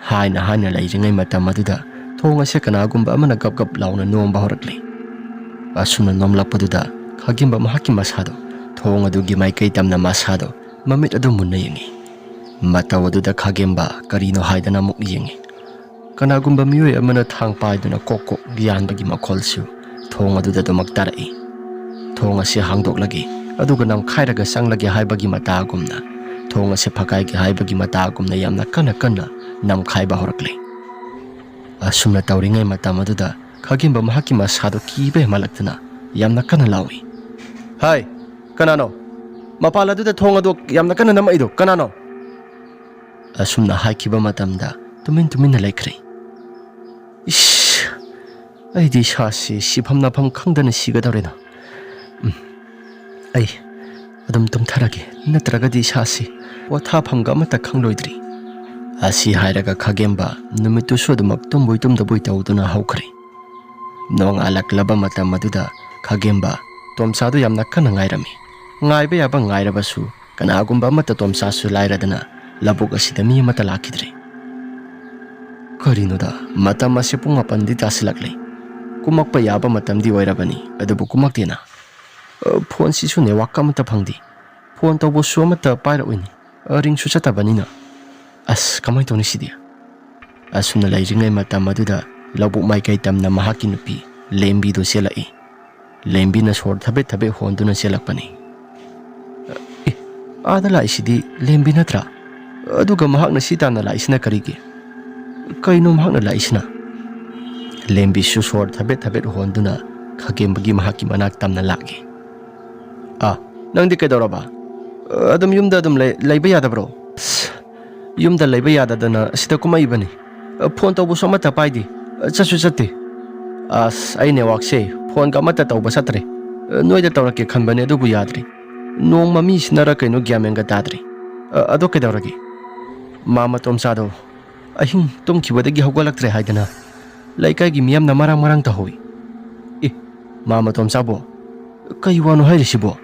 ꯍꯥꯏꯅ ꯍꯥꯏꯅ ꯂꯩꯔꯤꯉꯩ ꯃꯇꯝ ꯑꯗꯨꯗ ꯊꯣꯡ ꯑꯁꯦ ꯀꯅꯥꯒꯨꯝꯕ ꯑꯃꯅ ꯒꯞ ꯒꯞ ꯂꯥꯎꯅ ꯅꯣꯝꯕ ꯍꯧꯔꯛꯂꯦ꯫ ꯑꯁꯨꯝꯅ ꯅꯣꯝꯂꯛꯄꯗꯨꯗ ꯈꯥꯒꯦꯝꯕ ꯃꯍꯥꯛꯀꯤ ꯃꯁꯥꯗꯣ ꯊꯣꯡ ꯑꯗꯨꯒꯤ ꯃꯥꯏꯀꯩ ꯇꯝꯅ ꯃꯁꯥꯗꯣ ꯃꯃꯤꯠ ꯑꯗꯨ ꯃꯨꯟꯅ ꯌꯦꯡꯉꯤ꯫ ꯃꯇꯧ ꯑꯗꯨꯗ ꯈꯥꯒꯦꯝꯕ ꯀꯔꯤꯅꯣ ꯍꯥꯏꯗꯅ ꯑꯃꯨꯛ ꯌꯦꯡꯉꯤ꯫ ꯀꯅꯥꯒꯨꯝꯕ ꯃꯤꯑꯣꯏ ꯑꯃꯅ ꯊꯥꯡ ꯄꯥꯏꯗꯨꯅ ꯀꯣꯛ ꯀꯣꯛ ꯌꯥꯟꯕꯒꯤ ꯃꯈꯣꯜꯁꯨ ꯊꯣꯡ ꯑꯗꯨꯗ ꯑꯗꯨꯃꯛ ꯇꯥꯔꯛꯏ꯫ ꯊꯣꯡ ꯑꯁꯤ ꯍꯥꯡꯗꯣꯛꯂꯒꯦ, ꯑꯗꯨꯒ ꯅꯝꯈꯥꯏꯔꯒ ꯆꯪꯂꯒꯦ ꯍꯥꯏꯕꯒꯤ ꯃꯇꯥꯒꯨꯝꯅ, ꯊꯣꯡ ꯑꯁꯤ ꯐꯀꯥꯏꯒꯦ ꯍꯥꯏꯕꯒꯤ ꯃꯇꯥꯒꯨꯝꯅ ꯌꯥꯝꯅ ꯀꯟꯅ ꯀꯟꯅ ꯅꯝꯈꯥꯏꯕ ꯍꯧꯔꯛꯂꯦ꯫ ꯑꯁꯨꯝꯅ ꯇꯧꯔꯤꯉꯩ ꯃꯇꯝ ꯑꯗꯨꯗ ꯈꯥꯒꯦꯝꯕ ꯃꯍꯥꯛꯀꯤ ꯃꯁꯥꯗꯣ ꯀꯤꯕ ꯍꯦꯟꯃꯜꯂꯛꯇꯅ ꯌꯥꯝꯅ ꯀꯟꯅ ꯂꯥꯎꯏ꯫ "ꯍꯥꯏ, ꯀꯅꯥꯅꯣ? ꯃꯄꯥꯜ ꯑꯗꯨꯗ ꯊꯣꯡ ꯑꯗꯨ ꯌꯥꯝꯅ ꯀꯟꯅ ꯅꯝꯃꯛꯏꯗꯣ ꯀꯅꯥꯅꯣ?" ꯑꯁꯨꯝꯅ ꯍꯥꯏꯈꯤꯕ ꯃꯇꯝꯗ ꯇꯨꯃꯤꯟ ꯇꯨꯃꯤꯟꯅ ꯂꯩꯈ꯭ꯔꯦ꯫ "ꯏꯁ, ꯑꯩꯗꯤ ꯏꯁꯥꯁꯤ ꯁꯤꯐꯝ ꯅꯥꯐꯝ ꯈꯪꯗꯅ ꯁꯤꯒꯗꯧꯔꯦꯅ꯫ ꯎꯝ, ꯑꯩ ꯑꯗꯨꯝ ꯇꯨꯝꯊꯔꯒꯦ, ꯅꯠꯇ꯭ꯔꯒꯗꯤ ꯏꯁꯥꯁꯤ ꯄꯣꯊꯥꯐꯝꯒ ꯑꯃꯠꯇ ꯈꯪꯂꯣꯏꯗ꯭ꯔꯤ"꯫ ꯑꯁꯤ ꯍꯥꯏꯔꯒ ꯈꯥꯒꯦꯝꯕ ꯅꯨꯃꯤꯠꯇꯨꯁꯨ ꯑꯗꯨꯃꯛ ꯇꯨꯝꯕꯣꯏ ꯇꯨꯝꯗꯕꯣꯏ ꯇꯧꯗꯨꯅ ꯍꯧꯈ꯭ꯔꯦ꯫ ꯅꯣꯡꯉꯥꯜꯂꯛꯂꯕ ꯃꯇꯝ ꯑꯗꯨꯗ ꯈꯥꯒꯦꯝꯕ ꯇꯣꯝꯆꯥꯗꯨ ꯌꯥꯝꯅ ꯀꯟꯅ ꯉꯥꯏꯔꯝꯃꯤ꯫ ꯉꯥꯏꯕ ꯌꯥꯕ ꯉꯥꯏꯔꯕꯁꯨ ꯀꯅꯥꯒꯨꯝꯕ ꯑꯃꯠꯇ ꯇꯣꯝꯆꯥꯁꯨ ꯂꯥꯏꯔꯗꯅ ꯂꯧꯕꯨꯛ ꯑꯁꯤꯗ ꯃꯤ ꯑꯃꯠꯇ ꯂꯥꯛꯈꯤꯗ꯭ꯔꯦ꯫ ꯀꯔꯤꯅꯣꯗ, ꯃꯇꯝ ꯑꯁꯤ ꯄꯨꯡ ꯃꯥꯄꯟꯗꯤ ꯇꯥꯁꯤꯜꯂꯛꯂꯦ꯫ ꯀꯨꯝꯃꯛꯄ ꯌꯥꯕ ꯃꯇꯝꯗꯤ ꯑꯣꯏꯔꯕꯅꯤ, ꯑꯗꯨꯕꯨ ꯀꯨꯝꯃꯛꯇꯦꯅ꯫ ꯑ, ꯐꯣꯟꯁꯤꯁꯨ ꯅꯦꯠꯋꯥꯛꯀ ꯑꯃꯠꯇ ꯐꯪꯗꯦ꯫ ꯐꯣꯟ ꯇꯧꯕꯁꯨ ꯑꯃꯠꯇ ꯄꯥꯏꯔꯛꯑꯣꯏꯅꯦ꯫ ꯑ, ꯔꯤꯡꯁꯨ ꯆꯠꯇꯕꯅꯤꯅ꯫ ꯑꯁ, ꯀꯃꯥꯏꯅ ꯇꯧꯅꯤ ꯁꯤꯗꯤ? ꯑꯁꯨꯝꯅ ꯂꯩꯔꯤꯉꯩ ꯃꯇꯝ ꯑꯗꯨꯗ ꯂꯧꯕꯨꯛ ꯃꯥꯏꯀꯩ ꯇꯝꯅ ꯃꯍꯥꯛꯀꯤ ꯅꯨꯄꯤ ꯂꯦꯝꯕꯤꯗꯨ ꯆꯦꯜꯂꯛꯏ꯫ ꯂꯦꯝꯕꯤꯅ ꯁꯣꯔ ꯊꯕꯦꯠ ꯊꯕꯦꯠ ꯍꯣꯟꯗꯨꯅ ꯆꯦꯜꯂꯛꯄꯅꯤ꯫ "ꯑꯦ, ꯑꯥꯗ ꯂꯥꯛꯏꯁꯤꯗꯤ ꯂꯦꯝꯕꯤ ꯅꯠꯇ꯭ꯔꯥ? ꯑꯗꯨꯒ ꯃꯍꯥꯛꯅ ꯁꯤ ꯇꯥꯟꯅ ꯂꯥꯛꯏꯁꯤꯅ ꯀꯔꯤꯒꯤ? ꯀꯩꯅꯣ ꯃꯍꯥꯛꯅ ꯂꯥꯛꯏꯁꯤꯅ?" ꯂꯦꯝꯕꯤꯁꯨ ꯁꯣꯔ ꯊꯕꯦꯠ ꯊꯕꯦꯠ ꯍꯣꯟꯗꯨꯅ ꯈꯥꯒꯦꯝꯕꯒꯤ ꯃꯍꯥꯛꯀꯤ ꯃꯅꯥꯛ ꯇꯝꯅ ꯂꯥꯛꯏ꯫ "ꯑꯥ, ꯅꯪꯗꯤ ꯀꯩꯗꯧꯔꯕ? ꯑꯗꯨꯝ ꯌꯨꯝꯗ ꯑꯗꯨꯝ ꯂꯩ-, ꯂꯩꯕ ꯌꯥꯗꯕ꯭ꯔꯣ?" "ꯑꯁ, ꯌꯨꯝꯗ ꯂꯩꯕ ꯌꯥꯗꯗꯅ ꯑꯁꯤꯗ ꯀꯨꯝꯃꯛꯏꯕꯅꯤ꯫ ꯐꯣꯟ ꯇꯧꯕꯁꯨ ꯑꯃꯠꯇ ꯄꯥꯏꯗꯦ, ꯆꯠꯁꯨ ꯆꯠꯇꯦ꯫ ꯑꯁ, ꯑꯩ ꯅꯦꯠꯋꯥꯛꯁꯦ ꯐꯣꯟꯒ ꯑꯃꯠꯇ ꯇꯧꯕ ꯆꯠꯇ꯭ꯔꯦ꯫ ꯅꯣꯏꯗ ꯇꯧꯔꯛꯀꯦ ꯈꯟꯕꯅꯦ, ꯑꯗꯨꯕꯨ ꯌꯥꯗ꯭ꯔꯦ꯫ ꯅꯣꯡ ꯃꯃꯤꯁꯤꯅꯔ ꯀꯩꯅꯣ ꯒ꯭ꯌꯥꯟ ꯃꯦꯟꯒ ꯇꯥꯗ꯭ꯔꯦ꯫ ꯑ, ꯑꯗꯣ ꯀꯩꯗꯧꯔꯒꯦ? ꯃꯥ ꯃꯇꯣꯝꯆꯥꯗꯣ ꯑꯍꯤꯡ ꯇꯨꯝꯈꯤꯕꯗꯒꯤ ꯍꯧꯒꯠꯂꯛꯇ꯭ꯔꯦ ꯍꯥꯏꯗꯅ ꯂꯩꯀꯥꯏꯒꯤ ꯃꯤꯌꯥꯝꯅ ꯃꯔꯥꯡ ꯃꯔꯥꯡ ꯇꯧꯍꯧꯏ꯫ ꯑꯦ, ꯃꯥ ꯃꯇꯣꯝꯆꯥꯕꯣ, ꯀꯩ ꯋꯥꯅꯣ ꯍꯥꯏꯔꯤꯁꯤꯕꯣ?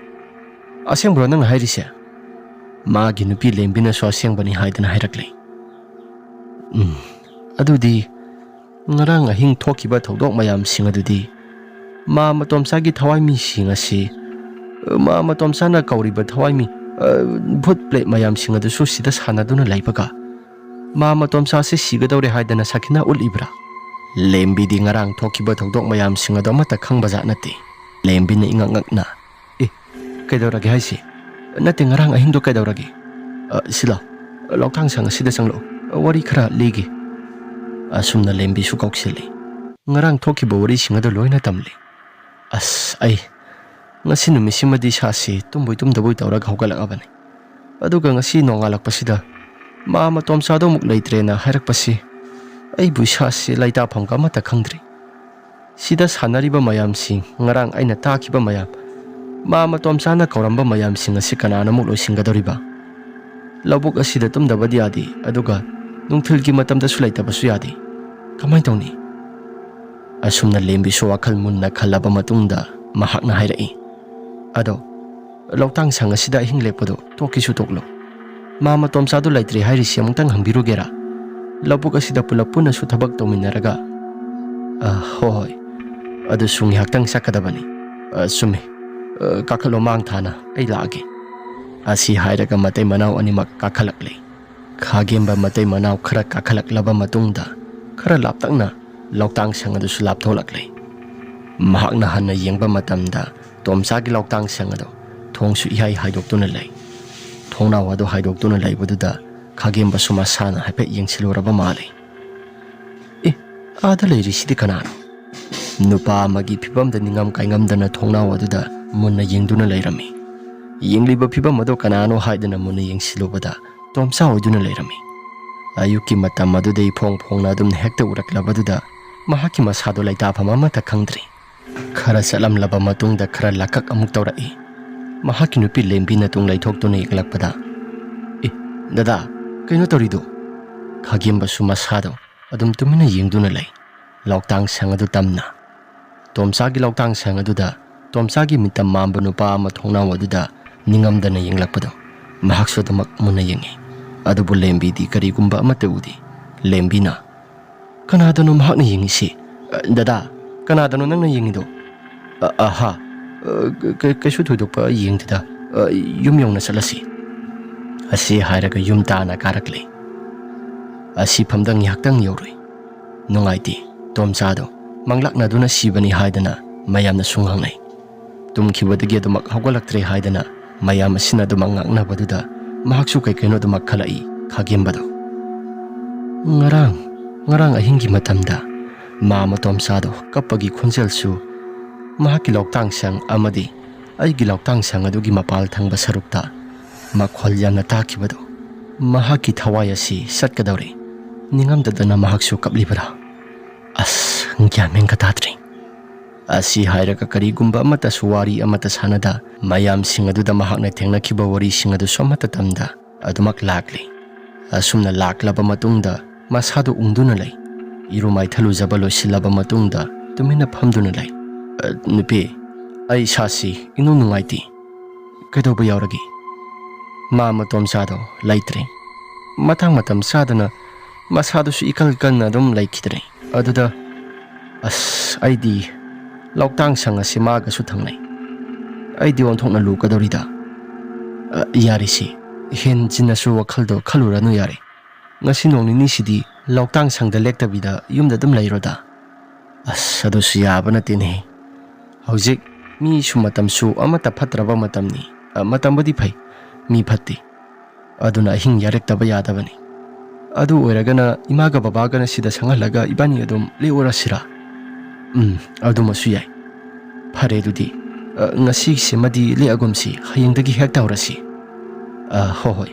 ꯑꯁꯦꯡꯕ꯭ꯔꯣ ꯅꯪꯅ ꯍꯥꯏꯔꯤꯁꯦ? ꯃꯥꯒꯤ ꯅꯨꯄꯤ ꯂꯦꯝꯕꯤꯅꯁꯨ ꯑꯁꯦꯡꯕꯅꯤ ꯍꯥꯏꯗꯅ ꯍꯥꯏꯔꯛꯂꯦ꯫ ꯎꯝ, ꯑꯗꯨꯗꯤ ꯉꯔꯥꯡ ꯑꯍꯤꯡ ꯊꯣꯛꯈꯤꯕ ꯊꯧꯗꯣꯛ ꯃꯌꯥꯝꯁꯤꯡ ꯑꯗꯨꯗꯤ ꯃꯥ ꯃꯇꯣꯝꯆꯥꯒꯤ ꯊꯋꯥꯏ ꯃꯤꯁꯤꯡ ꯑꯁꯤ, ꯃꯥ ꯃꯇꯣꯝꯆꯥꯅ ꯀꯧꯔꯤꯕ ꯊꯋꯥꯏ ꯃꯤ, ꯑ, ꯚꯨꯠ ꯄ꯭ꯔꯦꯠ ꯃꯌꯥꯝꯁꯤꯡ ꯑꯗꯨꯁꯨ ꯁꯤꯗ ꯁꯥꯟꯅꯗꯨꯅ ꯂꯩꯕꯒ ꯃꯥ ꯃꯇꯣꯝꯆꯥꯁꯤ ꯁꯤꯒꯗꯧꯔꯦ ꯍꯥꯏꯗꯅ ꯁꯈꯤꯅ ꯎꯠꯂꯤꯕ꯭ꯔꯥ? ꯂꯦꯝꯕꯤꯗꯤ ꯉꯔꯥꯡ ꯊꯣꯛꯈꯤꯕ ꯊꯧꯗꯣꯛ ꯃꯌꯥꯝꯁꯤꯡ ꯑꯗꯣ ꯑꯃꯠꯇ ꯈꯪꯕꯖꯥꯠ ꯅꯠꯇꯦ꯫ ꯂꯦꯝꯕꯤꯅ ꯏꯉꯛ ꯉꯛꯅ, "ꯑꯦ, ꯀꯩꯗꯧꯔꯒꯦ ꯍꯥꯏꯁꯦ? ꯅꯠꯇꯦ, ꯉꯔꯥꯡ ꯑꯍꯤꯡꯗꯣ ꯀꯩꯗꯧꯔꯒꯦ? ꯑ, ꯁꯤ ꯂꯥꯎ, ꯂꯧꯇꯥꯡ ꯁꯪ ꯑꯁꯤꯗ ꯆꯪꯂꯛꯎ, ꯋꯥꯔꯤ ꯈꯔ ꯂꯤꯒꯦ꯫" ꯑꯁꯨꯝꯅ ꯂꯦꯝꯕꯤꯁꯨ ꯀꯧꯁꯤꯜꯂꯤ꯫ ꯉꯔꯥꯡ ꯊꯣꯛꯈꯤꯕ ꯋꯥꯔꯤꯁꯤꯡ ꯑꯗꯨ ꯂꯣꯏꯅ ꯇꯝꯂꯤ꯫ ꯑꯁ, ꯑꯩ ꯉꯁꯤ ꯅꯨꯃꯤꯠꯁꯤꯃꯗꯤ ꯏꯁꯥꯁꯤ ꯇꯨꯝꯕꯣꯏ ꯇꯨꯝꯗꯕꯣꯏ ꯇꯧꯔꯒ ꯍꯧꯒꯠꯂꯛꯑꯕꯅꯤ꯫ ꯑꯗꯨꯒ ꯉꯁꯤ ꯅꯣꯡꯉꯥꯜꯂꯛꯄꯁꯤꯗ ꯃꯥ ꯃꯇꯣꯝꯆꯥꯗꯣ ꯑꯃꯨꯛ ꯂꯩꯇ꯭ꯔꯦꯅ ꯍꯥꯏꯔꯛꯄꯁꯤ ꯑꯩꯕꯨ ꯏꯁꯥꯁꯤ ꯂꯩꯇꯥꯐꯝꯒ ꯑꯃꯠꯇ ꯈꯪꯗ꯭ꯔꯤ꯫ ꯁꯤꯗ ꯁꯥꯟꯅꯔꯤꯕ ꯃꯌꯥꯝꯁꯤꯡ, ꯉꯔꯥꯡ ꯑꯩꯅ ꯇꯥꯈꯤꯕ ꯃꯌꯥꯝ, ꯃꯥ ꯃꯇꯣꯝꯆꯥꯅ ꯀꯧꯔꯝꯕ ꯃꯌꯥꯝꯁꯤꯡ ꯑꯁꯤ ꯀꯅꯥꯅ ꯑꯃꯨꯛ ꯂꯣꯏꯁꯤꯟꯒꯗꯧꯔꯤꯕ? ꯂꯧꯕꯨꯛ ꯑꯁꯤꯗ ꯇꯨꯝꯗꯕꯗꯤ ꯌꯥꯗꯦ, ꯑꯗꯨꯒ ꯅꯨꯡꯊꯤꯜꯒꯤ ꯃꯇꯝꯗꯁꯨ ꯂꯩꯇꯕꯁꯨ ꯌꯥꯗꯦ꯫ ꯀꯃꯥꯏꯅ ꯇꯧꯅꯤ? ꯑꯁꯨꯝꯅ ꯂꯦꯝꯕꯤꯁꯨ ꯋꯥꯈꯜ ꯃꯨꯟꯅ ꯈꯜꯂꯕ ꯃꯇꯨꯡꯗ ꯃꯍꯥꯛꯅ ꯍꯥꯏꯔꯛꯏ, "ꯑꯗꯣ ꯂꯧꯇꯥꯡ ꯁꯪ ꯑꯁꯤꯗ ꯑꯍꯤꯡ ꯂꯦꯛꯄꯗꯣ ꯇꯣꯛꯀꯤꯁꯨ ꯇꯣꯛꯂꯣ꯫ ꯃꯥ ꯃꯇꯣꯝꯆꯥꯗꯣ ꯂꯩꯇ꯭ꯔꯦ ꯍꯥꯏꯔꯤꯁꯤ ꯑꯃꯨꯛꯇꯪ ꯍꯪꯕꯤꯔꯨꯒꯦꯔꯥ? ꯂꯧꯕꯨꯛ ꯑꯁꯤꯗ ꯄꯨꯂꯞ ꯄꯨꯟꯅꯁꯨ ꯊꯕꯛ ꯇꯧꯃꯤꯟꯅꯔꯒ꯫" "ꯑ, ꯍꯣꯏ ꯍꯣꯏ, ꯑꯗꯨꯁꯨ ꯉꯥꯏꯍꯥꯛꯇꯪ ꯆꯠꯀꯗꯕꯅꯤ꯫ ꯑ, ꯆꯨꯝꯃꯤ꯫ ꯑ, ꯀꯥꯈꯠꯂꯣ ꯃꯥꯡ ꯊꯥꯅ, ꯑꯩ ꯂꯥꯛꯑꯒꯦ꯫" ꯑꯁꯤ ꯍꯥꯏꯔꯒ ꯃꯇꯩ ꯃꯅꯥꯎ ꯑꯅꯤꯃꯛ ꯀꯥꯈꯠꯂꯛꯂꯦ꯫ ꯈꯥꯒꯦꯝꯕ ꯃꯇꯩ ꯃꯅꯥꯎ ꯈꯔ ꯀꯥꯈꯠꯂꯛꯂꯕ ꯃꯇꯨꯡꯗ ꯈꯔ ꯂꯥꯞꯇꯛꯅ ꯂꯧꯇꯥꯡ ꯁꯪ ꯑꯗꯨꯁꯨ ꯂꯥꯞꯊꯣꯛꯂꯛꯂꯦ꯫ ꯃꯍꯥꯛꯅ ꯍꯟꯅ ꯌꯦꯡꯕ ꯃꯇꯝꯗ ꯇꯣꯝꯆꯥꯒꯤ ꯂꯧꯇꯥꯡ ꯁꯪ ꯑꯗꯨ ꯊꯣꯡꯁꯨ ꯏꯍꯥꯏ ꯍꯥꯏꯗꯣꯛꯇꯨꯅ ꯂꯩ꯫ ꯊꯣꯡꯅꯥꯎ ꯑꯗꯨ ꯍꯥꯏꯗꯣꯛꯇꯨꯅ ꯂꯩꯕꯗꯨꯗ ꯈꯥꯒꯦꯝꯕꯁꯨ ꯃꯁꯥꯅ ꯍꯥꯏꯐꯦꯠ ꯌꯦꯡꯁꯤꯜꯂꯨꯔꯕ ꯃꯥꯜꯂꯤ꯫ "ꯑꯦ, ꯑꯥꯗ ꯂꯩꯔꯤꯁꯤꯗꯤ ꯀꯅꯥꯅꯣ?" ꯅꯨꯄꯥ ꯑꯃꯒꯤ ꯐꯤꯕꯝꯗ ꯅꯤꯡꯉꯝ ꯀꯥꯏꯉꯝꯗꯅ ꯊꯣꯡꯅꯥꯎ ꯑꯗꯨꯗ ꯃꯨꯟꯅ ꯌꯦꯡꯗꯨꯅ ꯂꯩꯔꯝꯃꯤ꯫ ꯌꯦꯡꯂꯤꯕ ꯐꯤꯕꯝ ꯑꯗꯨ ꯀꯅꯥꯅꯣ ꯍꯥꯏꯗꯅ ꯃꯨꯟꯅ ꯌꯦꯡꯁꯤꯜꯂꯨꯕꯗ ꯇꯣꯝꯆꯥ ꯑꯣꯏꯗꯨꯅ ꯂꯩꯔꯝꯃꯤ꯫ ꯑꯌꯨꯛꯀꯤ ꯃꯇꯝ ꯑꯗꯨꯗ ꯏꯐꯣꯡ ꯐꯣꯡꯅ ꯑꯗꯨꯝ ꯍꯦꯛꯇ ꯎꯔꯛꯂꯕꯗꯨꯗ ꯃꯍꯥꯛꯀꯤ ꯃꯁꯥꯗꯣ ꯂꯩꯇꯥꯐꯝ ꯑꯃꯠꯇ ꯈꯪꯗ꯭ꯔꯤ꯫ ꯈꯔ ꯆꯠꯂꯝꯂꯕ ꯃꯇꯨꯡꯗ ꯈꯔ ꯂꯥꯀꯛ ꯑꯃꯨꯛ ꯇꯧꯔꯛꯏ꯫ ꯃꯍꯥꯛꯀꯤ ꯅꯨꯄꯤ ꯂꯦꯝꯕꯤꯅ ꯇꯨꯡ ꯂꯩꯊꯣꯛꯇꯨꯅ ꯌꯦꯡꯂꯛꯄꯗ, "ꯑꯦ, ꯗꯗꯥ, ꯀꯩꯅꯣ ꯇꯧꯔꯤꯗꯣ?" ꯈꯥꯒꯦꯝꯕꯁꯨ ꯃꯁꯥꯗꯣ ꯑꯗꯨꯝ ꯇꯨꯃꯤꯟꯅ ꯌꯦꯡꯗꯨꯅ ꯂꯩ꯫ ꯂꯣꯛꯇꯥꯡ ꯁꯪ ꯑꯗꯨ ꯇꯝꯅ꯫ ꯇꯣꯝꯆꯥꯒꯤ ꯂꯣꯛꯇꯥꯡ ꯁꯪ ꯑꯗꯨꯗ ꯇꯣꯝꯆꯥꯒꯤ ꯃꯤꯠꯇ ꯃꯥꯝꯕ ꯅꯨꯄꯥ ꯑꯃ ꯊꯣꯡꯅꯥꯎ ꯑꯗꯨꯗ ꯅꯤꯡꯉꯝꯗꯅ ꯌꯦꯡꯂꯛꯄꯗꯣ ꯃꯍꯥꯛꯁꯨ ꯑꯗꯨꯃꯛ ꯃꯨꯟꯅ ꯌꯦꯡꯉꯤ꯫ ꯑꯗꯨꯕꯨ ꯂꯦꯝꯕꯤꯗꯤ ꯀꯔꯤꯒꯨꯝꯕ ꯑꯃꯠꯇ ꯎꯗꯦ꯫ ꯂꯦꯝꯕꯤꯅ, "ꯀꯅꯥꯗꯅꯣ ꯃꯍꯥꯛꯅ ꯌꯦꯡꯉꯤꯁꯤ? ꯑ, ꯗꯗꯥ, ꯀꯅꯥꯗꯅꯣ ꯅꯪꯅ ꯌꯦꯡꯉꯤꯗꯣ?" "ꯑ, ꯑꯍꯥ, ꯑ, ꯀ-, ꯀꯩꯁꯨ ꯊꯣꯏꯗꯣꯛꯄ ꯌꯦꯡꯗꯦꯗ꯫ ꯑ, ꯌꯨꯝ ꯌꯧꯅ ꯆꯠꯂꯁꯤ꯫" ꯑꯁꯤ ꯍꯥꯏꯔꯒ ꯌꯨꯝ ꯇꯥꯅ ꯀꯥꯔꯛꯂꯦ꯫ ꯑꯁꯤꯐꯝꯗ ꯉꯥꯏꯍꯥꯛꯇꯪ ꯌꯧꯔꯨꯏ꯫ ꯅꯨꯡꯉꯥꯏꯇꯦ, ꯇꯣꯝꯆꯥꯗꯣ ꯃꯪꯂꯥꯛꯅꯗꯨꯅ ꯁꯤꯕꯅꯤ ꯍꯥꯏꯗꯅ ꯃꯌꯥꯝꯅꯁꯨ ꯉꯥꯡꯅꯩ꯫ ꯇꯨꯝꯈꯤꯕꯗꯒꯤ ꯑꯗꯨꯃꯛ ꯍꯧꯒꯠꯂꯛꯇ꯭ꯔꯦ ꯍꯥꯏꯗꯅ ꯃꯌꯥꯝ ꯑꯁꯤꯅ ꯑꯗꯨꯃꯛ ꯉꯥꯡꯅꯕꯗꯨꯗ ꯃꯍꯥꯛꯁꯨ ꯀꯩ ꯀꯩꯅꯣ ꯑꯗꯨꯃꯛ ꯈꯜꯂꯛꯏ ꯈꯥꯒꯦꯝꯕꯗꯣ꯫ ꯉꯔꯥꯡ, ꯉꯔꯥꯡ ꯑꯍꯤꯡꯒꯤ ꯃꯇꯝꯗ ꯃꯥ ꯃꯇꯣꯝꯆꯥꯗꯣ ꯀꯞꯄꯒꯤ ꯈꯣꯟꯖꯦꯜꯁꯨ ꯃꯍꯥꯛꯀꯤ ꯂꯣꯛꯇꯥꯡ ꯁꯪ ꯑꯃꯗꯤ ꯑꯩꯒꯤ ꯂꯣꯛꯇꯥꯡ ꯁꯪ ꯑꯗꯨꯒꯤ ꯃꯄꯥꯜ ꯊꯪꯕ ꯁꯔꯨꯛꯇ ꯃꯈꯣꯜ ꯌꯥꯝꯅ ꯇꯥꯈꯤꯕꯗꯣ ꯃꯍꯥꯛꯀꯤ ꯊꯋꯥꯏ ꯑꯁꯤ ꯆꯠꯀꯗꯧꯔꯦ꯫ ꯅꯤꯡꯉꯝꯗꯗꯅ ꯃꯍꯥꯛꯁꯨ ꯀꯞꯂꯤꯕꯔꯥ? ꯑꯁ, ꯒ꯭ꯌꯥꯟ ꯃꯦꯟꯒ ꯇꯥꯗ꯭ꯔꯦ꯫ ꯑꯁꯤ ꯍꯥꯏꯔꯒ ꯀꯔꯤꯒꯨꯝꯕ ꯑꯃꯠꯇꯁꯨ ꯋꯥꯔꯤ ꯑꯃꯠꯇ ꯁꯥꯟꯅꯗ ꯃꯌꯥꯝꯁꯤꯡ ꯑꯗꯨꯗ ꯃꯍꯥꯛꯅ ꯊꯦꯡꯅꯈꯤꯕ ꯋꯥꯔꯤꯁꯤꯡ ꯑꯗꯨꯁꯨ ꯑꯃꯠꯇ ꯇꯝꯗ ꯑꯗꯨꯃꯛ ꯂꯥꯛꯂꯤ꯫ ꯑꯁꯨꯝꯅ ꯂꯥꯛꯂꯕ ꯃꯇꯨꯡꯗ ꯃꯁꯥꯗꯨ ꯎꯪꯗꯨꯅ ꯂꯩ꯫ ꯏꯔꯨ ꯃꯥꯏꯊ ꯂꯨꯖꯕ ꯂꯣꯏꯁꯤꯜꯂꯕ ꯃꯇꯨꯡꯗ ꯇꯨꯃꯤꯟꯅ ꯐꯝꯗꯨꯅ ꯂꯩ꯫ "ꯑ, ꯅꯨꯄꯤ, ꯑꯩ ꯏꯁꯥꯁꯤ ꯏꯅꯨꯡ ꯅꯨꯡꯉꯥꯏꯇꯦ꯫ ꯀꯩꯗꯧꯕ ꯌꯥꯎꯔꯒꯦ?" ꯃꯥ ꯃꯇꯣꯝꯆꯥꯗꯣ ꯂꯩꯇ꯭ꯔꯦ꯫ ꯃꯇꯥꯡ ꯃꯇꯝ ꯆꯥꯗꯅ ꯃꯁꯥꯗꯨꯁꯨ ꯏꯀꯜ ꯀꯟꯅ ꯑꯗꯨꯝ ꯂꯩꯈꯤꯗ꯭ꯔꯦ꯫ ꯑꯗꯨꯗ, "ꯑꯁ, ꯑꯩꯗꯤ ꯂꯣꯛꯇꯥꯡ ꯁꯪ ꯑꯁꯤ ꯃꯥꯒꯁꯨ ꯊꯪꯅꯩ꯫ ꯑꯩꯗꯤ ꯑꯣꯟꯊꯣꯛꯅ ꯂꯨꯒꯗꯧꯔꯤꯗ꯫" "ꯑ, ꯌꯥꯔꯦꯁꯦ, ꯍꯦꯟꯖꯤꯟꯅꯁꯨ ꯋꯥꯈꯜꯗꯣ ꯈꯜꯂꯨꯔꯅꯨ ꯌꯥꯔꯦ꯫ ꯉꯁꯤ ꯅꯣꯡ ꯅꯤꯅꯤꯁꯤꯗꯤ ꯂꯣꯛꯇꯥꯡ ꯁꯪꯗ ꯂꯦꯛꯇꯕꯤꯗ ꯌꯨꯝꯗ ꯑꯗꯨꯝ ꯂꯩꯔꯣꯗ꯫" "ꯑꯁ, ꯑꯗꯨꯁꯨ ꯌꯥꯕ ꯅꯠꯇꯦꯅꯦ꯫ ꯍꯧꯖꯤꯛ ꯃꯤꯁꯨ ꯃꯇꯝꯁꯨ ꯑꯃꯠꯇ ꯐꯠꯇ꯭ꯔꯕ ꯃꯇꯝꯅꯤ꯫ ꯑ, ꯃꯇꯝꯕꯨꯗꯤ ꯐꯩ, ꯃꯤ ꯐꯠꯇꯦ꯫ ꯑꯗꯨꯅ ꯑꯍꯤꯡ ꯌꯥꯔꯦꯛꯇꯕ ꯌꯥꯗꯕꯅꯤ꯫ ꯑꯗꯨ ꯑꯣꯏꯔꯒꯅ ꯏꯃꯥꯒ ꯕꯕꯥꯒꯅ ꯁꯤꯗ ꯁꯪꯍꯜꯂꯒ ꯏꯕꯥꯅꯤ ꯑꯗꯨꯝ ꯂꯦꯛꯎꯔꯁꯤꯔꯥ?" "ꯎꯝ, ꯑꯗꯨꯃꯁꯨ ꯌꯥꯏ꯫ ꯐꯔꯦ ꯑꯗꯨꯗꯤ, ꯑ, ꯉꯁꯤꯁꯤꯃꯗꯤ ꯂꯦꯛꯑꯒꯨꯝꯁꯤ, ꯍꯌꯦꯡꯗꯒꯤ ꯍꯦꯛ ꯇꯧꯔꯁꯤ꯫" "ꯑ, ꯍꯣ ꯍꯣꯏ꯫"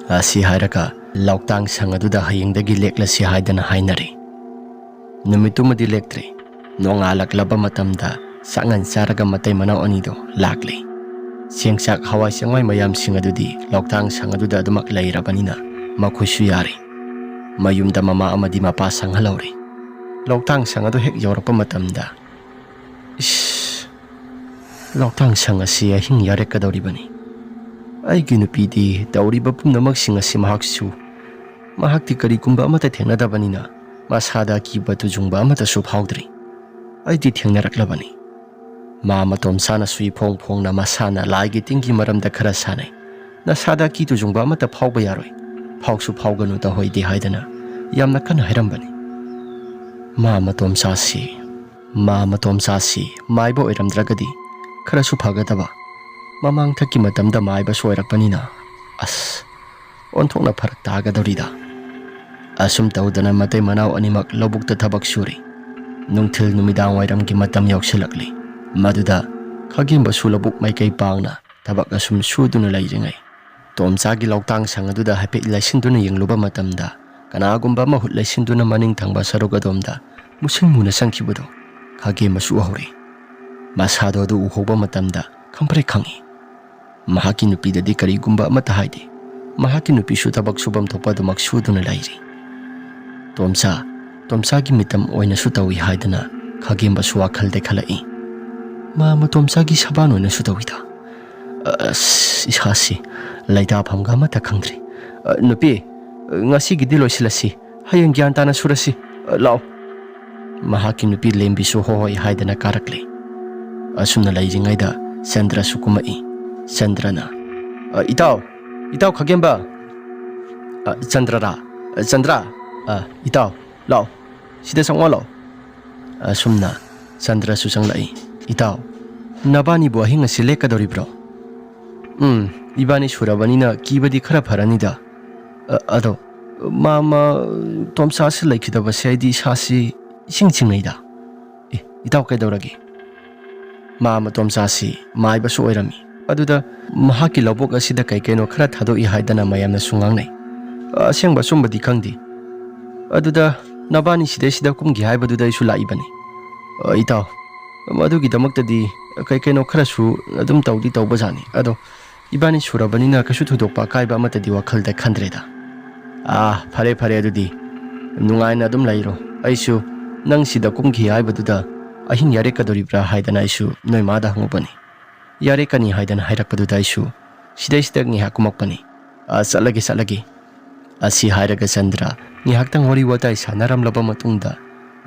ꯑꯁꯤ ꯍꯥꯏꯔꯒ ꯂꯣꯛꯇꯥꯡ ꯁꯪ ꯑꯗꯨꯗ ꯍꯌꯦꯡꯗꯒꯤ ꯂꯦꯛꯂꯁꯤ ꯍꯥꯏꯗꯅ ꯍꯥꯏꯅꯔꯦ꯫ ꯅꯨꯃꯤꯠꯇꯨꯃꯗꯤ ꯂꯦꯛꯇ꯭ꯔꯦ꯫ ꯅꯣꯡꯉꯥꯜꯂꯛꯂꯕ ꯃꯇꯝꯗ ꯆꯥꯛꯉꯟ ꯆꯥꯔꯒ ꯃꯇꯩ ꯃꯅꯥꯎ ꯑꯅꯤꯗꯣ ꯂꯥꯛꯂꯦ꯫ ꯆꯦꯡꯆꯥꯛ, ꯍꯋꯥꯏ ꯆꯦꯡꯋꯥꯏ ꯃꯌꯥꯝꯁꯤꯡ ꯑꯗꯨꯗꯤ ꯂꯧꯇꯥꯡ ꯁꯪ ꯑꯗꯨꯗ ꯑꯗꯨꯃꯛ ꯂꯩꯔꯕꯅꯤꯅ ꯃꯈꯣꯏꯁꯨ ꯌꯥꯔꯦ꯫ ꯃꯌꯨꯝꯗ ꯃꯃꯥ ꯑꯃꯗꯤ ꯃꯄꯥ ꯁꯪꯍꯜꯍꯧꯔꯦ꯫ ꯂꯧꯇꯥꯡ ꯁꯪ ꯑꯗꯨ ꯍꯦꯛ ꯌꯧꯔꯛꯄ ꯃꯇꯝꯗ, ꯏꯁ, ꯂꯧꯇꯥꯡ ꯁꯪ ꯑꯁꯤ ꯑꯍꯤꯡ ꯌꯥꯔꯦꯛꯀꯗꯧꯔꯤꯕꯅꯤ꯫ ꯑꯩꯒꯤ ꯅꯨꯄꯤꯗꯤ ꯇꯧꯔꯤꯕ ꯄꯨꯝꯅꯃꯛꯁꯤꯡ ꯑꯁꯤ ꯃꯍꯥꯛꯁꯨ, ꯃꯍꯥꯛꯇꯤ ꯀꯔꯤꯒꯨꯝꯕ ꯑꯃꯠꯇ ꯊꯦꯡꯅꯗꯕꯅꯤꯅ ꯃꯁꯥꯗ ꯑꯀꯤꯕ ꯇꯨꯖꯨꯡꯕ ꯑꯃꯠꯇꯁꯨ ꯐꯥꯎꯗ꯭ꯔꯤ꯫ ꯑꯩꯗꯤ ꯊꯦꯡꯅꯔꯛꯂꯕꯅꯤ꯫ ꯃꯥ ꯃꯇꯣꯝꯆꯥꯅꯁꯨ ꯏꯐꯣꯡ ꯐꯣꯡꯅ ꯃꯁꯥꯅ ꯂꯥꯏꯒꯤ ꯇꯤꯟꯒꯤ ꯃꯔꯝꯗ ꯈꯔ ꯁꯥꯟꯅꯩ꯫ "ꯅꯁꯥꯗ ꯑꯀꯤ ꯇꯨꯖꯨꯡꯕ ꯑꯃꯠꯇ ꯐꯥꯎꯕ ꯌꯥꯔꯣꯏ꯫ ꯐꯥꯎꯁꯨ ꯐꯥꯎꯒꯅꯨ ꯇꯧꯍꯩꯗꯦ" ꯍꯥꯏꯗꯅ ꯌꯥꯝꯅ ꯀꯟꯅ ꯍꯥꯏꯔꯝꯕꯅꯤ꯫ ꯃꯥ ꯃꯇꯣꯝꯆꯥꯁꯤ, ꯃꯥ ꯃꯇꯣꯝꯆꯥꯁꯤ ꯃꯥꯏꯕ ꯑꯣꯏꯔꯝꯗ꯭ꯔꯒꯗꯤ ꯈꯔꯁꯨ ꯐꯒꯗꯕ꯫ ꯃꯃꯥꯡꯊꯛꯀꯤ ꯃꯇꯝꯗ ꯃꯥꯏꯕꯁꯨ ꯑꯣꯏꯔꯛꯄꯅꯤꯅ, ꯑꯁ, ꯑꯣꯟꯊꯣꯛꯅ ꯐꯔꯛ ꯇꯥꯒꯗꯧꯔꯤꯗ꯫ ꯑꯁꯨꯝ ꯇꯧꯗꯅ ꯃꯇꯩ ꯃꯅꯥꯎ ꯑꯅꯤꯃꯛ ꯂꯧꯕꯨꯛꯇ ꯊꯕꯛ ꯁꯨꯔꯤ꯫ ꯅꯨꯡꯊꯤꯜ ꯅꯨꯃꯤꯗꯥꯡ ꯋꯥꯏꯔꯝꯒꯤ ꯃꯇꯝ ꯌꯧꯁꯤꯜꯂꯛꯂꯤ꯫ ꯃꯗꯨꯗ ꯈꯥꯒꯦꯝꯕꯁꯨ ꯂꯧꯕꯨꯛ ꯃꯥꯏꯀꯩ ꯄꯥꯡꯅ ꯊꯕꯛ ꯑꯁꯨꯝ ꯁꯨꯗꯨꯅ ꯂꯩꯔꯤꯉꯩ, ꯇꯣꯝꯆꯥꯒꯤ ꯂꯧꯇꯥꯡ ꯁꯪ ꯑꯗꯨꯗ ꯍꯥꯏꯐꯦꯠ ꯂꯩꯁꯤꯟꯗꯨꯅ ꯌꯦꯡꯂꯨꯕ ꯃꯇꯝꯗ, ꯀꯅꯥꯒꯨꯝꯕ ꯑꯃ ꯍꯨꯠ ꯂꯩꯁꯤꯟꯗꯨꯅ ꯃꯅꯤꯡ ꯊꯪꯕ ꯁꯔꯨꯛ ꯑꯗꯣꯝꯗ ꯃꯨꯁꯤꯟ ꯃꯨꯅ ꯆꯪꯈꯤꯕꯗꯨ ꯈꯥꯒꯦꯝꯕꯁꯨ ꯎꯍꯧꯔꯦ꯫ ꯃꯁꯥꯗꯣ ꯑꯗꯨ ꯎꯍꯧꯕ ꯃꯇꯝꯗ ꯈꯪꯄ꯭ꯔꯦꯛ ꯈꯪꯉꯤ꯫ ꯃꯍꯥꯛꯀꯤ ꯅꯨꯄꯤꯗꯗꯤ ꯀꯔꯤꯒꯨꯝꯕ ꯑꯃꯠꯇ ꯍꯥꯏꯗꯦ꯫ ꯃꯍꯥꯛꯀꯤ ꯅꯨꯄꯤꯁꯨ ꯊꯕꯛ ꯁꯨꯐꯝ ꯊꯣꯛꯄ ꯑꯗꯨꯃꯛ ꯁꯨꯗꯨꯅ ꯂꯩꯔꯤ꯫ "ꯇꯣꯝꯆꯥ, ꯇꯣꯝꯆꯥꯒꯤ ꯃꯤꯇꯝ ꯑꯣꯏꯅꯁꯨ ꯇꯧꯏ" ꯍꯥꯏꯗꯅ ꯈꯥꯒꯦꯝꯕꯁꯨ ꯋꯥꯈꯜꯗ ꯈꯜꯂꯛꯏ꯫ "ꯃꯥ ꯃꯇꯣꯝꯆꯥꯒꯤ ꯁꯕꯥꯟ ꯑꯣꯏꯅꯁꯨ ꯇꯧꯏꯗ꯫ ꯑꯁ, ꯏꯁꯥꯁꯤ ꯂꯩꯇꯥꯐꯝꯒ ꯑꯃꯠꯇ ꯈꯪꯗ꯭ꯔꯦ꯫ ꯑ, ꯅꯨꯄꯤ, ꯉꯁꯤꯒꯤꯗꯤ ꯂꯣꯏꯁꯤꯜꯂꯁꯤ꯫ ꯍꯌꯦꯡ ꯒ꯭ꯌꯥꯟ ꯇꯥꯅ ꯁꯨꯔꯁꯤ꯫ ꯑ, ꯂꯥꯛꯑꯣ꯫" ꯃꯍꯥꯛꯀꯤ ꯅꯨꯄꯤ ꯂꯦꯝꯕꯤꯁꯨ ꯍꯣꯏ ꯍꯣꯏ ꯍꯥꯏꯗꯅ ꯀꯥꯔꯛꯂꯦ꯫ ꯑꯁꯨꯝꯅ ꯂꯩꯔꯤꯉꯩꯗ ꯆꯟꯗ꯭ꯔꯁꯨ ꯀꯨꯝꯃꯛꯏ꯫ ꯆꯟꯗ꯭ꯔꯅ, "ꯑ, ꯏꯇꯥꯎ, ꯏꯇꯥꯎ ꯈꯥꯒꯦꯝꯕ!" "ꯑ, ꯆꯟꯗ꯭ꯔꯔꯥ? ꯑ, ꯆꯟꯗ꯭ꯔ! ꯑ, ꯏꯇꯥꯎ, ꯂꯥꯛꯑꯣ, ꯁꯤꯗ ꯆꯪꯉꯛꯑꯣ, ꯂꯥꯛꯑꯣ꯫" ꯑꯁꯨꯝꯅ ꯆꯟꯗ꯭ꯔꯁꯨ ꯆꯪꯂꯛꯏ꯫ "ꯏꯇꯥꯎ, ꯅꯕꯥꯅꯤꯕꯨ ꯑꯍꯤꯡ ꯑꯁꯤ ꯂꯦꯛꯀꯗꯧꯔꯤꯕ꯭ꯔꯣ?" "ꯎꯝ, ꯏꯕꯥꯅꯤ ꯁꯨꯔꯕꯅꯤꯅ ꯀꯤꯕꯗꯤ ꯈꯔ ꯐꯔꯅꯤꯗ꯫ ꯑ, ꯑꯗꯣ, ꯃꯥ, ꯃꯥ, ꯇꯣꯝꯆꯥꯁꯤ ꯂꯩꯈꯤꯗꯕꯁꯦ ꯑꯩꯗꯤ ꯏꯁꯥꯁꯤ ꯏꯆꯤꯡ ꯆꯤꯡꯅꯩꯗ꯫" "ꯑꯦ, ꯏꯇꯥꯎ ꯀꯩꯗꯧꯔꯒꯦ?" "ꯃꯥ ꯃꯇꯣꯝꯆꯥꯁꯤ ꯃꯥꯏꯕꯁꯨ ꯑꯣꯏꯔꯝꯃꯤ꯫ ꯑꯗꯨꯗ ꯃꯍꯥꯛꯀꯤ ꯂꯧꯕꯨꯛ ꯑꯁꯤꯗ ꯀꯩ ꯀꯩꯅꯣ ꯈꯔ ꯊꯥꯗꯣꯛꯏ ꯍꯥꯏꯗꯅ ꯃꯌꯥꯝꯅꯁꯨ ꯉꯥꯡꯅꯩ꯫ ꯑꯁꯦꯡꯕ ꯑꯆꯨꯝꯕꯗꯤ ꯈꯪꯗꯦ꯫ ꯑꯗꯨꯗ ꯅꯕꯥꯅꯤ ꯁꯤꯗꯩꯁꯤꯗ ꯀꯨꯝꯈꯤ ꯍꯥꯏꯕꯗꯨꯗ ꯑꯩꯁꯨ ꯂꯥꯛꯏꯕꯅꯤ꯫" "ꯑ, ꯏꯇꯥꯎ, ꯃꯗꯨꯒꯤꯗꯃꯛꯇꯗꯤ ꯀꯩ ꯀꯩꯅꯣ ꯈꯔꯁꯨ ꯑꯗꯨꯝ ꯇꯧꯗꯤ ꯇꯧꯕꯖꯥꯠꯅꯤ꯫ ꯑꯗꯣ ꯏꯕꯥꯅꯤ ꯁꯨꯔꯕꯅꯤꯅ ꯀꯩꯁꯨ ꯊꯣꯏꯗꯣꯛꯄ ꯑꯀꯥꯏꯕ ꯑꯃꯠꯇꯗꯤ ꯋꯥꯈꯜꯗ ꯈꯟꯗ꯭ꯔꯦꯗ꯫ ꯑꯥ, ꯐꯔꯦ ꯐꯔꯦ, ꯑꯗꯨꯗꯤ ꯅꯨꯡꯉꯥꯏꯅ ꯑꯗꯨꯝ ꯂꯩꯔꯣ꯫ ꯑꯩꯁꯨ ꯅꯪ ꯁꯤꯗ ꯀꯨꯝꯈꯤ ꯍꯥꯏꯕꯗꯨꯗ ꯑꯍꯤꯡ ꯌꯥꯔꯦꯛꯀꯗꯣꯔꯤꯕ꯭ꯔꯥ ꯍꯥꯏꯗꯅ ꯑꯩꯁꯨ ꯅꯣꯏ ꯃꯥꯗ ꯍꯪꯉꯨꯕꯅꯤ꯫ ꯌꯥꯔꯦꯛꯀꯅꯤ ꯍꯥꯏꯗꯅ ꯍꯥꯏꯔꯛꯄꯗꯨꯗ ꯑꯩꯁꯨ ꯁꯤꯗꯩꯁꯤꯗ ꯉꯥꯏꯍꯥꯛ ꯀꯨꯝꯃꯛꯄꯅꯤ꯫ "ꯑꯥ, ꯆꯠꯂꯒꯦ, ꯆꯠꯂꯒꯦ"꯫ ꯑꯁꯤ ꯍꯥꯏꯔꯒ ꯆꯟꯗ꯭ꯔ ꯉꯥꯏꯍꯥꯛꯇꯪ ꯋꯥꯔꯤ ꯋꯥꯇꯥꯏ ꯁꯥꯟꯅꯔꯝꯂꯕ ꯃꯇꯨꯡꯗ,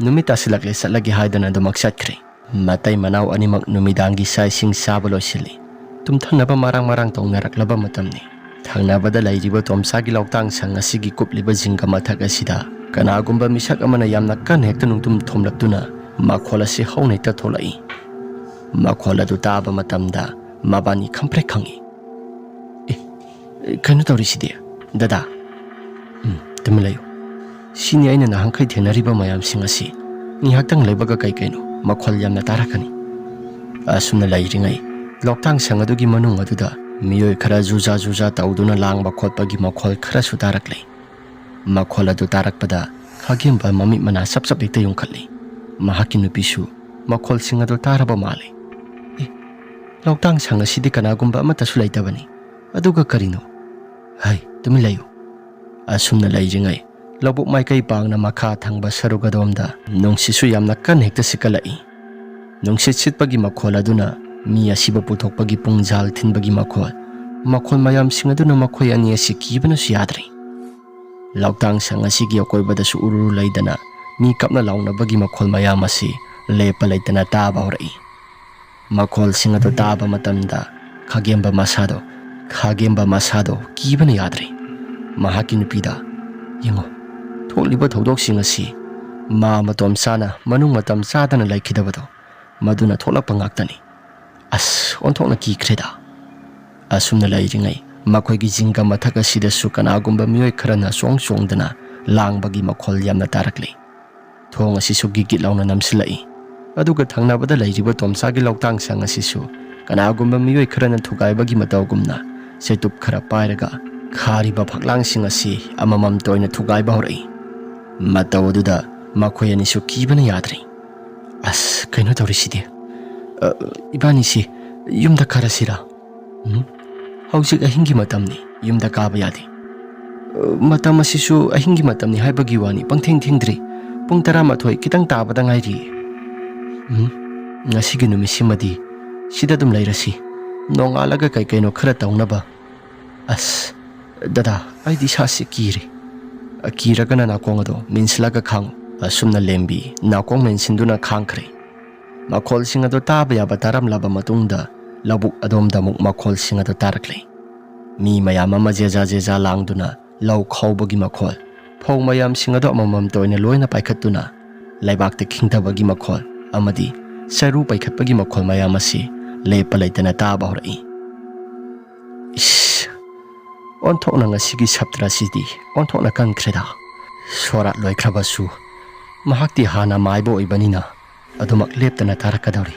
"ꯅꯨꯃꯤꯠ ꯇꯥꯁꯤꯜꯂꯛꯂꯦ, ꯆꯠꯂꯒꯦ" ꯍꯥꯏꯗꯅ ꯑꯗꯨꯃꯛ ꯆꯠꯈ꯭ꯔꯦ꯫ ꯃꯇꯩ ꯃꯅꯥꯎ ꯑꯅꯤꯃꯛ ꯅꯨꯃꯤꯗꯥꯡꯒꯤ ꯆꯥꯛ ꯏꯁꯤꯡ ꯆꯥꯕ ꯂꯣꯏꯁꯤꯜꯂꯤ꯫ ꯇꯨꯝꯊꯅꯕ ꯃꯔꯥꯡ ꯃꯔꯥꯡ ꯇꯧꯅꯔꯛꯂꯕ ꯃꯇꯝꯅꯤ꯫ ꯊꯪꯅꯕꯗ ꯂꯩꯔꯤꯕ ꯇꯣꯝꯆꯥꯒꯤ ꯂꯧꯇꯥꯡ ꯁꯪ ꯑꯁꯤꯒꯤ ꯀꯨꯞꯂꯤꯕ ꯖꯤꯡꯒ ꯃꯊꯛ ꯑꯁꯤꯗ ꯀꯅꯥꯒꯨꯝꯕ ꯃꯤꯁꯛ ꯑꯃꯅ ꯌꯥꯝꯅ ꯀꯟꯅ ꯍꯦꯛꯇ ꯅꯨꯡꯇꯨꯝ ꯊꯣꯝꯂꯛꯇꯨꯅ ꯃꯈꯣꯜ ꯑꯁꯤ ꯍꯧꯅ ꯍꯦꯛꯇ ꯊꯣꯛꯂꯛꯏ꯫ ꯃꯈꯣꯜ ꯑꯗꯨ ꯇꯥꯕ ꯃꯇꯝꯗ ꯃꯕꯥꯅꯤ ꯈꯪꯄ꯭ꯔꯦꯛ ꯈꯪꯉꯤ꯫ "ꯑꯦ, ꯀꯩꯅꯣ ꯇꯧꯔꯤꯁꯤꯗꯤ, ꯗꯗꯥ?" "ꯎꯝ, ꯇꯨꯃꯤꯟ ꯂꯩꯌꯨ꯫ ꯁꯤꯅꯤ ꯑꯩꯅ ꯅꯍꯥꯟꯈꯩ ꯊꯦꯡꯅꯔꯤꯕ ꯃꯌꯥꯝꯁꯤꯡ ꯑꯁꯤ꯫ ꯉꯥꯏꯍꯥꯛꯇꯪ ꯂꯩꯕꯒ ꯀꯩ ꯀꯩꯅꯣ ꯃꯈꯣꯜ ꯌꯥꯝꯅ ꯇꯥꯔꯛꯀꯅꯤ"꯫ ꯑꯁꯨꯝꯅ ꯂꯩꯔꯤꯉꯩ, ꯂꯣꯛꯇꯥꯡ ꯁꯪ ꯑꯗꯨꯒꯤ ꯃꯅꯨꯡ ꯑꯗꯨꯗ ꯃꯤꯑꯣꯏ ꯈꯔ ꯖꯨꯖꯥ ꯖꯨꯖꯥ ꯇꯧꯗꯨꯅ ꯂꯥꯡꯕ ꯈꯣꯠꯄꯒꯤ ꯃꯈꯣꯜ ꯈꯔꯁꯨ ꯇꯥꯔꯛꯂꯦ꯫ ꯃꯈꯣꯜ ꯑꯗꯨ ꯇꯥꯔꯛꯄꯗ ꯈꯥꯒꯦꯝꯕ ꯃꯃꯤꯠ ꯃꯅꯥ ꯆꯞ ꯆꯞ ꯍꯦꯛꯇ ꯌꯨꯡꯈꯠꯂꯤ꯫ ꯃꯍꯥꯛꯀꯤ ꯅꯨꯄꯤꯁꯨ ꯃꯈꯣꯜꯁꯤꯡ ꯑꯗꯨ ꯇꯥꯔꯕ ꯃꯥꯜꯂꯤ꯫ "ꯑꯦ, ꯂꯣꯛꯇꯥꯡ ꯁꯪ ꯑꯁꯤꯗꯤ ꯀꯅꯥꯒꯨꯝꯕ ꯑꯃꯠꯇꯁꯨ ꯂꯩꯇꯕꯅꯤ꯫ ꯑꯗꯨꯒ ꯀꯔꯤꯅꯣ? ꯍꯩ, ꯇꯨꯃꯤꯟ ꯂꯩꯌꯨ"꯫ ꯑꯁꯨꯝꯅ ꯂꯩꯔꯤꯉꯩ, ꯂꯧꯕꯨꯛ ꯃꯥꯏꯀꯩ ꯄꯥꯡꯅ ꯃꯈꯥ ꯊꯪꯕ ꯁꯔꯨꯛ ꯑꯗꯣꯝꯗ ꯅꯨꯡꯁꯤꯠꯁꯨ ꯌꯥꯝꯅ ꯀꯟꯅ ꯍꯦꯛꯇ ꯁꯤꯠꯀꯠꯂꯛꯏ꯫ ꯅꯨꯡꯁꯤꯠ ꯁꯤꯠꯄꯒꯤ ꯃꯈꯣꯜ ꯑꯗꯨꯅ ꯃꯤ ꯑꯁꯤꯕ ꯄꯨꯊꯣꯛꯄꯒꯤ ꯄꯨꯡꯖꯥꯜ ꯊꯤꯟꯕꯒꯤ ꯃꯈꯣꯜ, ꯃꯈꯣꯜ ꯃꯌꯥꯝꯁꯤꯡ ꯑꯗꯨꯅ ꯃꯈꯣꯏ ꯑꯅꯤ ꯑꯁꯤ ꯀꯤꯕꯅꯁꯨ ꯌꯥꯗ꯭ꯔꯤ꯫ ꯂꯧꯇꯥꯡ ꯁꯪ ꯑꯁꯤꯒꯤ ꯑꯀꯣꯏꯕꯗꯁꯨ ꯎꯔꯨꯔꯨ ꯂꯩꯗꯅ ꯃꯤ ꯀꯞꯅ ꯂꯥꯎꯅꯕꯒꯤ ꯃꯈꯣꯜ ꯃꯌꯥꯝ ꯑꯁꯤ ꯂꯦꯞꯄ ꯂꯩꯇꯅ ꯇꯥꯕ ꯍꯧꯔꯛꯏ꯫ ꯃꯈꯣꯜꯁꯤꯡ ꯑꯗꯨ ꯇꯥꯕ ꯃꯇꯝꯗ ꯈꯥꯒꯦꯝꯕ ꯃꯁꯥꯗꯣ, ꯈꯥꯒꯦꯝꯕ ꯃꯁꯥꯗꯣ ꯀꯤꯕꯅ ꯌꯥꯗ꯭ꯔꯦ꯫ ꯃꯍꯥꯛꯀꯤ ꯅꯨꯄꯤꯗ, "ꯌꯦꯡꯉꯣ, ꯊꯣꯛꯂꯤꯕ ꯊꯧꯗꯣꯛꯁꯤꯡ ꯑꯁꯤ ꯃꯥ ꯃꯇꯣꯝ ꯆꯥꯅ ꯃꯅꯨꯡ ꯃꯇꯝ ꯆꯥꯗꯅ ꯂꯩꯈꯤꯗꯕꯗꯣ, ꯃꯗꯨꯅ ꯊꯣꯛꯂꯛꯄ ꯉꯥꯛꯇꯅꯤ꯫ ꯑꯁ, ꯑꯣꯟꯊꯣꯛꯅ ꯀꯤꯈ꯭ꯔꯦꯗ"꯫ ꯑꯁꯨꯝꯅ ꯂꯩꯔꯤꯉꯩ, ꯃꯈꯣꯏꯒꯤ ꯖꯤꯡꯒ ꯃꯊꯛ ꯑꯁꯤꯗꯁꯨ ꯀꯅꯥꯒꯨꯝꯕ ꯃꯤꯑꯣꯏ ꯈꯔꯅ ꯆꯣꯡ ꯆꯣꯡꯗꯅ ꯂꯥꯡꯕꯒꯤ ꯃꯈꯣꯜ ꯌꯥꯝꯅ ꯇꯥꯔꯛꯂꯤ꯫ ꯊꯣꯡ ꯑꯁꯤꯁꯨ ꯒꯤꯠ ꯒꯤꯠ ꯂꯥꯎꯅ ꯅꯝꯁꯤꯜꯂꯛꯏ꯫ ꯑꯗꯨꯒ ꯊꯪꯅꯕꯗ ꯂꯩꯔꯤꯕ ꯇꯣꯝꯆꯥꯒꯤ ꯂꯧꯇꯥꯡ ꯁꯪ ꯑꯁꯤꯁꯨ ꯀꯅꯥꯒꯨꯝꯕ ꯃꯤꯑꯣꯏ ꯈꯔꯅ ꯊꯨꯒꯥꯏꯕꯒꯤ ꯃꯇꯧꯒꯨꯝꯅ ꯆꯩꯇꯨꯞ ꯈꯔ ꯄꯥꯏꯔꯒ ꯈꯥꯔꯤꯕ ꯐꯛꯂꯥꯡꯁꯤꯡ ꯑꯁꯤ ꯑꯃꯃꯝꯇ ꯑꯣꯏꯅ ꯊꯨꯒꯥꯏꯕ ꯍꯧꯔꯛꯏ꯫ ꯃꯇꯧ ꯑꯗꯨꯗ ꯃꯈꯣꯏ ꯑꯅꯤꯁꯨ ꯀꯤꯕꯅ ꯌꯥꯗ꯭ꯔꯦ꯫ "ꯑꯁ, ꯀꯩꯅꯣ ꯇꯧꯔꯤꯁꯤꯗꯤ? ꯏꯕꯥꯅꯤꯁꯤ ꯌꯨꯝꯗ ꯀꯥꯔꯁꯤꯔꯥ? ꯎꯝ? ꯍꯧꯖꯤꯛ ꯑꯍꯤꯡꯒꯤ ꯃꯇꯝꯅꯤ, ꯌꯨꯝꯗ ꯀꯥꯕ ꯌꯥꯗꯦ꯫ ꯃꯇꯝ ꯑꯁꯤꯁꯨ ꯑꯍꯤꯡꯒꯤ ꯃꯇꯝꯅꯤ ꯍꯥꯏꯕꯒꯤ ꯋꯥꯅꯤ, ꯄꯪꯊꯦꯡ ꯊꯦꯡꯗ꯭ꯔꯤ꯫ ꯄꯨꯡ ꯇꯔꯥꯃꯥꯊꯣꯏ ꯈꯤꯇꯪ ꯇꯥꯕꯗ ꯉꯥꯏꯔꯤꯌꯦ꯫ ꯎꯝ? ꯉꯁꯤꯒꯤ ꯅꯨꯃꯤꯠꯁꯤꯃꯗꯤ ꯁꯤꯗ ꯑꯗꯨꯝ ꯂꯩꯔꯁꯤ꯫ ꯅꯣꯡꯉꯥꯜꯂꯒ ꯀꯩ ꯀꯩꯅꯣ ꯈꯔ ꯇꯧꯅꯕ꯫ ꯑꯁ, ꯗꯗꯥ, ꯑꯩꯗꯤ ꯏꯁꯥꯁꯤ ꯀꯤꯔꯦ꯫ ꯀꯤꯔꯒꯅ ꯅꯥꯀꯣꯡ ꯑꯗꯣ ꯃꯤꯟꯁꯤꯜꯂꯒ ꯈꯥꯡꯉꯨ꯫ ꯑꯁꯨꯝꯅ ꯂꯦꯝꯕꯤ ꯅꯥꯀꯣꯡ ꯃꯤꯟꯁꯤꯟꯗꯨꯅ ꯈꯥꯡꯈ꯭ꯔꯦ꯫ ꯃꯈꯣꯜꯁꯤꯡ ꯑꯗꯨ ꯇꯥꯕ ꯌꯥꯕ ꯇꯥꯔꯝꯂꯕ ꯃꯇꯨꯡꯗ, ꯂꯧꯕꯨꯛ ꯑꯗꯣꯝꯗ ꯑꯃꯨꯛ ꯃꯈꯣꯜꯁꯤꯡ ꯑꯗꯨ ꯇꯥꯔꯛꯂꯦ꯫ ꯃꯤ ꯃꯌꯥꯝ ꯑꯃ ꯖꯦꯖꯥ ꯖꯦꯖꯥ ꯂꯥꯡꯗꯨꯅ ꯂꯧ ꯈꯥꯎꯕꯒꯤ ꯃꯈꯣꯜ, ꯐꯧ ꯃꯌꯥꯝꯁꯤꯡ ꯑꯗꯨ ꯑꯃꯃꯝꯇ ꯑꯣꯏꯅ ꯂꯣꯏꯅ ꯄꯥꯏꯈꯠꯇꯨꯅ ꯂꯩꯕꯥꯛꯇ ꯈꯤꯡꯊꯕꯒꯤ ꯃꯈꯣꯜ ꯑꯃꯗꯤ ꯆꯔꯨ ꯄꯥꯏꯈꯠꯄꯒꯤ ꯃꯈꯣꯜ ꯃꯌꯥꯝ ꯑꯁꯤ ꯂꯦꯞꯄ ꯂꯩꯇꯅ ꯇꯥꯕ ꯍꯧꯔꯛꯏ꯫ ꯏꯁ, ꯑꯣꯟꯊꯣꯛꯅ ꯉꯁꯤꯒꯤ ꯁꯞꯇ꯭ꯔ ꯑꯁꯤꯗꯤ ꯑꯣꯟꯊꯣꯛꯅ ꯀꯟꯈ꯭ꯔꯦꯗ꯫ ꯁꯣꯔꯥꯠ ꯂꯣꯏꯈ꯭ꯔꯕꯁꯨ ꯃꯍꯥꯛꯇꯤ ꯍꯥꯟꯅ ꯃꯥꯏꯕ ꯑꯣꯏꯕꯅꯤꯅ ꯑꯗꯨꯃꯛ ꯂꯦꯞꯇꯅ ꯇꯥꯔꯛꯀꯗꯧꯔꯤ꯫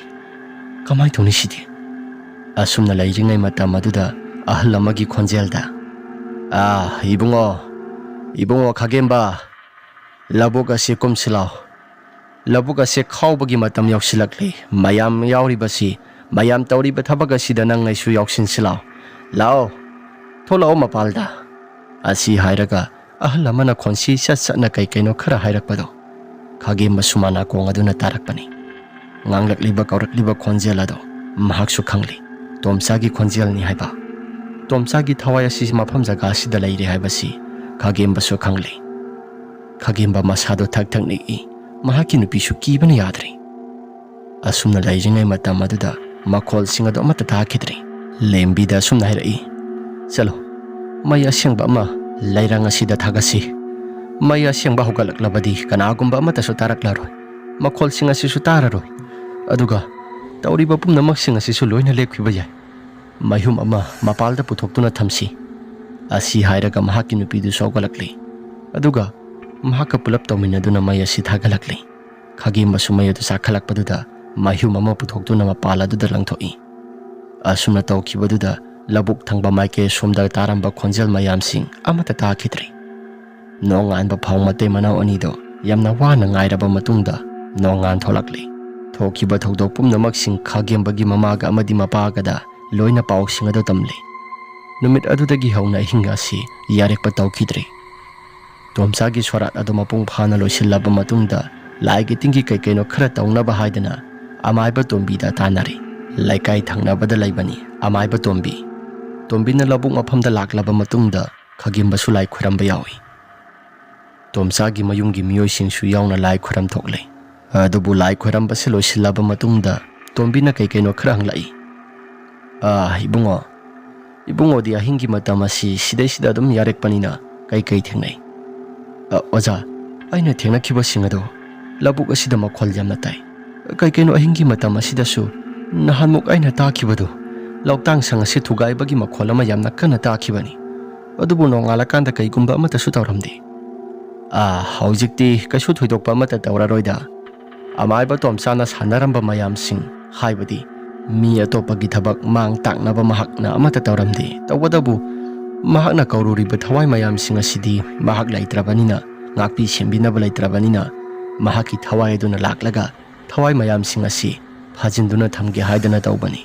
ꯀꯃꯥꯏ ꯇꯧꯅꯤ ꯁꯤꯗꯤ? ꯑꯁꯨꯝꯅ ꯂꯩꯔꯤꯉꯩ ꯃꯇꯝ ꯑꯗꯨꯗ ꯑꯍꯜ ꯑꯃꯒꯤ ꯈꯣꯟꯖꯦꯜꯗ, "ꯑꯥ, ꯏꯕꯨꯡꯉꯣ, ꯏꯕꯨꯡꯉꯣ ꯈꯥꯒꯦꯝꯕ, ꯂꯧꯕꯨꯛ ꯑꯁꯤ ꯀꯨꯝꯁꯤ ꯂꯥꯎ꯫ ꯂꯧꯕꯨꯛ ꯑꯁꯤ ꯈꯥꯎꯕꯒꯤ ꯃꯇꯝ ꯌꯧꯁꯤꯜꯂꯛꯂꯦ꯫ ꯃꯌꯥꯝ ꯌꯥꯎꯔꯤꯕꯁꯤ, ꯃꯌꯥꯝ ꯇꯧꯔꯤꯕ ꯊꯕꯛ ꯑꯁꯤꯗ ꯅꯪ ꯑꯩꯁꯨ ꯌꯥꯎꯁꯤꯟꯁꯤ ꯂꯥꯎ꯫ ꯂꯥꯛꯑꯣ, ꯊꯣꯛꯂꯛꯑꯣ ꯃꯄꯥꯜꯗ"꯫ ꯑꯁꯤ ꯍꯥꯏꯔꯒ ꯑꯍꯜ ꯑꯃꯅ ꯈꯣꯟꯁꯤ ꯁꯠ ꯁꯠꯅ ꯀꯩ ꯀꯩꯅꯣ ꯈꯔ ꯍꯥꯏꯔꯛꯄꯗꯣ ꯈꯥꯒꯦꯝꯕꯁꯨ ꯃꯅꯥꯀꯣꯡ ꯑꯗꯨꯅ ꯇꯥꯔꯛꯄꯅꯤ꯫ ꯉꯥꯡꯂꯛꯂꯤꯕ ꯀꯧꯔꯛꯂꯤꯕ ꯈꯣꯟꯖꯦꯜ ꯑꯗꯣ ꯃꯍꯥꯛꯁꯨ ꯈꯪꯂꯤ, ꯇꯣꯝꯆꯥꯒꯤ ꯈꯣꯟꯖꯦꯜꯅꯤ ꯍꯥꯏꯕ꯫ ꯇꯣꯝꯆꯥꯒꯤ ꯊꯋꯥꯏ ꯑꯁꯤ ꯃꯐꯝ ꯖꯒꯥ ꯑꯁꯤꯗ ꯂꯩꯔꯦ ꯍꯥꯏꯕꯁꯤ ꯈꯥꯒꯦꯝꯕꯁꯨ ꯈꯪꯂꯤ꯫ ꯈꯥꯒꯦꯝꯕ ꯃꯁꯥꯗꯣ ꯊꯛ ꯊꯛ ꯅꯤꯛꯏ꯫ ꯃꯍꯥꯛꯀꯤ ꯅꯨꯄꯤꯁꯨ ꯀꯤꯕꯅ ꯌꯥꯗ꯭ꯔꯦ꯫ ꯑꯁꯨꯝꯅ ꯂꯩꯔꯤꯉꯩ ꯃꯇꯝ ꯑꯗꯨꯗ ꯃꯈꯣꯜꯁꯤꯡ ꯑꯗꯨ ꯑꯃꯠꯇ ꯇꯥꯈꯤꯗ꯭ꯔꯦ꯫ ꯂꯦꯝꯕꯤꯗ ꯑꯁꯨꯝꯅ ꯍꯥꯏꯔꯛꯏ, "ꯆꯠꯂꯣ, ꯃꯩ ꯑꯁꯦꯡꯕ ꯑꯃ ꯂꯩꯔꯪ ꯑꯁꯤꯗ ꯊꯥꯒꯠꯁꯤ꯫ ꯃꯩ ꯑꯁꯦꯡꯕ ꯍꯧꯒꯠꯂꯛꯂꯕꯗꯤ ꯀꯅꯥꯒꯨꯝꯕ ꯑꯃꯠꯇꯁꯨ ꯇꯥꯔꯛꯂꯔꯣꯏ꯫ ꯃꯈꯣꯜꯁꯤꯡ ꯑꯁꯤꯁꯨ ꯇꯥꯔꯔꯣꯏ꯫ ꯑꯗꯨꯒ ꯇꯧꯔꯤꯕ ꯄꯨꯝꯅꯃꯛꯁꯤꯡ ꯑꯁꯤꯁꯨ ꯂꯣꯏꯅ ꯂꯦꯞꯈꯤꯕ ꯌꯥꯏ꯫ ꯃꯩꯍꯨꯝ ꯑꯃ ꯃꯄꯥꯜꯗ ꯄꯨꯊꯣꯛꯇꯨꯅ ꯊꯝꯁꯤ"꯫ ꯑꯁꯤ ꯍꯥꯏꯔꯒ ꯃꯍꯥꯛꯀꯤ ꯅꯨꯄꯤꯗꯨꯁꯨ ꯍꯧꯒꯠꯂꯛꯂꯤ꯫ ꯑꯗꯨꯒ ꯃꯍꯥꯛꯀ ꯄꯨꯂꯞ ꯇꯧꯃꯤꯟꯅꯗꯨꯅ ꯃꯩ ꯑꯁꯤ ꯊꯥꯒꯠꯂꯛꯂꯤ꯫ ꯈꯥꯒꯦꯝꯕꯁꯨ ꯃꯩ ꯑꯗꯨ ꯆꯥꯛꯈꯠꯂꯛꯄꯗꯨꯗ ꯃꯩꯍꯨꯝ ꯑꯃ ꯄꯨꯊꯣꯛꯇꯨꯅ ꯃꯄꯥꯜ ꯑꯗꯨꯗ ꯂꯪꯊꯣꯛꯏ꯫ ꯑꯁꯨꯝꯅ ꯇꯧꯈꯤꯕꯗꯨꯗ ꯂꯧꯕꯨꯛ ꯊꯪꯕ ꯃꯥꯏꯀꯩ ꯁꯣꯝꯗ ꯇꯥꯔꯝꯕ ꯈꯣꯟꯖꯦꯜ ꯃꯌꯥꯝꯁꯤꯡ ꯑꯃꯠꯇ ꯇꯥꯈꯤꯗ꯭ꯔꯦ꯫ ꯅꯣꯡꯉꯥꯟꯕ ꯐꯥꯎ ꯃꯇꯩ ꯃꯅꯥꯎ ꯑꯅꯤꯗꯣ ꯌꯥꯝꯅ ꯋꯥꯅ ꯉꯥꯏꯔꯕ ꯃꯇꯨꯡꯗ ꯅꯣꯡꯉꯥꯟ ꯊꯣꯛꯂꯛꯂꯦ꯫ ꯊꯣꯛꯈꯤꯕ ꯊꯧꯗꯣꯛ ꯄꯨꯝꯅꯃꯛꯁꯤꯡ ꯈꯥꯒꯦꯝꯕꯒꯤ ꯃꯃꯥꯒ ꯑꯃꯗꯤ ꯃꯄꯥꯒꯗ ꯂꯣꯏꯅ ꯄꯥꯎꯁꯤꯡ ꯑꯗꯨ ꯇꯝꯂꯤ꯫ ꯅꯨꯃꯤꯠ ꯑꯗꯨꯗꯒꯤ ꯍꯧꯅ ꯑꯍꯤꯡ ꯑꯁꯤ ꯌꯥꯔꯦꯛꯄ ꯇꯧꯈꯤꯗ꯭ꯔꯦ꯫ ꯇꯣꯝꯆꯥꯒꯤ ꯁꯣꯔꯥꯠ ꯑꯗꯨ ꯃꯄꯨꯡ ꯐꯥꯅ ꯂꯣꯏꯁꯤꯜꯂꯕ ꯃꯇꯨꯡꯗ ꯂꯥꯏꯒꯤ ꯇꯤꯟꯒꯤ ꯀꯩ ꯀꯩꯅꯣ ꯈꯔ ꯇꯧꯅꯕ ꯍꯥꯏꯗꯅ ꯑꯃꯥꯏꯕ ꯇꯣꯝꯕꯤꯗ ꯇꯥꯟꯅꯔꯦ꯫ ꯂꯩꯀꯥꯏ ꯊꯪꯅꯕꯗ ꯂꯩꯕꯅꯤ ꯑꯃꯥꯏꯕ ꯇꯣꯝꯕꯤ꯫ ꯇꯣꯝꯕꯤꯅ ꯂꯧꯕꯨꯛ ꯃꯐꯝꯗ ꯂꯥꯛꯂꯕ ꯃꯇꯨꯡꯗ ꯈꯥꯒꯦꯝꯕꯁꯨ ꯂꯥꯏ ꯈꯣꯏꯔꯝꯕ ꯌꯥꯎꯏ꯫ ꯇꯣꯝꯆꯥꯒꯤ ꯃꯌꯨꯝꯒꯤ ꯃꯤꯑꯣꯏꯁꯤꯡꯁꯨ ꯌꯥꯎꯅ ꯂꯥꯏ ꯈꯣꯏꯔꯝ ꯊꯣꯛꯂꯦ꯫ ꯑꯗꯨꯕꯨ ꯂꯥꯏ ꯈꯣꯏꯔꯝꯕꯁꯤ ꯂꯣꯏꯁꯤꯜꯂꯕ ꯃꯇꯨꯡꯗ ꯇꯣꯝꯕꯤꯅ ꯀꯩ ꯀꯩꯅꯣ ꯈꯔ ꯍꯪꯂꯛꯏ꯫ "ꯑꯥ, ꯏꯕꯨꯡꯉꯣ, ꯏꯕꯨꯡꯉꯣꯗꯤ ꯑꯍꯤꯡꯒꯤ ꯃꯇꯝ ꯑꯁꯤ ꯁꯤꯗꯩꯁꯤꯗ ꯑꯗꯨꯝ ꯌꯥꯔꯛꯄꯅꯤꯅ ꯀꯩ ꯀꯩ ꯊꯦꯡꯅꯩ?" "ꯑ, ꯑꯣꯖꯥ, ꯑꯩꯅ ꯊꯦꯡꯅꯈꯤꯕꯁꯤꯡ ꯑꯗꯣ ꯂꯧꯕꯨꯛ ꯑꯁꯤꯗ ꯃꯈꯣꯜ ꯌꯥꯝꯅ ꯇꯥꯏ꯫ ꯀꯩ ꯀꯩꯅꯣ ꯑꯍꯤꯡꯒꯤ ꯃꯇꯝ ꯑꯁꯤꯗꯁꯨ ꯅꯍꯥꯟꯃꯨꯛ ꯑꯩꯅ ꯇꯥꯈꯤꯕꯗꯨ ꯂꯧꯇꯥꯡ ꯁꯪ ꯑꯁꯤ ꯊꯨꯒꯥꯏꯕꯒꯤ ꯃꯈꯣꯜ ꯑꯃ ꯌꯥꯝꯅ ꯀꯟꯅ ꯇꯥꯈꯤꯕꯅꯤ꯫ ꯑꯗꯨꯕꯨ ꯅꯣꯡꯉꯥꯜꯂꯀꯥꯟꯗ ꯀꯩꯒꯨꯝꯕ ꯑꯃꯠꯇꯁꯨ ꯇꯧꯔꯝꯗꯦ꯫ ꯑꯥ, ꯍꯧꯖꯤꯛꯇꯤ ꯀꯩꯁꯨ ꯊꯣꯏꯗꯣꯛꯄ ꯑꯃꯠꯇ ꯇꯧꯔꯔꯣꯏꯗ꯫ ꯑꯃꯥꯏꯕ ꯇꯣꯝꯆꯥꯅ ꯁꯥꯟꯅꯔꯝꯕ ꯃꯌꯥꯝꯁꯤꯡ, ꯍꯥꯏꯕꯗꯤ ꯃꯤ ꯑꯇꯣꯞꯄꯒꯤ ꯊꯕꯛ ꯃꯥꯡ ꯇꯥꯛꯅꯕ ꯃꯍꯥꯛꯅ ꯑꯃꯠꯇ ꯇꯧꯔꯝꯗꯦ꯫ ꯇꯧꯕꯇꯕꯨ ꯃꯍꯥꯛꯅ ꯀꯧꯔꯨꯔꯤꯕ ꯊꯋꯥꯏ ꯃꯌꯥꯝꯁꯤꯡ ꯑꯁꯤꯗꯤ ꯃꯍꯥꯛ ꯂꯩꯇ꯭ꯔꯕꯅꯤꯅ, ꯉꯥꯛꯄꯤ ꯁꯦꯟꯕꯤꯅꯕ ꯂꯩꯇ꯭ꯔꯕꯅꯤꯅ, ꯃꯍꯥꯛꯀꯤ ꯊꯋꯥꯏ ꯑꯗꯨꯅ ꯂꯥꯛꯂꯒ ꯊꯋꯥꯏ ꯃꯌꯥꯝꯁꯤꯡ ꯑꯁꯤ ꯐꯥꯖꯤꯟꯗꯨꯅ ꯊꯝꯒꯦ ꯍꯥꯏꯗꯅ ꯇꯧꯕꯅꯤ꯫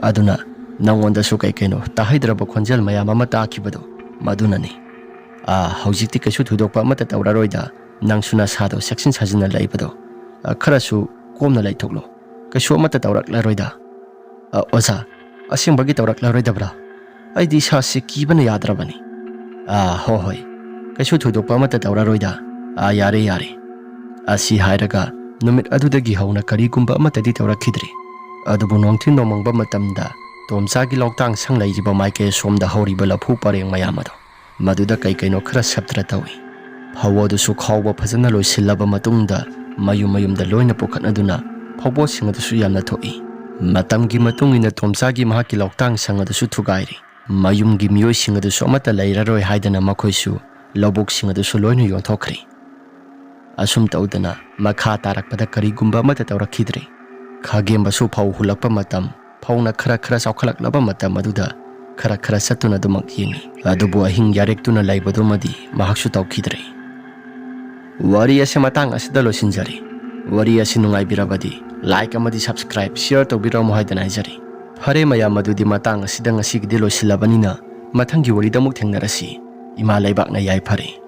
ꯑꯗꯨꯅ ꯅꯉꯣꯟꯗꯁꯨ ꯀꯩ ꯀꯩꯅꯣ ꯇꯥꯍꯩꯗ꯭ꯔꯕ ꯈꯣꯟꯖꯦꯜ ꯃꯌꯥꯝ ꯑꯃ ꯇꯥꯈꯤꯕꯗꯣ, ꯃꯗꯨꯅꯅꯤ꯫ ꯑꯥ, ꯍꯧꯖꯤꯛꯇꯤ ꯀꯩꯁꯨ ꯊꯣꯏꯗꯣꯛꯄ ꯑꯃꯠꯇ ꯇꯧꯔꯔꯣꯏꯗ, ꯅꯪꯁꯨ ꯅꯁꯥꯗꯣ ꯆꯦꯛꯁꯤꯟ ꯁꯥꯖꯤꯟꯅ ꯂꯩꯕꯗꯣ꯫ ꯑ, ꯈꯔꯁꯨ ꯀꯣꯝꯅ ꯂꯩꯊꯣꯛꯂꯣ꯫ ꯀꯩꯁꯨ ꯑꯃꯠꯇ ꯇꯧꯔꯛꯂꯔꯣꯏꯗ꯫ "ꯑ, ꯑꯣꯖꯥ, ꯑꯁꯦꯡꯕꯒꯤ ꯇꯧꯔꯛꯂꯔꯣꯏꯗꯕ꯭ꯔꯥ? ꯑꯩꯗꯤ ꯏꯁꯥꯁꯤ ꯀꯤꯕꯅ ꯌꯥꯗ꯭ꯔꯕꯅꯤ꯫" "ꯑꯥ, ꯍꯣ ꯍꯣꯏ, ꯀꯩꯁꯨ ꯊꯣꯏꯗꯣꯛꯄ ꯑꯃꯠꯇ ꯇꯧꯔꯔꯣꯏꯗ꯫ ꯑꯥ, ꯌꯥꯔꯦ, ꯌꯥꯔꯦ꯫" ꯑꯁꯤ ꯍꯥꯏꯔꯒ ꯅꯨꯃꯤꯠ ꯑꯗꯨꯗꯒꯤ ꯍꯧꯅ ꯀꯔꯤꯒꯨꯝꯕ ꯑꯃꯠꯇꯗꯤ ꯇꯧꯔꯛꯈꯤꯗ꯭ꯔꯦ꯫ ꯑꯗꯨꯕꯨ ꯅꯣꯡꯊꯤ ꯅꯣꯡꯃꯪꯕ ꯃꯇꯝꯗ ꯇꯣꯝꯆꯥꯒꯤ ꯂꯧꯇꯥꯡ ꯁꯪ ꯂꯩꯔꯤꯕ ꯃꯥꯏꯀꯩ ꯁꯣꯝꯗ ꯍꯧꯔꯤꯕ ꯂꯐꯨ ꯄꯔꯦꯡ ꯃꯌꯥꯝ ꯑꯗꯣ, ꯃꯗꯨꯗ ꯀꯩ ꯀꯩꯅꯣ ꯈꯔ ꯁꯞꯇ꯭ꯔ ꯇꯧꯏ꯫ ꯐꯧ ꯑꯗꯨꯁꯨ ꯈꯥꯎꯕ ꯐꯖꯅ ꯂꯣꯏꯁꯤꯜꯂꯕ ꯃꯇꯨꯡꯗ ꯃꯌꯨꯝ ꯃꯌꯨꯝꯗ ꯂꯣꯏꯅ ꯄꯨꯈꯠꯅꯗꯨꯅ ꯐꯧꯕꯣꯠꯁꯤꯡ ꯑꯗꯨꯁꯨ ꯌꯥꯝꯅ ꯊꯣꯛꯏ꯫ ꯃꯇꯝꯒꯤ ꯃꯇꯨꯡ ꯏꯟꯅ ꯇꯣꯝꯆꯥꯒꯤ ꯃꯍꯥꯛꯀꯤ ꯂꯧꯇꯥꯡ ꯁꯪ ꯑꯗꯨꯁꯨ ꯊꯨꯒꯥꯏꯔꯤ꯫ ꯃꯌꯨꯝꯒꯤ ꯃꯤꯑꯣꯏꯁꯤꯡ ꯑꯗꯨꯁꯨ ꯑꯃꯠꯇ ꯂꯩꯔꯔꯣꯏ ꯍꯥꯏꯗꯅ ꯃꯈꯣꯏꯁꯨ ꯂꯧꯕꯨꯛꯁꯤꯡ ꯑꯗꯨꯁꯨ ꯂꯣꯏꯅ ꯌꯣꯟꯊꯣꯛꯈ꯭ꯔꯦ꯫ ꯑꯁꯨꯝ ꯇꯧꯗꯅ ꯃꯈꯥ ꯇꯥꯔꯛꯄꯗ ꯀꯔꯤꯒꯨꯝꯕ ꯑꯃꯠꯇ ꯇꯧꯔꯛꯈꯤꯗ꯭ꯔꯦ꯫ ꯈꯥꯒꯦꯝꯕꯁꯨ ꯐꯧ ꯍꯨꯜꯂꯛꯄ ꯃꯇꯝ, ꯐꯧꯅ ꯈꯔ ꯈꯔ ꯆꯥꯎꯈꯠꯂꯛꯂꯕ ꯃꯇꯝ ꯑꯗꯨꯗ ꯈꯔ ꯈꯔ ꯆꯠꯇꯨꯅ ꯑꯗꯨꯃꯛ ꯌꯦꯡꯏ꯫ ꯑꯗꯨꯕꯨ ꯑꯍꯤꯡ ꯌꯥꯔꯦꯛꯇꯨꯅ ꯂꯩꯕꯗꯨꯃꯗꯤ ꯃꯍꯥꯛꯁꯨ ꯇꯧꯈꯤꯗ꯭ꯔꯦ꯫ ꯋꯥꯔꯤ ꯑꯁꯤ ꯃꯇꯥꯡ ꯑꯁꯤꯗ ꯂꯣꯏꯁꯤꯟꯖꯔꯦ꯫ ꯋꯥꯔꯤ ꯑꯁꯤ ꯅꯨꯡꯉꯥꯏꯕꯤꯔꯕꯗꯤ like ꯑꯃꯗꯤ subscribe, share ꯇꯧꯕꯤꯔꯝꯃꯨ ꯍꯥꯏꯗꯅ ꯍꯥꯏꯖꯔꯤ꯫ ꯐꯔꯦ ꯃꯌꯥꯝ, ꯑꯗꯨꯗꯤ ꯃꯇꯥꯡ ꯑꯁꯤꯗ ꯉꯁꯤꯒꯤꯗꯤ ꯂꯣꯏꯁꯤꯜꯂꯕꯅꯤꯅ, ꯃꯊꯪꯒꯤ ꯋꯥꯔꯤꯗ ꯑꯃꯨꯛ ꯊꯦꯡꯅꯔꯁꯤ꯫ ꯏꯃꯥ ꯂꯩꯕꯥꯛꯅ ꯌꯥꯏꯐꯔꯦ꯫